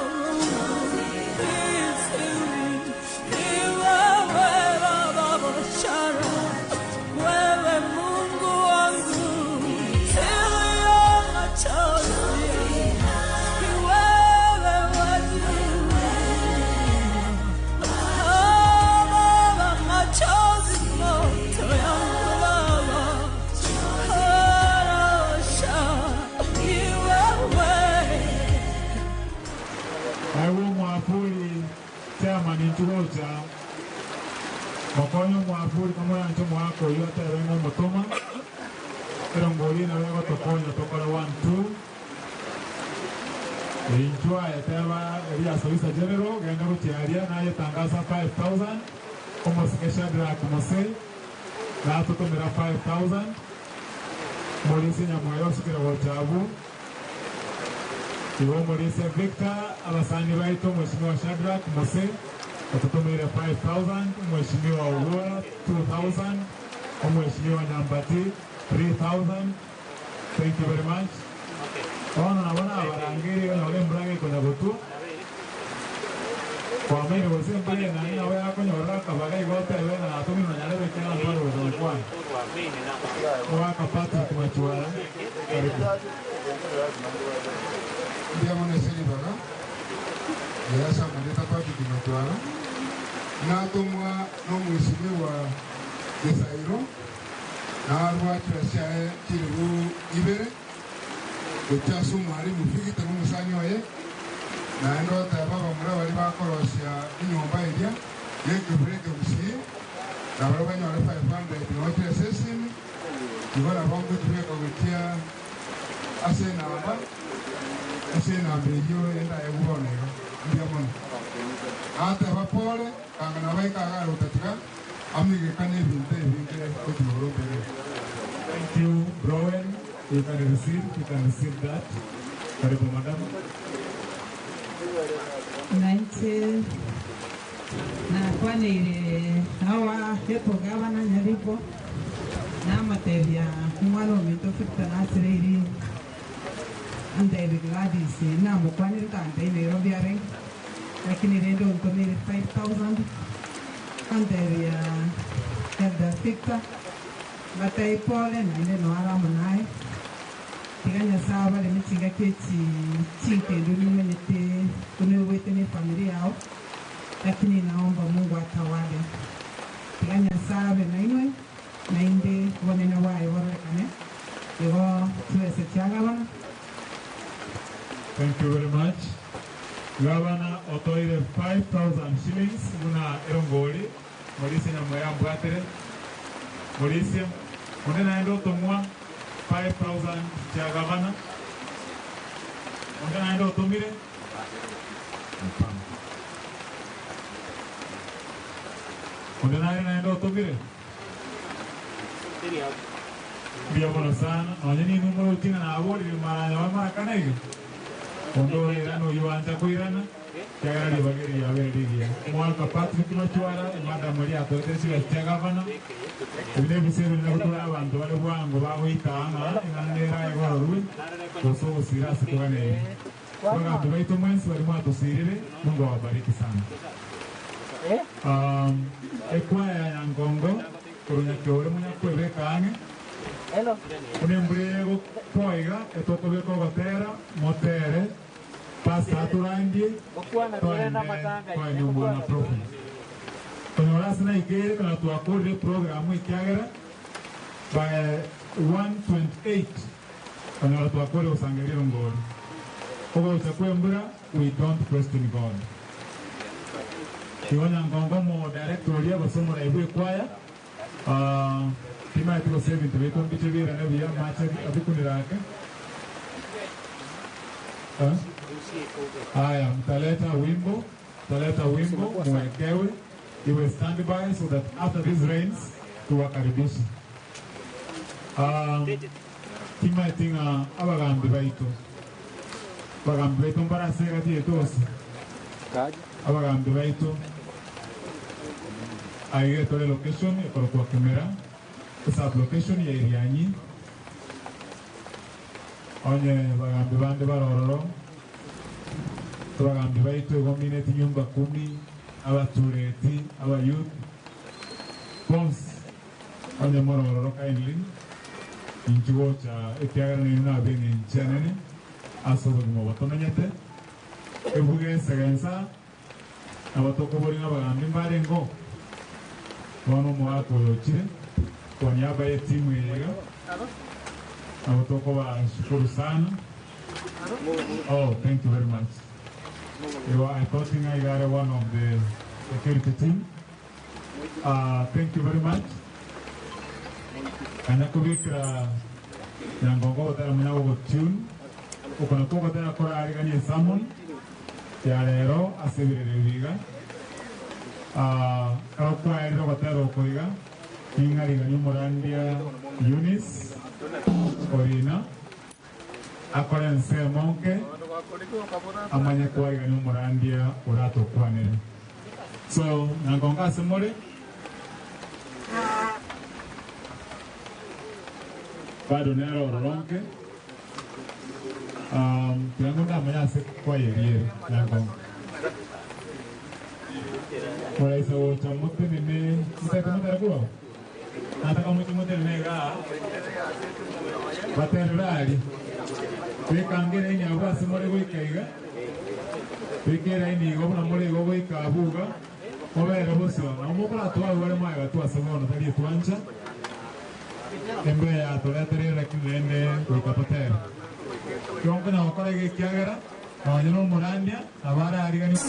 Aiwo mwafuli chairman inchugocha mokonyo mwafuli kamoyancho mwako oyo atebenga omotoma erongori nabo egotokonya tokore 1 2 inchwa eteba eria solicitor general genda gochiaria nayetangaza 5000 omosike Shadrack Mose natutumira 5000 molisi nyamwera osikire gochabu iwo mulise Victor abasani baito Mheshimiwa Shadrack Mose watutumire 5000 Mheshimiwa Owuora 2000 Mheshimiwa Nyambati 3000 thank you very much ona nabona abarangiri onyore embura gekonya gotwa kwamaire gose embura enani nabo yakonyorera akabaga igo otebe na natumire nonyare bekera ntware gocha gokwana Mwaka Patrick Machwara karibu ndiamona esiribaga erasamaleta Patrick Matwara natomwa n'omwishimiwa Gisairo narwakira syae kiribu ibere gochasa omwarimu Victor n'omusani oye naende oteba bamura bari bakorosya enyomba eria yekebure ekebusie nabaro banyore 500 nokira ase esimi igo nabo ngotubeka gochia ase enamba ase enamba eyio endaye bwona igo mbuya mono ateba pole kanga nabo ikagara gotatiga amigekana ebinto ebinge gotigoro mbere Thank you, Rowan. You can receive, you can receive that. Karibu madam. Nainche nakwaneire awa epo gavana nyaribo namatebia omwana ominto Victor nasireiri antebi Gladys namokwanire kante Nairobi are lakini rende ontomire 5000 antebia Elder Victor batai pole naende noara monaye tiga nyasaye abareme chingaki echi chinkendo nimenyete unewete ne familia yao lakini naomba Mungu atawale tiga nyasaye abe nainwe nainde bonene bwaye bororekane igo chiwese chia gabana Thank you very much. Gavana otoire 5000 shillings muna erongori Mauricio Nyamoya mbwatere Mauricio onde naende otomwa 5000 chia gavana onde naende otomire Hapana. Onde naende naende otomire Mbuya mono sana nonye ninumura otinga naborire maranya bamarakana iga ondo oirana oyo wancha koirana kiagera ribageri riabere rigiya omwaka Patrick Machwara emadam oria atoete chibesa chia gavana ebi nebisero bina gotwara abanto bare bwango bagoitanga eng'ana nera egororwe gose ogosira ase toganere bagambi baito mwensi bari mwatosirire Mungu awabariki sana ekwaya ya Nyangongo korunya kiore munyakwebeka ang'e une embura egokoiga etokobeka ogotera motere pastor aturangie toende koenia omwana province tonyora ase naikere kana twakorire program ekiagera by 1:28 tonyora twakorire gosangeria erongori ogocha kwa embura we don't question God igo Nyangongo omo director oria gose omorai bwa ekwaya timaeti gose ebinto biaito mbiche birane buya amache abikunire ake Eh? Haya, mtaleta wimbo, mtaleta wimbo mwekewe. Iwe standby so that after these rains tuwakaribishe. Timaeti ng'a abagambi baito, abagambi baito mbare ase egati yaito gose? Abagambi baito aiga etore location ekorokwa Kimera, esub location ya Irianyi, onye bagambi bande bare ororo, abagambi baito igo mineti nyumba kumi, abatureti, abayouth, bonsi onye more ororo kindly, inki gocha ekiagera nainwe nabe eng'encho enene ase obogima obo tomenyete, ebuge ensegensa, nabo tokoboria ng'a abagambi mbarenge oo? Bono omogaka oyo ochire kwa niaba y'etimu eye iga, nabo tokobashukuru sana. Oh, thank you very much. Igo I thought ng'a iga are one of the security team. Thank you very much. Kanya kobekera Nyangongo ogotera muna gogotune, oko nakwo ogotera korariganie esermon ya rero ase ebirero ebi iga. Ekero kwaerire ogotera oko iga, ning'ariganie omorandia Eunice Orina akore ensemo nke amanye kwarigania omorandia oratokwanere. So Nyangongo ase more. Bado nere ororo nke. Tiga ndamanye ase kwayeriere Nyangongo. Moraisa gocha motenene, motete motere korwa? Nataka moche motenene igaa, baterere aria. Beka ng'eraini abwo ase more goika iga, beka eraini igo buna more igo goika abwo iga, mobere bosio. Nabo mokoratware bare mwayegatwa ase bono tari etwancha, embeo yatoretereire lakini naende goika totere. Igo nkonya gokora iga ekiagera, nonye nomorandia nabo arariganie.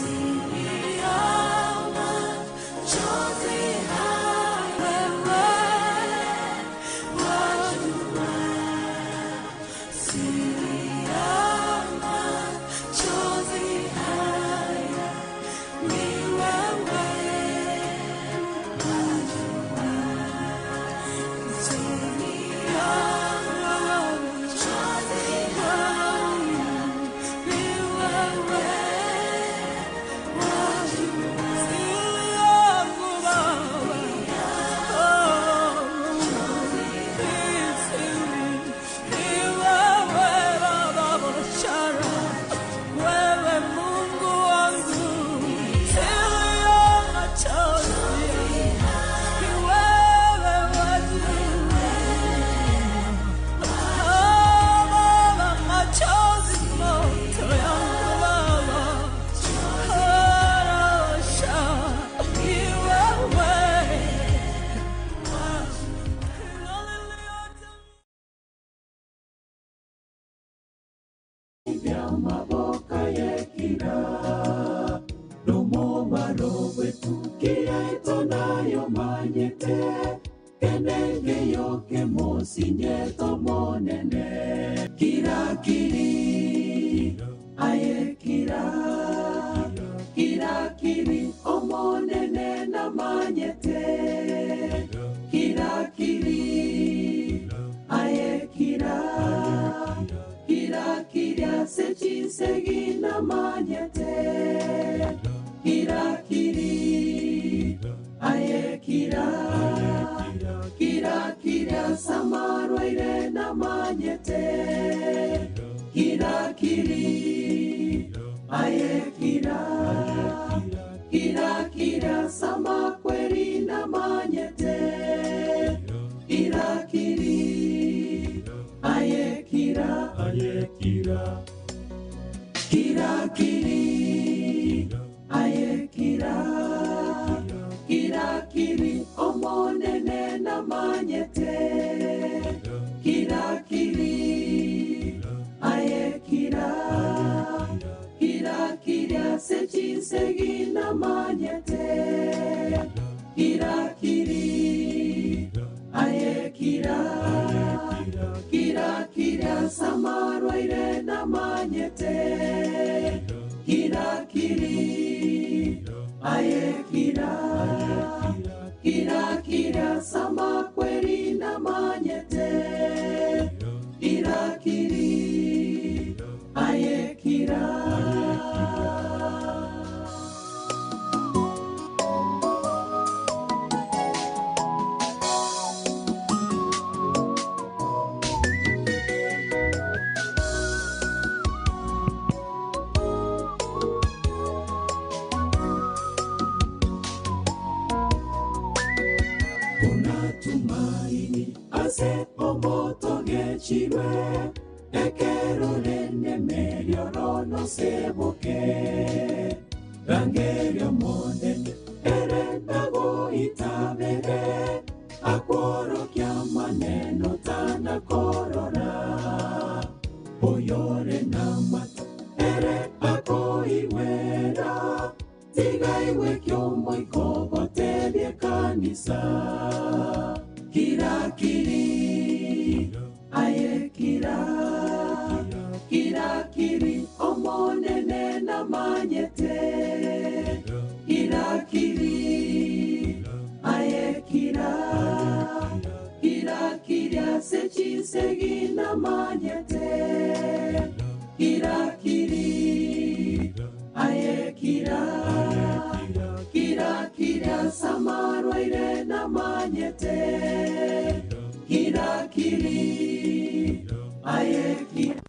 Kira kiri, aye kira. Tumaini ase omoto gechirwe ekerore nemeriorono seboke rangerio monene ere nagoitabere akworokia maneno tanakorora oyore namata ere akoiwera tigaiwe kiomoiko gotebie kanisa kirakiri aye kira kirakiri omonene namanyete kirakiri aye kira kirakiri ase chisegi namanyete kirakiri aye kira kirakiri asamarwaire namanyete kirakiri aye kira.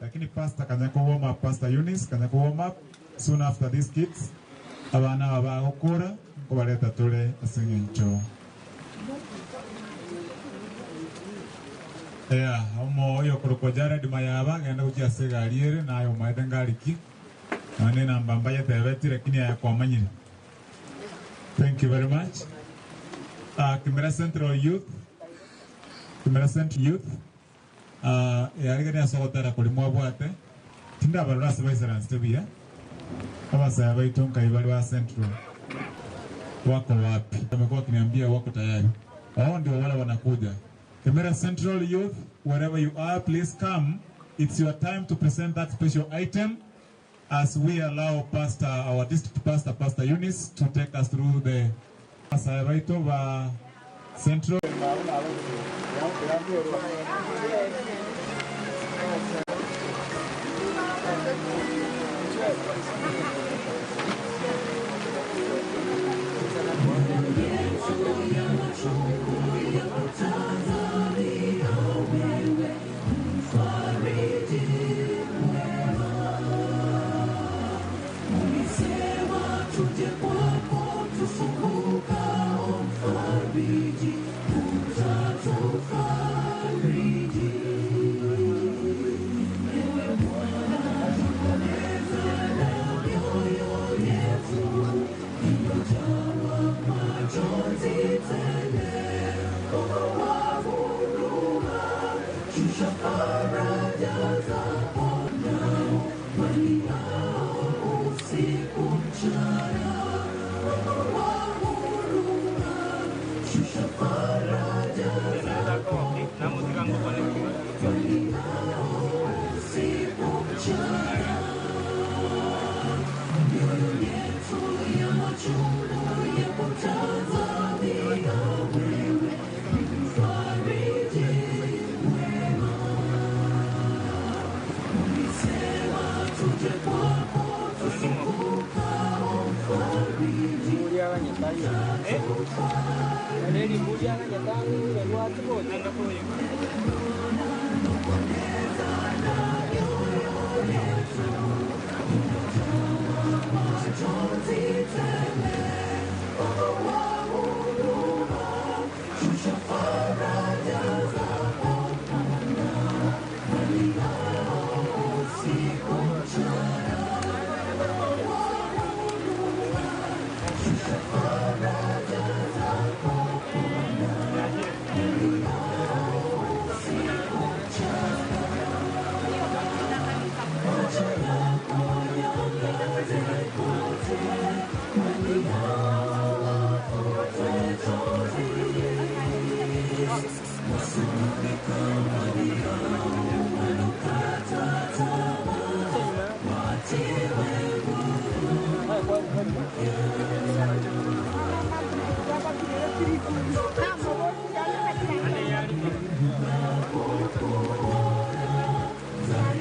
Lakini pastor kanya ko warm up, Pastor Eunice kanya ko warm up soon after these kids abana aba bagokora nkobareta tore ase eng'encho. Yeah, omo oyokorokwa Jared Mayaba genda gochia ase egari ere naye omaete ngari ki nonya ne enamba mbayetebeti lakini aye kwamanyire. Thank you very much. Kimera Central Youth, Kimera Central Youth, eariganie ase ogotera koria mwabwate, tindabarora ase baisaransete buya, abasae baito nkai bare ba Central wako wapi? Wamekuwa wakiniambia wako tayari. Wao ndio wale wanakuja. Kimera Central Youth, wherever you are, please come. It's your time to present that special item as we allow Pastor, our district pastor, Pastor Eunice, to take us through the Abasae baito ba Central.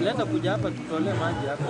Leta kuja hapa tutolee maji hapa.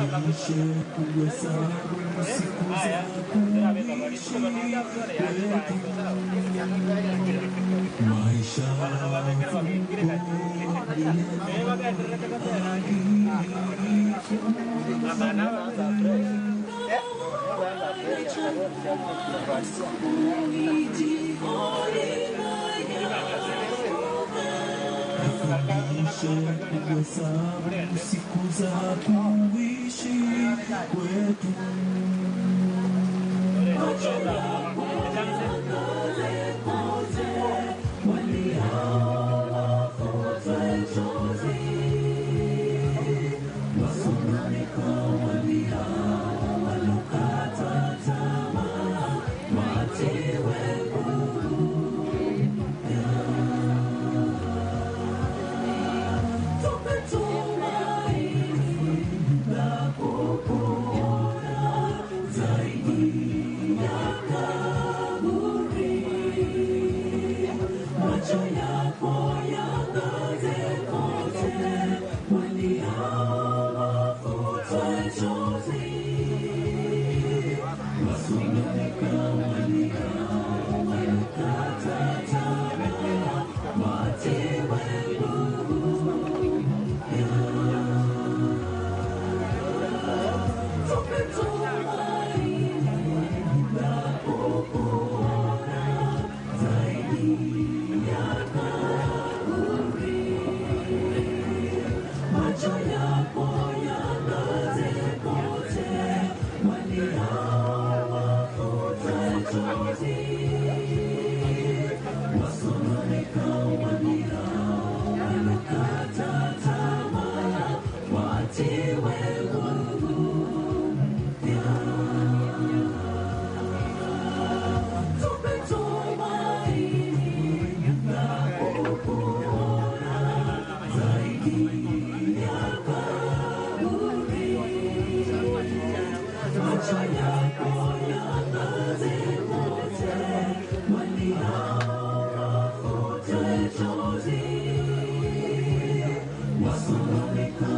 Tufundishe kuhesabu siku za kuishi kwetu, maisha Tufundishe kuhesabu siku za kuishi kwetu. Macho yako yaangaze kote, waliao wafutwe chozi, wasononeka waliao walokata tamaa, watiwe nguvu. Tupe tumaini la kukuona zaidi ya kaburi. Macho yako yaangaze kote, waliao wafutwe chozi, wasononeka waliao walokata tamaa, watiwe nguvu. Tupe tumaini la kukuona zaidi ya kaburi. Macho yako yaangaze kote, waliao wafutwe chozi, wasononeka waliao walokata tamaa, watiwe nguvu. Tupe tumaini la kukuona zaidi ya kaburi. Macho yako yaangaze kote, waliao wafutwe chozi, wasononeka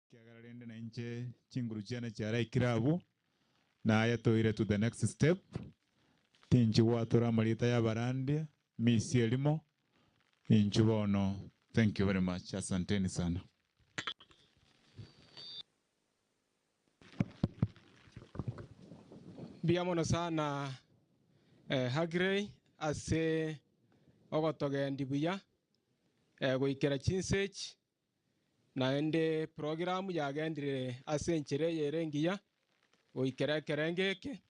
Kiagera rende na inche chinguru chiane chiaraikire abwo, naye toire to the next step, tinchigwatora amarita ya abarandia, misi erimo, inchu bono, thank you very much, asanteni sana. Mbuya mono sana Hagrey ase ogotogendi buya goikera chinsechi naende program yagendire ase enchera eye ere engiya goikera ekerenge eke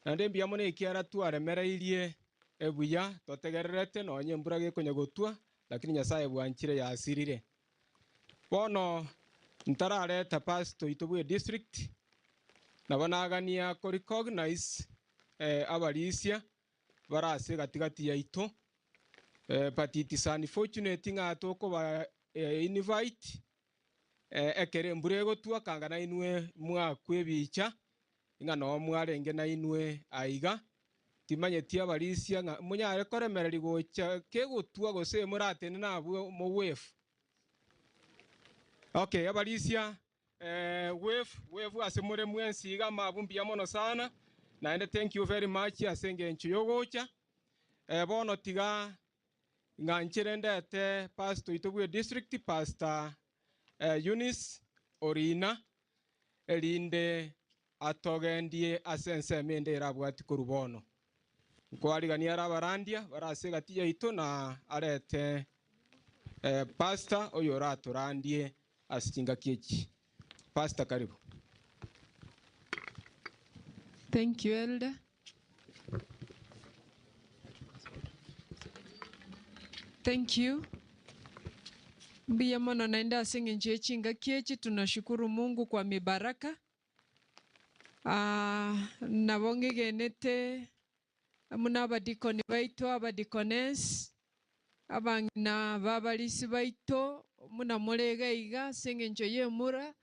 naende mbuya mono ekiara twaremereirie ebuya totegererete nonye embura gekonya gotwa lakini Nyasaye bwanchire yasirire. Bono ntarareta pastor oito bwe district nabo nagania ko recognize abarisia barase gatigati yaito but it is unfortunate ng'a tokoba invite Ekero embura egotwa, kanga nainwe mwakwa ebicha, ng'a noo mwarenge nainwe aiga. Timanyeti abarisia ng'a monyare koremereria gocha kegotwa gose moratenene abwo mogwefu. Okay, abarisia Wefu, wefu ase more mwensi iga amabu mbuya mono sana, naende thank you very much ase engencho yogocha. Bono tiga ng'anchere ndete pastor oito bwe district, Pastor Eunice Orina, erinde atogendie ase ensemo ende erabwati korwa bono. Nkoarigania are abarandia bare ase egati yaito na arete pastor oyo oratorandie ase chingaki echi. Pastor karibu. Thank you Elder. Thank you. Mbuya mono naende ase eng'encho ye chingaki echi tunashukuru Mungu kwa mibaraka. Ah, nabo ng'egenete buna abadikoni baito, abadikonesi, abang'ina b'abarisi baito, buna more iga iga ase eng'encho y'emura,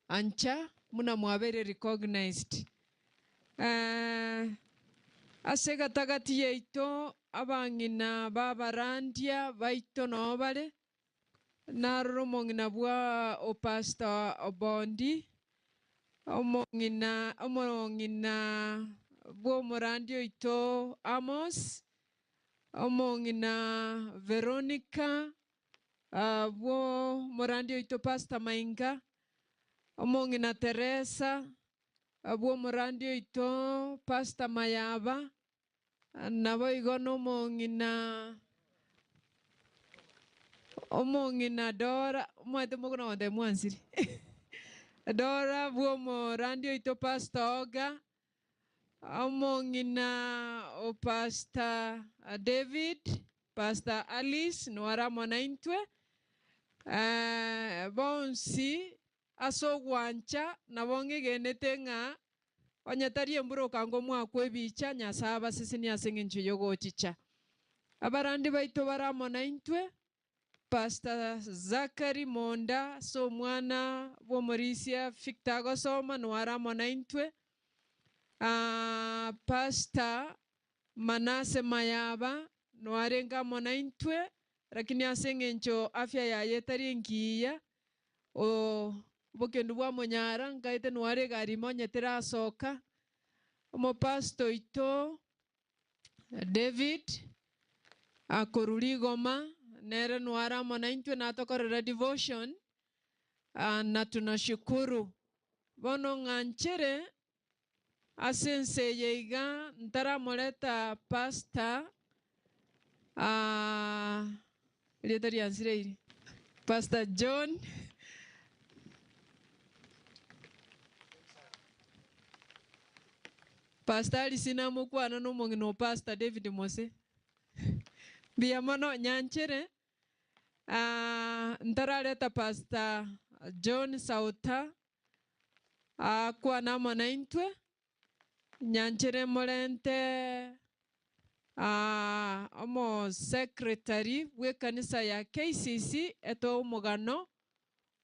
ancha buna mwabeire recognized. Eh, ase egatagati yaito abang'ina b'abarandia baito noo bare, Narora omong'ina bwa opastor Obondi, omong'ina omong'ina bw'omorandi oito Amos, omong'ina Veronica bw'omorandi oito Pastor Mainga, omong'ina Teresa bw'omorandi oito Pastor Mayaba, Naboigo nomong'ina, omong'ina Dora, omanyete mokona gontebia mwansire, Dora bw'omorandi oito Pastor Oga, omong'ina o Pastor David, Pastor Alice nware amo naintwe, bonsi Ase ogwancha nabo ng'egenete ng'a onye tari embura okanga omwaka ebicha, Nyasae abasesenie ase engencho y'ogochicha. Abarandi baito bare amo naintwe, Pastor Zachary Monda ase omwana bw'omorisia Victor agosoma noare amo naintwe, Pastor Manase Mayaba noarenge amo naintwe, Lakini ase engencho afya yaye etari engiya, obokendu bwamonyara, nkaete nware egari ime onye terasoka. Omopastor oito David akorwa rigoma, nere nware amo naintwe natokorera devotion, na tunashukuru. Bono ng'anchere Ase ense eye iga ntaramoreta Pastor erieta riansireiri, Pastor John Pastor Alice namokwana nomong'ina o Pastor David Mose. Mbuya mono nyanchere ntarareta Pastor John Sauta Akwane amo naintwe, nyanchere morente omosecretary bw'ekanisa ya KCC etoe omogano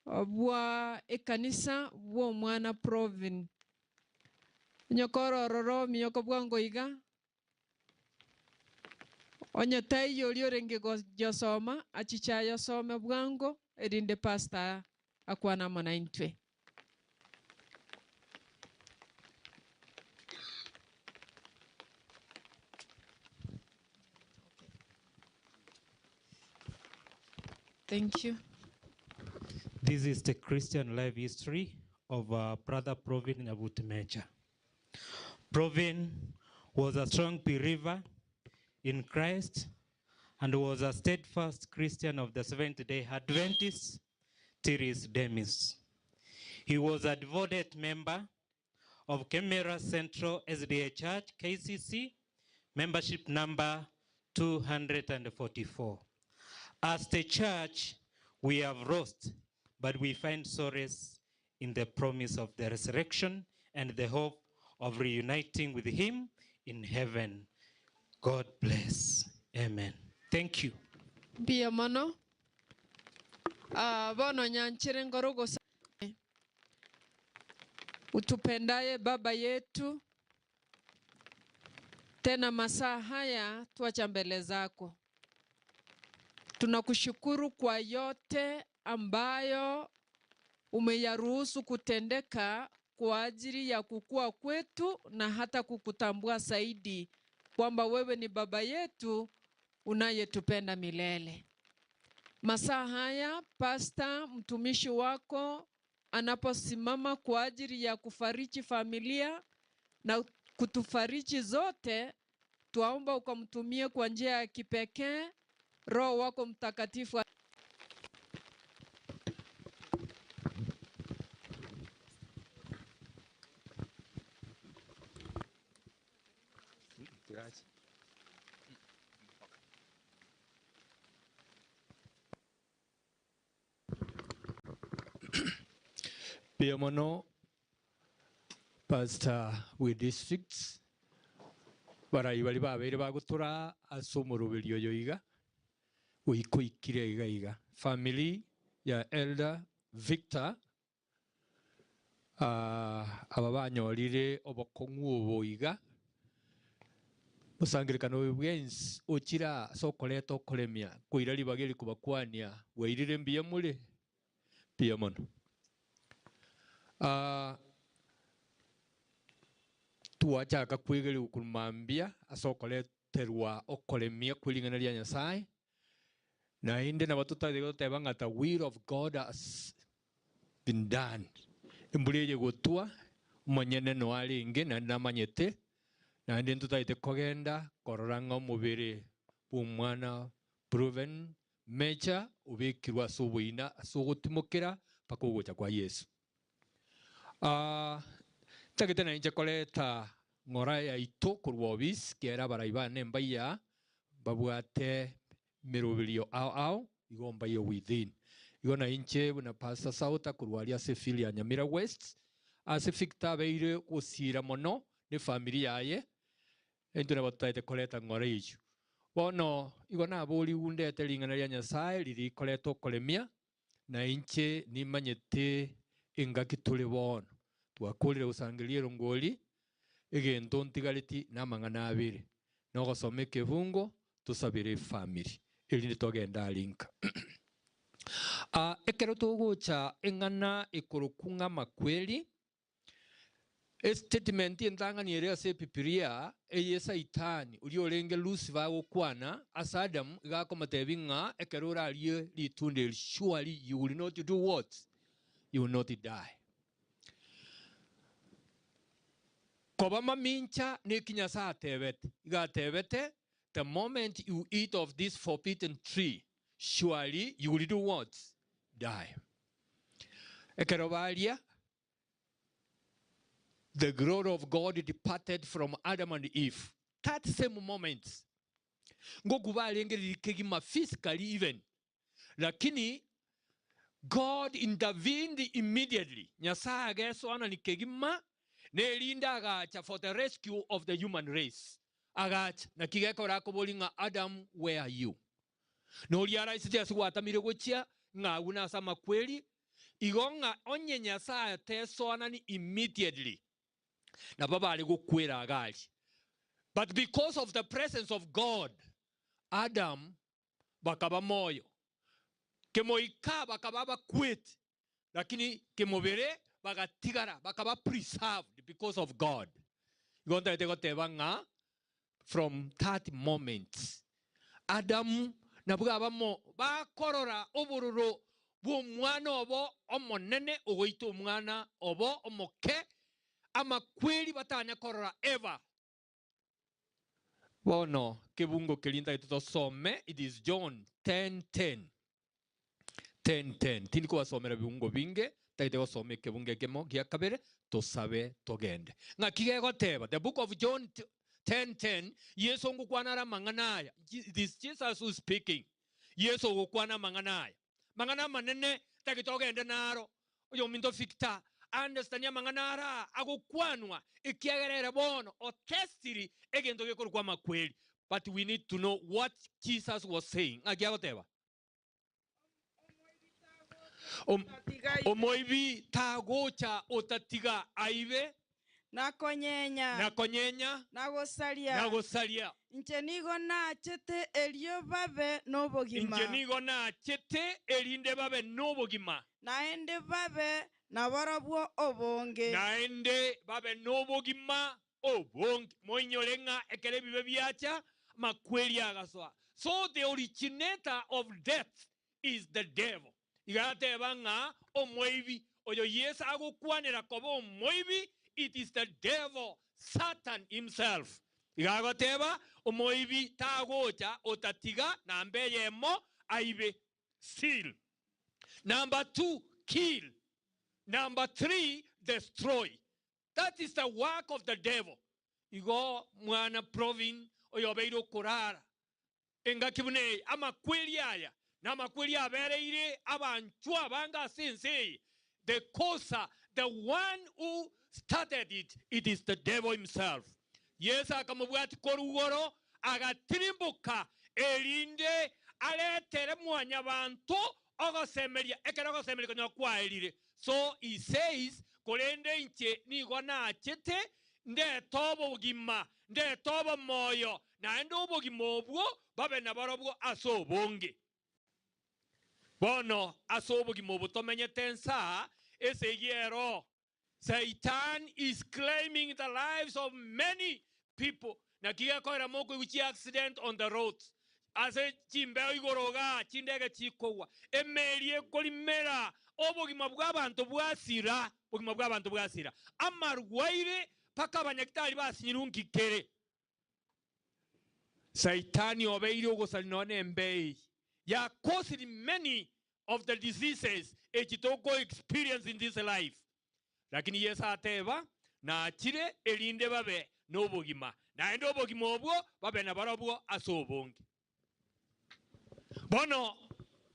bwa ekanisa bw'omwana Provin. Onyokore ororo ominyoko bwango iga, Onye taiyo oria orenge goyosoma, achiche ayosome bwango, erinde pastor akwane amo naintwe. Thank you. This is the Christian life history of uh, Brother Provin Nyabuti Mecha. Provin was a strong believer in Christ and was a steadfast Christian of the Seventh day Adventists till his demise. He was a devoted member of Kemera Central SDA Church, KCC, membership number 244. As the church, we have lost, but we find solace in the promise of the resurrection and the hope of reuniting with him in heaven. God bless. Amen. Thank you. Mbuya mono. Ah, bono nyanchere nkore ogosa. Utupendaye Baba yetu, tena masaa haya twacha mbele zako. Tunakushukuru kwa yote ambayo umeyaruhusu kutendeka kwa ajili ya kukua kwetu na hata kukutambua zaidi kwamba wewe ni Baba yetu unayetupenda milele. Masaa haya pasta mtumishi wako anaposimama kwa ajili ya kufariji familia na kutufariji zote, twaomba ukamtumie kwa njia ya kipekee Roho wako Mtakatifu. Mbuya mono Pastor bwe districts barai baria babeire bagotora ase omoroberi oyo iga goika oikire iga iga. Family ya Elder Victor aba banyorire obokong'u obo iga Omosangererekano oyo bwensi ochire ase okoreta okoremia koira ribaga eri kobakwania, Bwairire mbuya more? Mbuya mono. Aa, twachaka kwegerigwa korwa mambia ase okoreterwa okoremia kwe ring'ana ria Nyasae, naende nabo totagete goteba ng'a the will of God has been done. Embura eye gotwa, omonyene noe arenge naende namanyete, naende ntotagete kogenda korora ng'a omobere bw'omwana proven Mecha obekirwe ase oboina ase ogotimokera mpaka ogocha kwa Yeso. Aa, ntagete nainche koreta ng'ora yaito korwa obisi, kiagera abarai bane mbaiya mbabwate emeroberio ao ao, igo mbaiyo within. Igo nainche buna Pastor Sauta korwa aria ase efield ya Nyamira West, ase Victor abeire gosiira mono nefamiri yaye, Intwe nabo totaete koreta ng'ora eyio. Bono igo naborigwe ndete ring'ana ria Nyasae riria rikoreta okoremia, na inche nimanyete engaki tore bono. Twakorire gosangereria erongori, egento ntigareti namang'ana abere, nogosoma ekebungo, tosabere efamiri, erinde togende aria nka. Aa, ekero togocha eng'ana ekorokwa ng'a amakweri, Estatement entang'ani ere ase Ebibilia eye Saitani, oria orenge Lucifer agokwana ase Adamu iga akomotebia ng'a ekero orarie ritunda eri surely you will not do what? You will not die. Koba mamincha neki Nyasae atebete? Iga atebete the moment you eat of this forbidden tree surely you will do what? Die. Ekero baria The glory of God departed from Adam and Eve that same moment. Ngoku barenge riri kegima physically even, lakini God intervened immediately. Nyasaye agesoanani kegima nerinde agacha for the rescue of the human race. Agacha, naki gekora akobori ng'a Adam where are you? Noria araisete ase gwatamire gochia, ng'a agwo nase amakweri, igo ng'a onye Nyasae tesoanani immediately, nabo bare gokwera iga aria. But because of the presence of God, Adam bakaba moyo, kemoika bakaba abakwete, lakini kemobere bagatigara, bakaba preserved because of God. Igo ntagete goteba ng'a from that moment Adamu nabwo abamo bakorora obororo bw'omwana obo omonene ogoita omwana obo omoke, amakweri batanya korora ever. Bono kebungo keria ntagete tosome, it is John 10:10. 10:10. Tindi kobasomera bibungo binge, ntagete gosoma ekebungo ekemo gia kabere, tosabe togende. Ng'aki gegoteba? The book of John 10:10, Yeso ngokwana are amang'ana aya. It is Jesus who is speaking. Yeso ogokwana amang'ana aya. Mang'ana amanene ntagete ogende naro. Oyominto Victor, understand amang'ana ara agokwanwa, ekiagera ere bono otestiri egento gekorokwa amakweri. But we need to know what Jesus was saying. Ng'aki agoteba? Omoibi tagocha otatiga aibe. Na konyenya. Na konyenya. Na gosaria. Na gosaria. Inche nigo nachete erio babe nobogima. Inche nigo nachete erinde babe nobogima. Naende babe naborobwo obonge. Naende babe nobogima obonge. Moinyore ng'a ekero ebibe biacha, amakweri agasoa. So the originator of death is the devil. Iga ateba ng'a omoibi, oyo Yeso agokwanera koba omoibi, it is the devil, Satan himself. Iga agoteba, omoibi tagocha otatiga namba eyemo aibe, steal. Number two, kill. Number three, destroy. That is the work of the devil. Igo mwana Provin oyo obeire okorara Engaki buna eye, amakweri aya namakweri abereire abanchwa abange ase ense eye, the causer, the one who started it, it is the devil himself. Yeso akamobwatia korwa igoro, agatirimboka, erinde aretere mwanyabanto ogosemeria, ekero ogosemeria konya kwaerire. So he says, korende inche nigo nachete Ndete obogima, ndete obomoyo, naende obogima obwo babe nabarobwo ase obonge. Bono ase obogima obo tomenyete ensa esegi ero, Satan is claiming the lives of many people. Naki gekoera mokoigwa chi accident on the roads, ase chimbeo igoro igaa, chindege chikogwa, emeri ekorimera, obogima bw'abanto bwasira, obogima bw'abanto bwasira, amarwaire mpaka abanyagitari basinyirwe nki kere. Saitani obeire ogosari nonya nembe eye ya caused many of the diseases echi toko experience in this life. Lakini Yeso ateba, Nachire erinde babe nobogima, naende obogima obwo babe nabarobwo ase obonge. Bono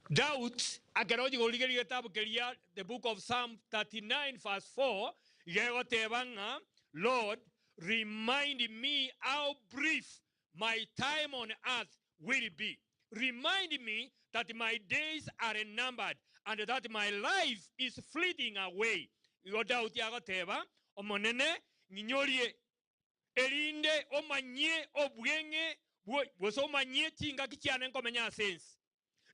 Daud akera ochia korigereria egetabu keria, the book of Psalm 39 verse 4, gegoteba ng'a, Lord, remind me how brief my time on earth will be. Remind me that my days are numbered and that my life is fleeting away. Igo Daudi agoteba, Omonene, ng'inyorie, erinde omanyie obweng'e gose omanyie chingaki chiane nkomenya ase ense.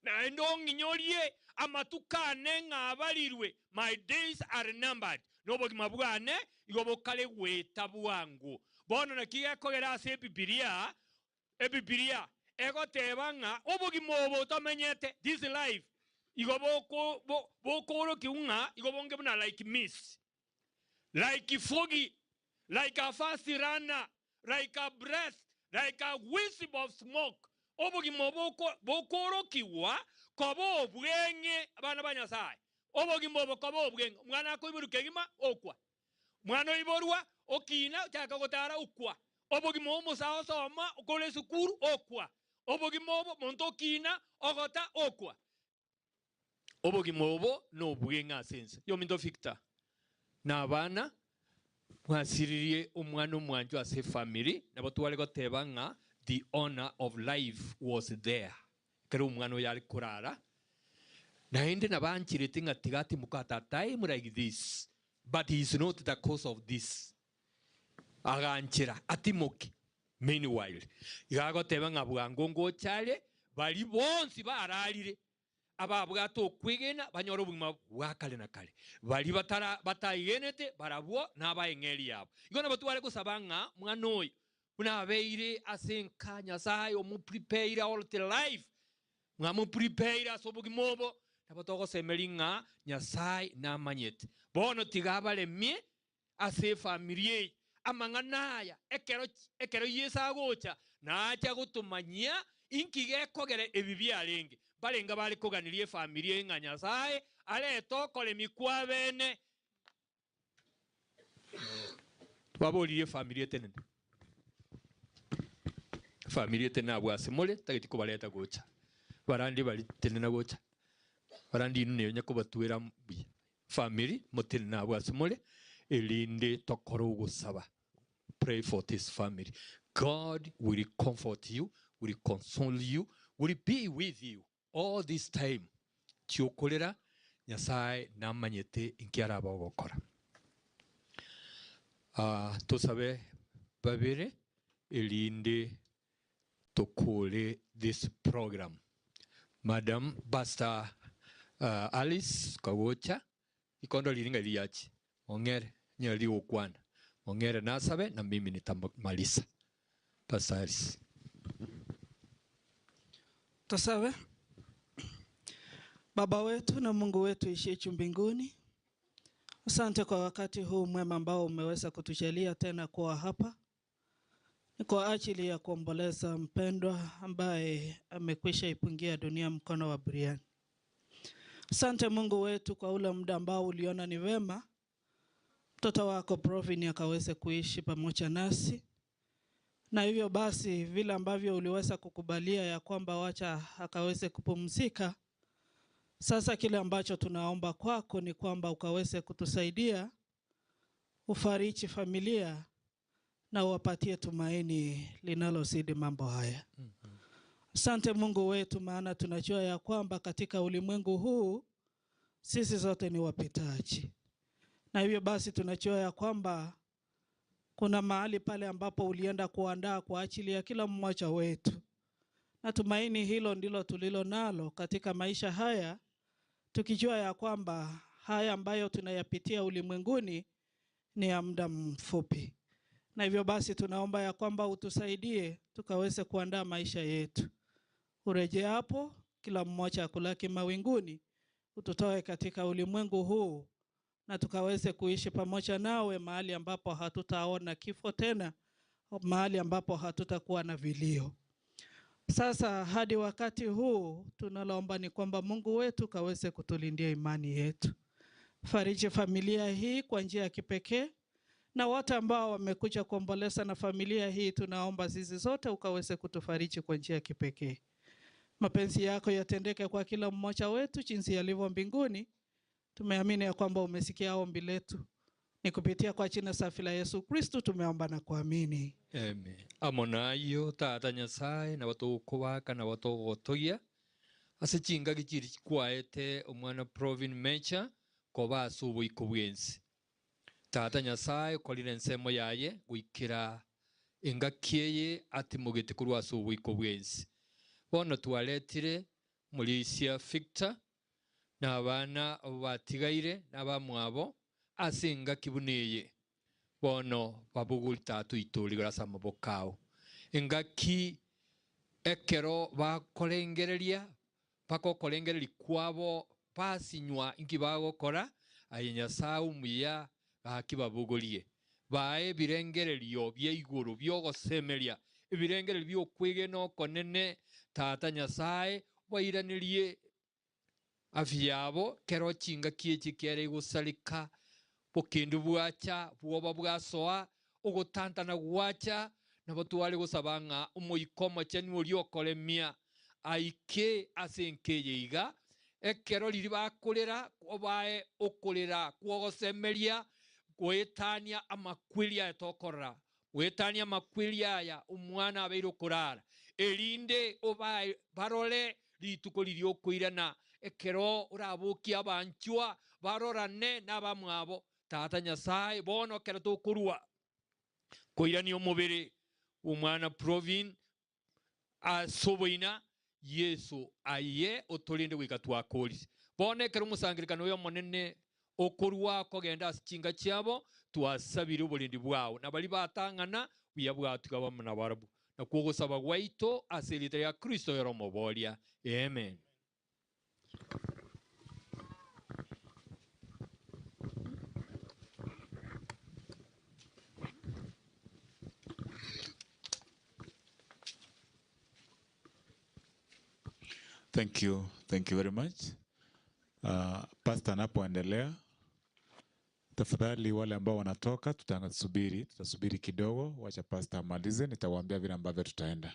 Naende ong'inyorie amatuko ane ng'a abarirwe, my days are numbered, na obogima bwane igo bokare goeta bwango. Bono naki gekogera ase Ebibilia, Ebibilia egoteba ng'a obogima obo tomenyete, this life, igo boko bo bokoorokiwa ng'a igo bonge buna like mist, like foggy, like a fast runner, like a breath, like a wisp of smoke, obogima obo bokoorokigwa koba obweng'e, abana ba Nyasae, obogima obo koba obweng'e. Omwana akoiborwa kegima, okwa. Omwana oiborwa, okina, ochaka gotara, okwa. Obogima obo omosae osoma, okore esukuru, okwa. Obogima obo omonto okina, ogota, okwa. Obogima obo nobweng'e ase ense. Yominto Victor na abana mwasiririe omwana omwanchwa ase efamiri, nabo tware goteba ng'a the owner of life was there ekero omwana oyo are korara. Naende nabancherete ng'a tiga atimoke at a time like this, but he is not the cause of this. Aganchera atimoke. Meanwhile, iga agoteba ng'a bwango ngocha are, baria bonsi bararire, ababwate okwegena banyore obogima bwa kare na kare, baria batara bataigenete barabwo nabaeng'eria yabo. Igo nabo tware gosaba ng'a mwana oyo buna abeire ase enka Nyasaye omoprepareire all the life, mwamoprepareire ase obogima obo, nabo togosemeria ng'a Nyasaye namanyete. Bono tiga abaremie Ase efamiri eye amang'ana aya, ekero ekero Yeso agocha, nacha gotomanyia inki gekogera ebi biarenge. Mbarenge bare koganeria efamiri eye ng'a Nyasae arete okoremia kw'abene. Twaboririe efamiri etenene, efamiri etenene abwo ase more, tageti kobareta gocha, barande bari tenena gocha, barande inwe nonye kobatwera buya. Family motenene abwo ase more erinde tokore ogosaba pray for this family God will comfort you will console you will be with you all this time chiokorera Nyasaye namanyete inki arabe ogokora. Ah, tosabe babere erinde tokore this program. Madam Pastor Alice Kagocha, rikondo riri ng'ai riache? Mong'ere, nyare rigokwana. Mong'ere nasabe na mimi nitamalisa. Pastor Alice. Tusabe. Baba wetu na Mungu wetu ishie juu mbinguni, asante kwa wakati huu mwema ambao umeweza kutujalia tena kuwa hapa. Ni kwa ajili ya kuomboleza mpendwa ambaye amekwisha ipungia dunia mkono wa buriani. Asante Mungu wetu kwa ule muda ambao uliona ni vema mtoto wako Provin akaweze kuishi pamoja nasi, na hivyo basi vile ambavyo uliweza kukubalia ya kwamba wacha akaweze kupumzika. Sasa kile ambacho tunaomba kwako ni kwamba ukaweze kutusaidia, ufariji familia na uwapatie tumaini linalozidi mambo haya. Asante Mungu wetu, maana tunajua ya kwamba katika ulimwengu huu sisi zote ni wapitaji, na hivyo basi tunajua ya kwamba kuna mahali pale ambapo ulienda kuandaa kwa ajili ya kila mmoja wetu, na tumaini hilo ndilo tulilo nalo katika maisha haya, tukijua ya kwamba haya ambayo tunayapitia ulimwenguni ni ya muda mfupi, na hivyo basi tunaomba ya kwamba utusaidie tukaweze kuandaa maisha yetu. Urejea hapo, kila mmoja akulaki mawinguni, ututoe katika ulimwengu huu na tukaweze kuishi pamoja nawe mahali ambapo hatutaona kifo tena, mahali ambapo hatutakuwa na vilio. Sasa hadi wakati huu tunaloomba ni kwamba Mungu wetu kaweze kutulindia imani yetu. Fariji familia hii kwa njia ya kipekee na wote ambao wamekuja kuomboleza na familia hii, tunaomba sisi zote ukaweze kutufariji kwa njia ya kipekee. Mapenzi yako yatendeke kwa kila mmoja wetu jinsi yalivyo mbinguni. Tumeamini ya kwamba umesikia ombi letu, ni kupitia kwa jina safi la Yesu Kristu tumeomba na kuamini. Amen. Amo nayo tata Nyasaye na batogokobaka na batogotogia ase chingaki chiri chikwaete omwana Provin Mecha koba ase oboiko bwensi. Tata Nyasaye okorire ensemo yaye goikera engaki eye atimogete korwa ase oboiko bwensi. Bono twaretire Morisia Victor na abana batigaire na abamwabo ase engaki buna eye. Bono babogori tata oito rigoro ase amaboko ao. Engaki ekero bakorengereria mpaka okorengereria kwabo basinywa inki bagokora, aye Nyasaye omuya gaki babogorie. Bae ebirengererio bia igoro biogosemeria, ebirengererio biokwegena okonene, tata Nyasaye bairanerie afya yabo kero chingaki echi kere egosareka, bokendu bwacha, bwoba bwasoa, ogotantana gwacha, nabo tware gosaba ng'a omoika omochenu oria okoremia aike ase enka eye iga, ekero riri bakorera obae okorera kwogosemeria, goetania amakweri aya tokorora, goetania amakweri aya omwana abeire okorara, erinde obae barore rituko riri okoirana, ekero orabokie abanchwa barorane na abamwabo. Tata Nyasaye bono ekero tokorwa koirania omobere omwana Provin ase oboina, Yesu aye otorinde goika twakorise. Bono ekero omosangererekano oyo omonene okorwa okogenda ase chinka chiabo, twasabire oborendi bwao, na baria batang'ana buya bwatiga bamo nabarabwo. Nakwo ogosaba gwaito ase erieta ria Kristo oyore omoboria. Amen. Thank you. Thank you very much. Pastor anapoendelea, tafadhali wale ambao wanatoka tutasubiri, tutasubiri kidogo, wacha pastor amalize, nitawaambia vile ambavyo tutaenda.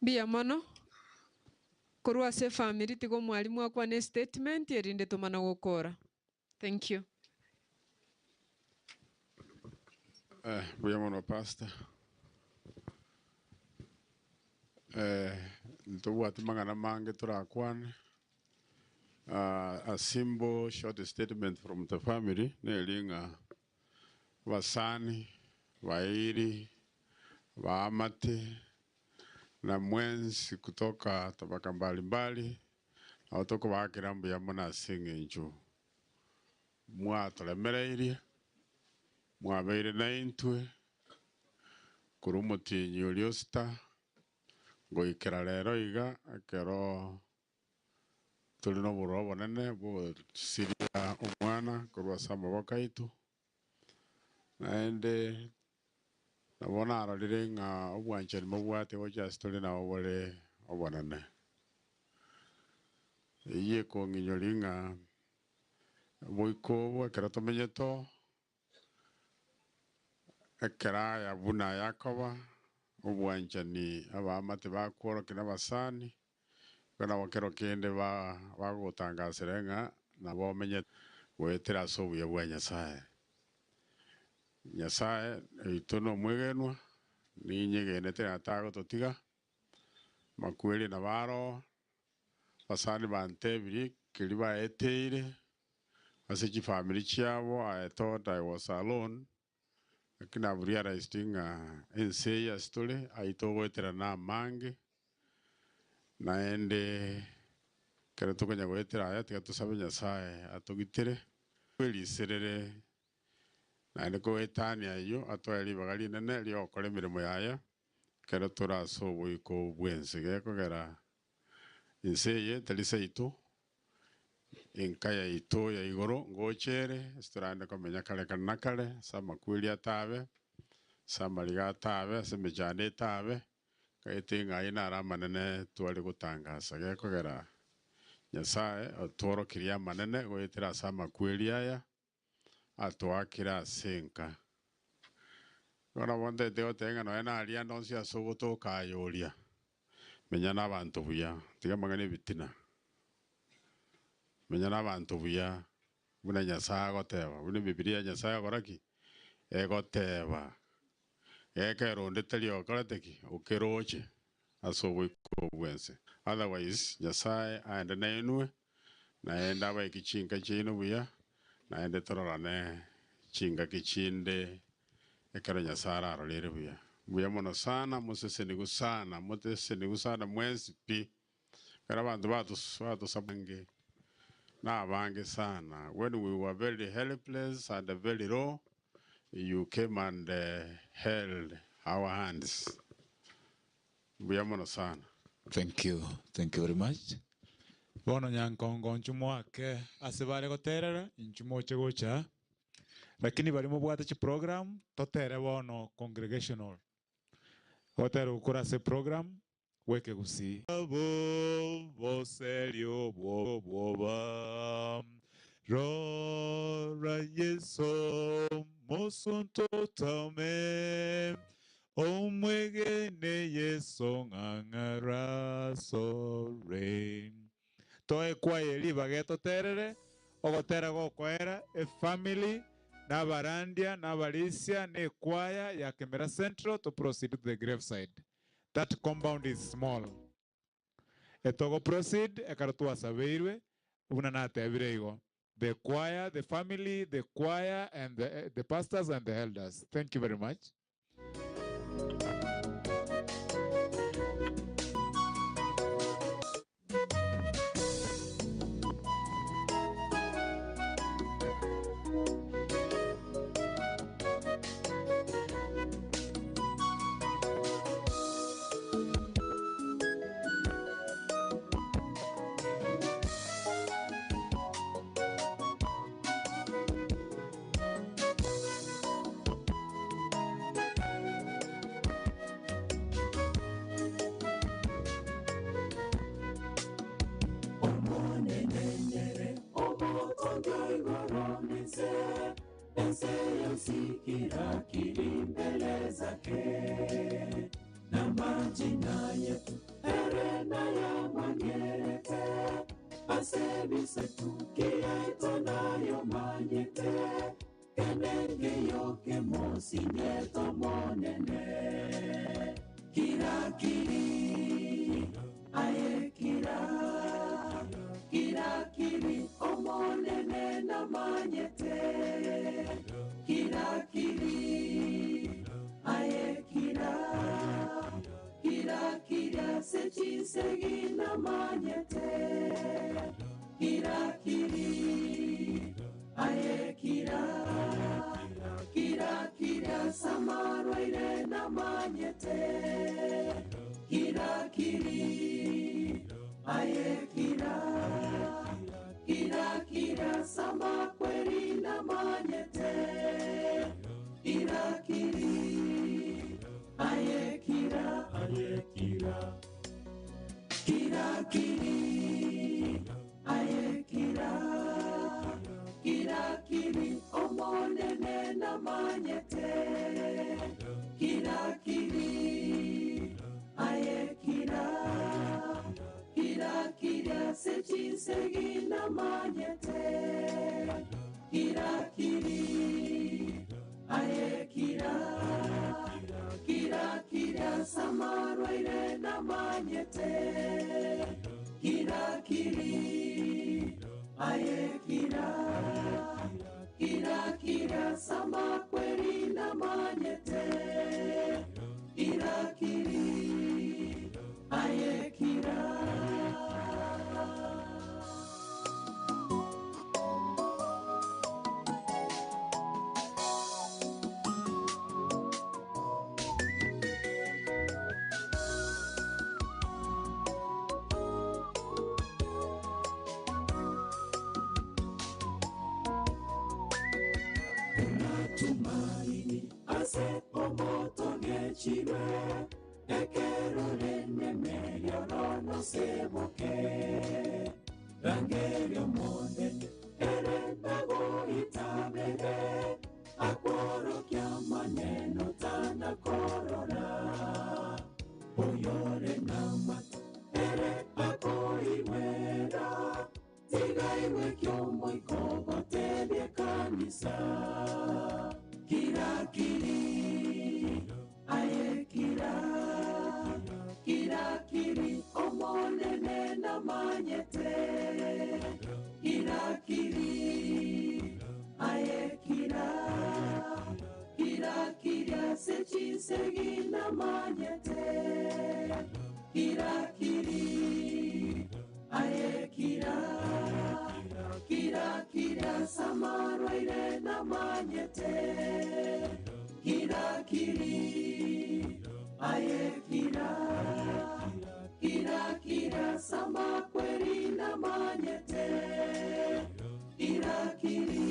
Mbuya mono korwa ase efamiri tiga omwalimu akwane estatement erinde tomana gokora. Thank you. Eh, mbuya mono pastor. Eh, ntobwati mang'ana mange torakwane. Ah, a simple short statement from the family neri ng'a abasani, bairi, baamate na mwensi kutoka tabaka mbalimbali nabo tokobakera mbuya mono ase eng'encho mwatoremereirie mwabeire naintwe korwa omotienyi oria osita goikera rero iga ekero tore na obororo obonene bwa ogosiria omwana korwa ase amaboko aito. Naende nabo narorire ng'a obwanchani mobwate gochia ase tore nabo bore obonene. Eyio ekong'inyoria ng'a oboiko obo ekero tomenyete oo, ekero aya buna aya akoba, obwanchani abaamate bakworokia na abasani, igo nabo kero kende bagogotangasera ng'a nabo omenyete goetera ase obuya bwa Nyasae. Nyasae oito nomwegenwa, ninyegenete ng'a tagototiga, makweri nabo aroo, abasani bantebirie keria baeteire ase chifamiri chiabo, I thought I was alone, lakini I've realized ng'a ense eye ase tore ayio togoetera na amange, naende ekero tokonya goetera aya tiga tosabe Nyasaye atogitere, tweriserere naende koetania ayio atoe ribaga rinene riogokora emeremo yaye ekero tore ase oboiko bw'ense. Gekogera ense eye tari seito, enka yaito ya igoro ngocha ere, ase torande komenya kare kare na kare, ase amakweri atabe, ase amariga atabe, ase emechando etabe, kaete ng'a ayio naro amanene tware gotangasa. Gekogera Nyasaye otworokirie amanene goetera ase amakweri aya, atoakire ase enka. Igo nabo ntete goteba ng'a nonya naria ande onsi ase ogotoka aye oria, menya na abanto buya, tiga amang'ana ebitina. Menya na abanto buya, buna Nyasaye agoteba, buna ebibilia ya Nyasaye egokora ki? Egoteba. Gekero onde tari okorete ki? Okeroche ase oboiko bw'ense. Otherwise, Nyasaye aende nainwe, naende abaike chinka chiaino buya, naende tororane chingaki chinde ekero Nyasaye ararorere buya. Mbuya mono sana, mosesenigwe sana, motesenigwe sana mwensi pi. Ekero abanto batosaba na abange sana, when we were very helpless and very low, you came and held our hands. Mbuya mono sana. Thank you, thank you very much. Bono Nyankongo inchu moake ase bare goterera, inchu moche gocha, lakini baria mobwate chiprogram, totere bono congregational. Gotera gokora ase program bw'ekegusii. Abo boserio bw'obwoba, rora Yeso mosunte otame, omwegene Yeso ng'ang'ara asore. Toe kwaye ribaga etoterere, ogotera gokoera, efamily, na abarandia, na abarisia, na ekwaya ya Kemera Central to proceed to the graveside. That compound is small. Etogo proceed ekero twasabeirwe, buna natebire igo. The choir, the family, the choir and the, the pastors and the elders. Thank you very much. Omonenenere omotongi oigoro nense, ense yonsi kirakiri mbele zake, na majina yetu ere nayamanyete, ase bisetu kiaito nayo. osindete omonene kirakiri aye kira kirakiri omonene namanyete kirakiri aye kira kirakiri ase chinsegi namanyete kirakiri aye kira kirakiri ase amarwaire namanyete kirakiri aye kira kirakiri ase amakweri namanyete kirakiri aye kira aye kira kirakiri aye kira kirakiri omonene namanyete kirakiri aye kira kirakiri ase chinsegi namanyete kirakiri aye kira kirakiri ase amarwaire namanyete kirakiri aye kira kirakiri ase amakweri namanyete kirakiri aye kira Tumaini ase omoto gechirwe ekerore nemerioro seboke rangerio monene ere nagoitabere akworokia maneno tanakorora oyore namata ere akoiwera tigaiwe kiomoiko gotebie kanisa kirakiri aye kira kirakiri omonene namanyete kirakiri aye kira kirakiri ase chinsegi namanyete kirakiri aye kira kirakiri ase amarwaire namanyete kirakiri aye kira kirakiri ase amakweri namanyete kirakiri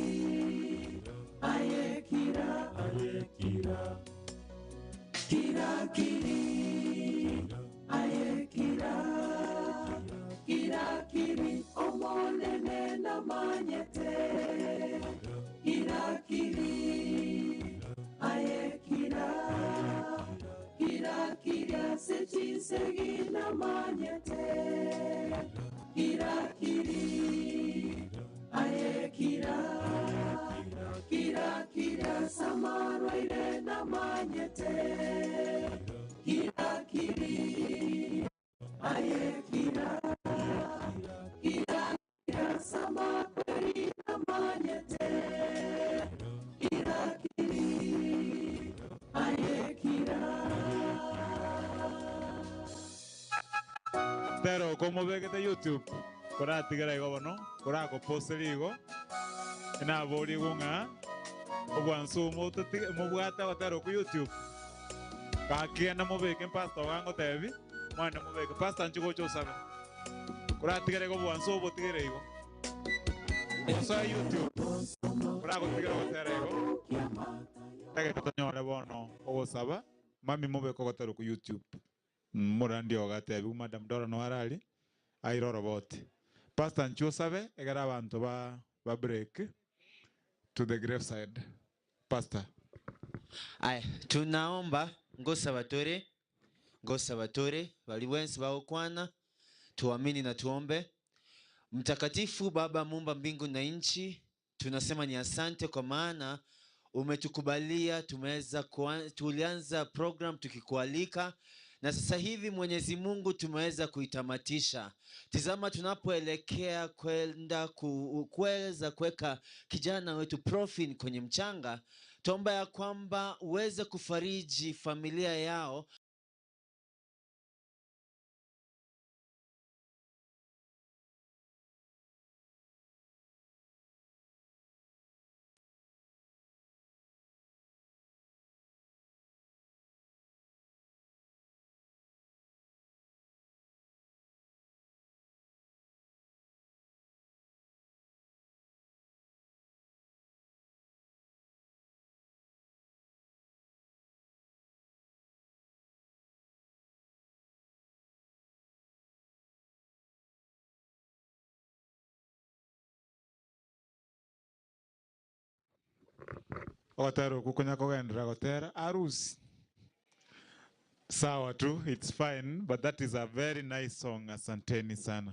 aye kira aye kira kirakiri aye kira kirakiri omonene namanyete kirakiri aye kira kirakiri ase chinsegi namanyete kirakiri aye kira kirakiri ase amarwaire namanyete kirakiri aye kira kirakiri ase amakweri namanyete kirakiri aye kira Pero como begete YouTube koratigera igo bono koragoposera igo naborigo ng'a obwansu mobwate abatero ku YouTube gakienda mobeke pastor wangotebi mwana mobeke pastor nchigocha osabe koratigera igo obwansu obotigere igo osoe YouTube koragotigera gotera igo tagete tonyore bono ogosaba mami mobeke ogotera ku YouTube murandi ogatebi madam Dora no arari airoro bote pastor nchusabe egera abantu ba ba break to the graveside pastor Aya, tunaomba ngosabatore ngosabatore bali wensi baokwana tuamini na tuombe. Mtakatifu Baba muumba mbingu na nchi, tunasema ni asante kwa maana Umetukubalia, tumeweza tulianza program tukikualika na sasa hivi Mwenyezi Mungu tumeweza kuitamatisha. Tizama tunapoelekea kwenda kuweza kuweka kijana wetu Profin kwenye mchanga, tuomba ya kwamba uweze kufariji familia yao. Ogotera okwo konya kogenderera gotera arusi. Sawa tu, it's fine, but that is a very nice song. Asanteni sana.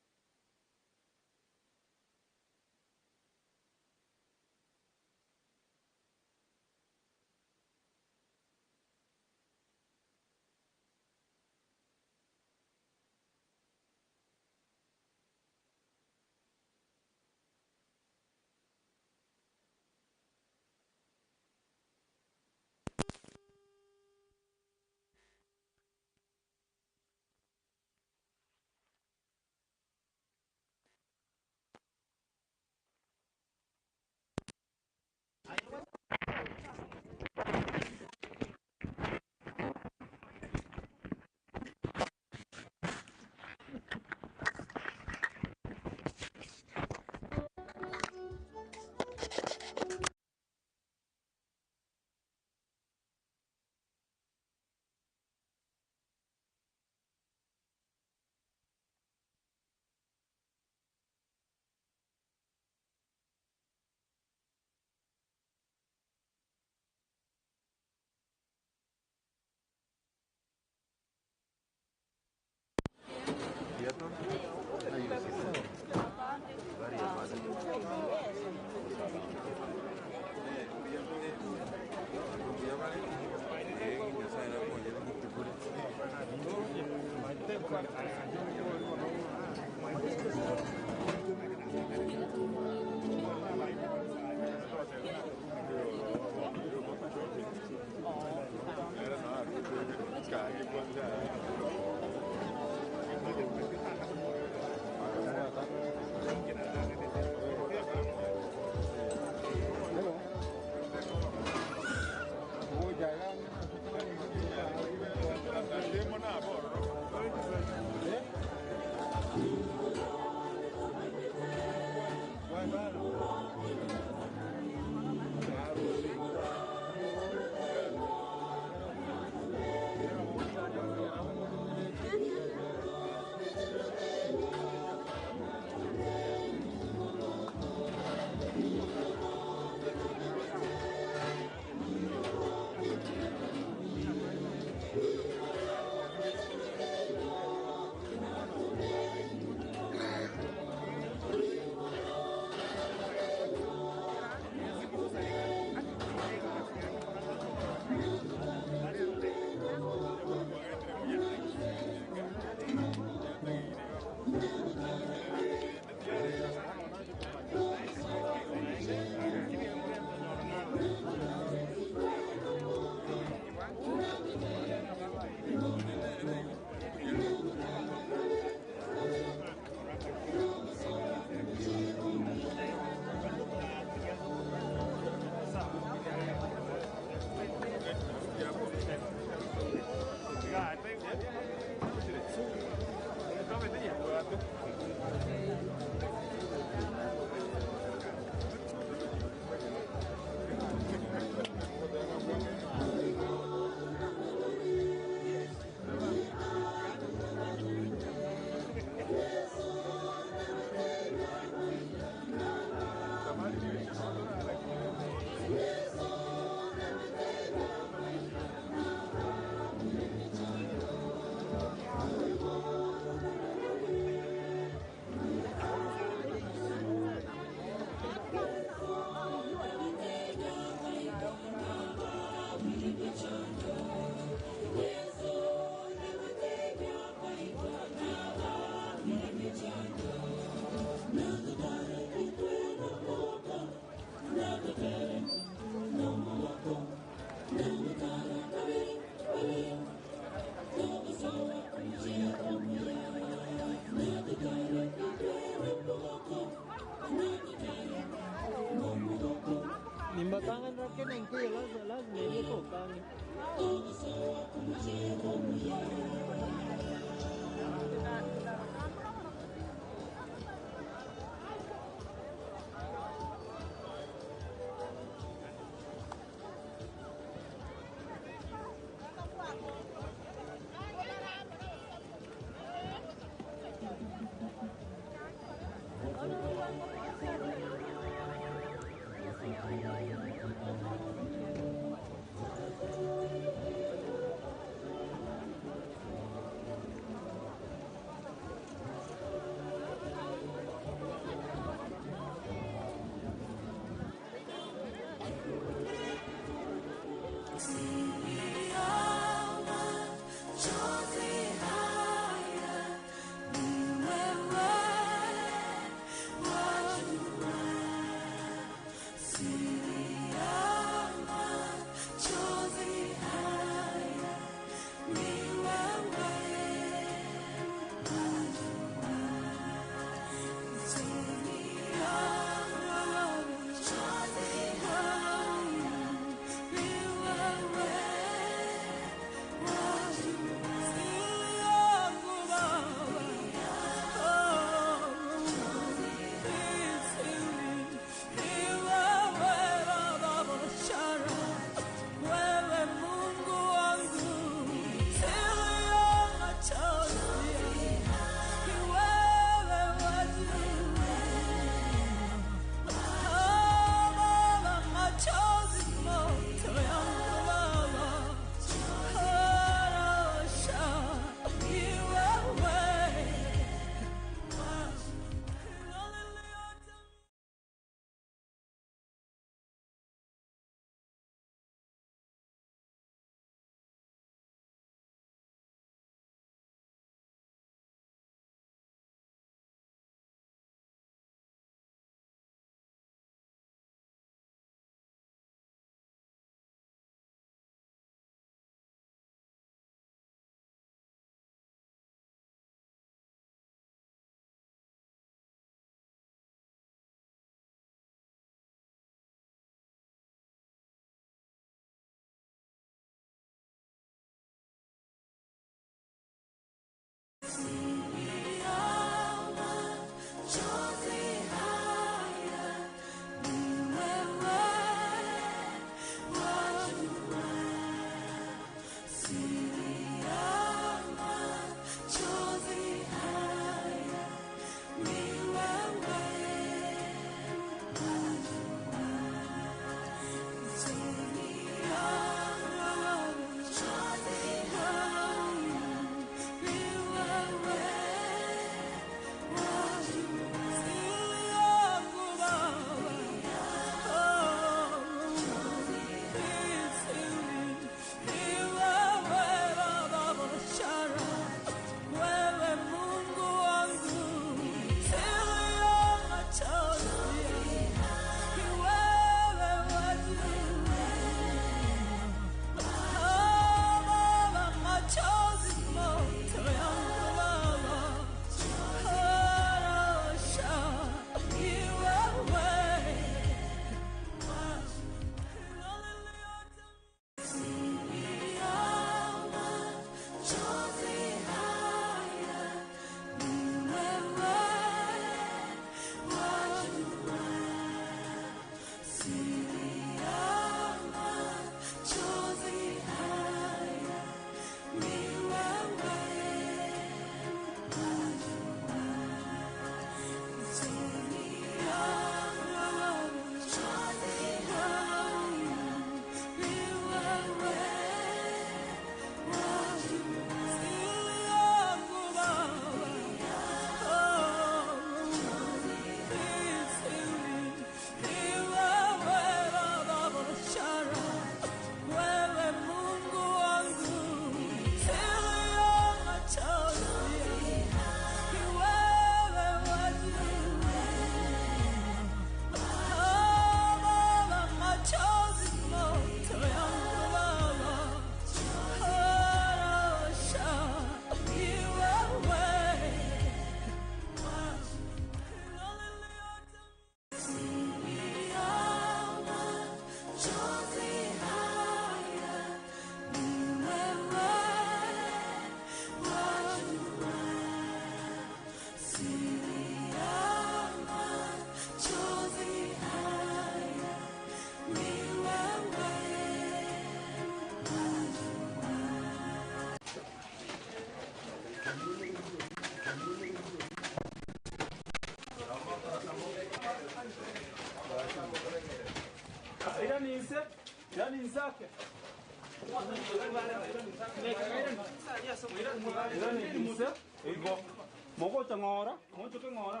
Mogocha ng'ora, mochoke ng'ora.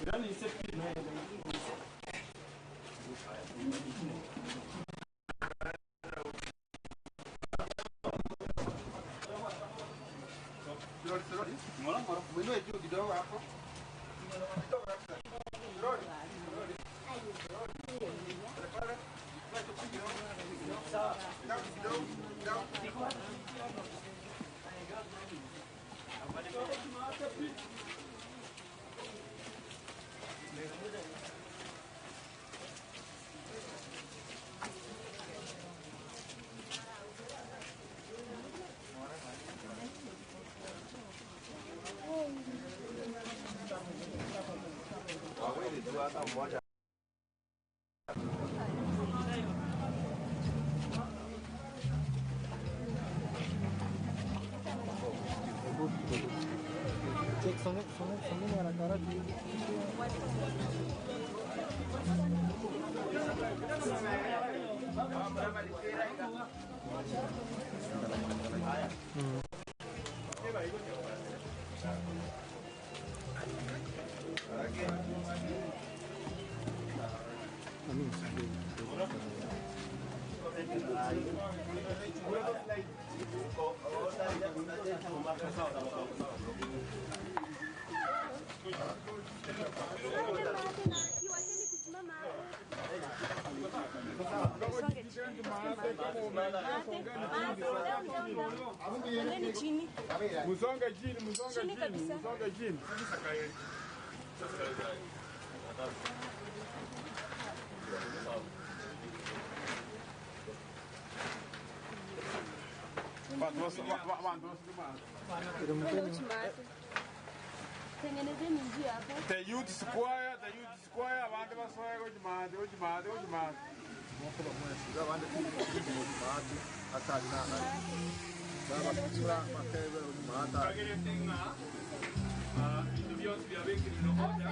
Iranise pi. Ng'ora ng'ora. Mwinue juu kidogo hapo. Wawili tu hata mmoja. Musonge chini, musonge Chini chini, kabisa. musonge chini. Tengenezeni njia hapo. The youth square, the youth square, abantu basoe gochimate, gochimate, gochimate. Kagerete ng'a bintu byonsi byabekerire oda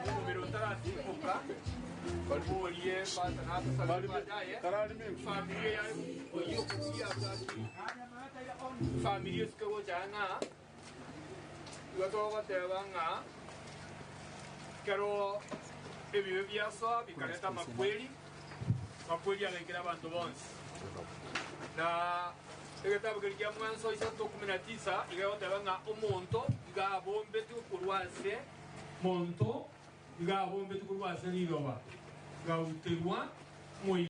omubiri otarasimbuka orie pasa natusabire baadaye familia yaye oyokusia familia esike gocha ng'a igo togoteba ng'a kero ebibe biasoa bikareta amakweri makweri agaikera abanto bonsi na egetabu keri kia mwanso isato kumi na tisa igegoteba ng'a omonto iga abombetwe korwa ase monto iga abombetwe korwa ase riroba gauterwa moi.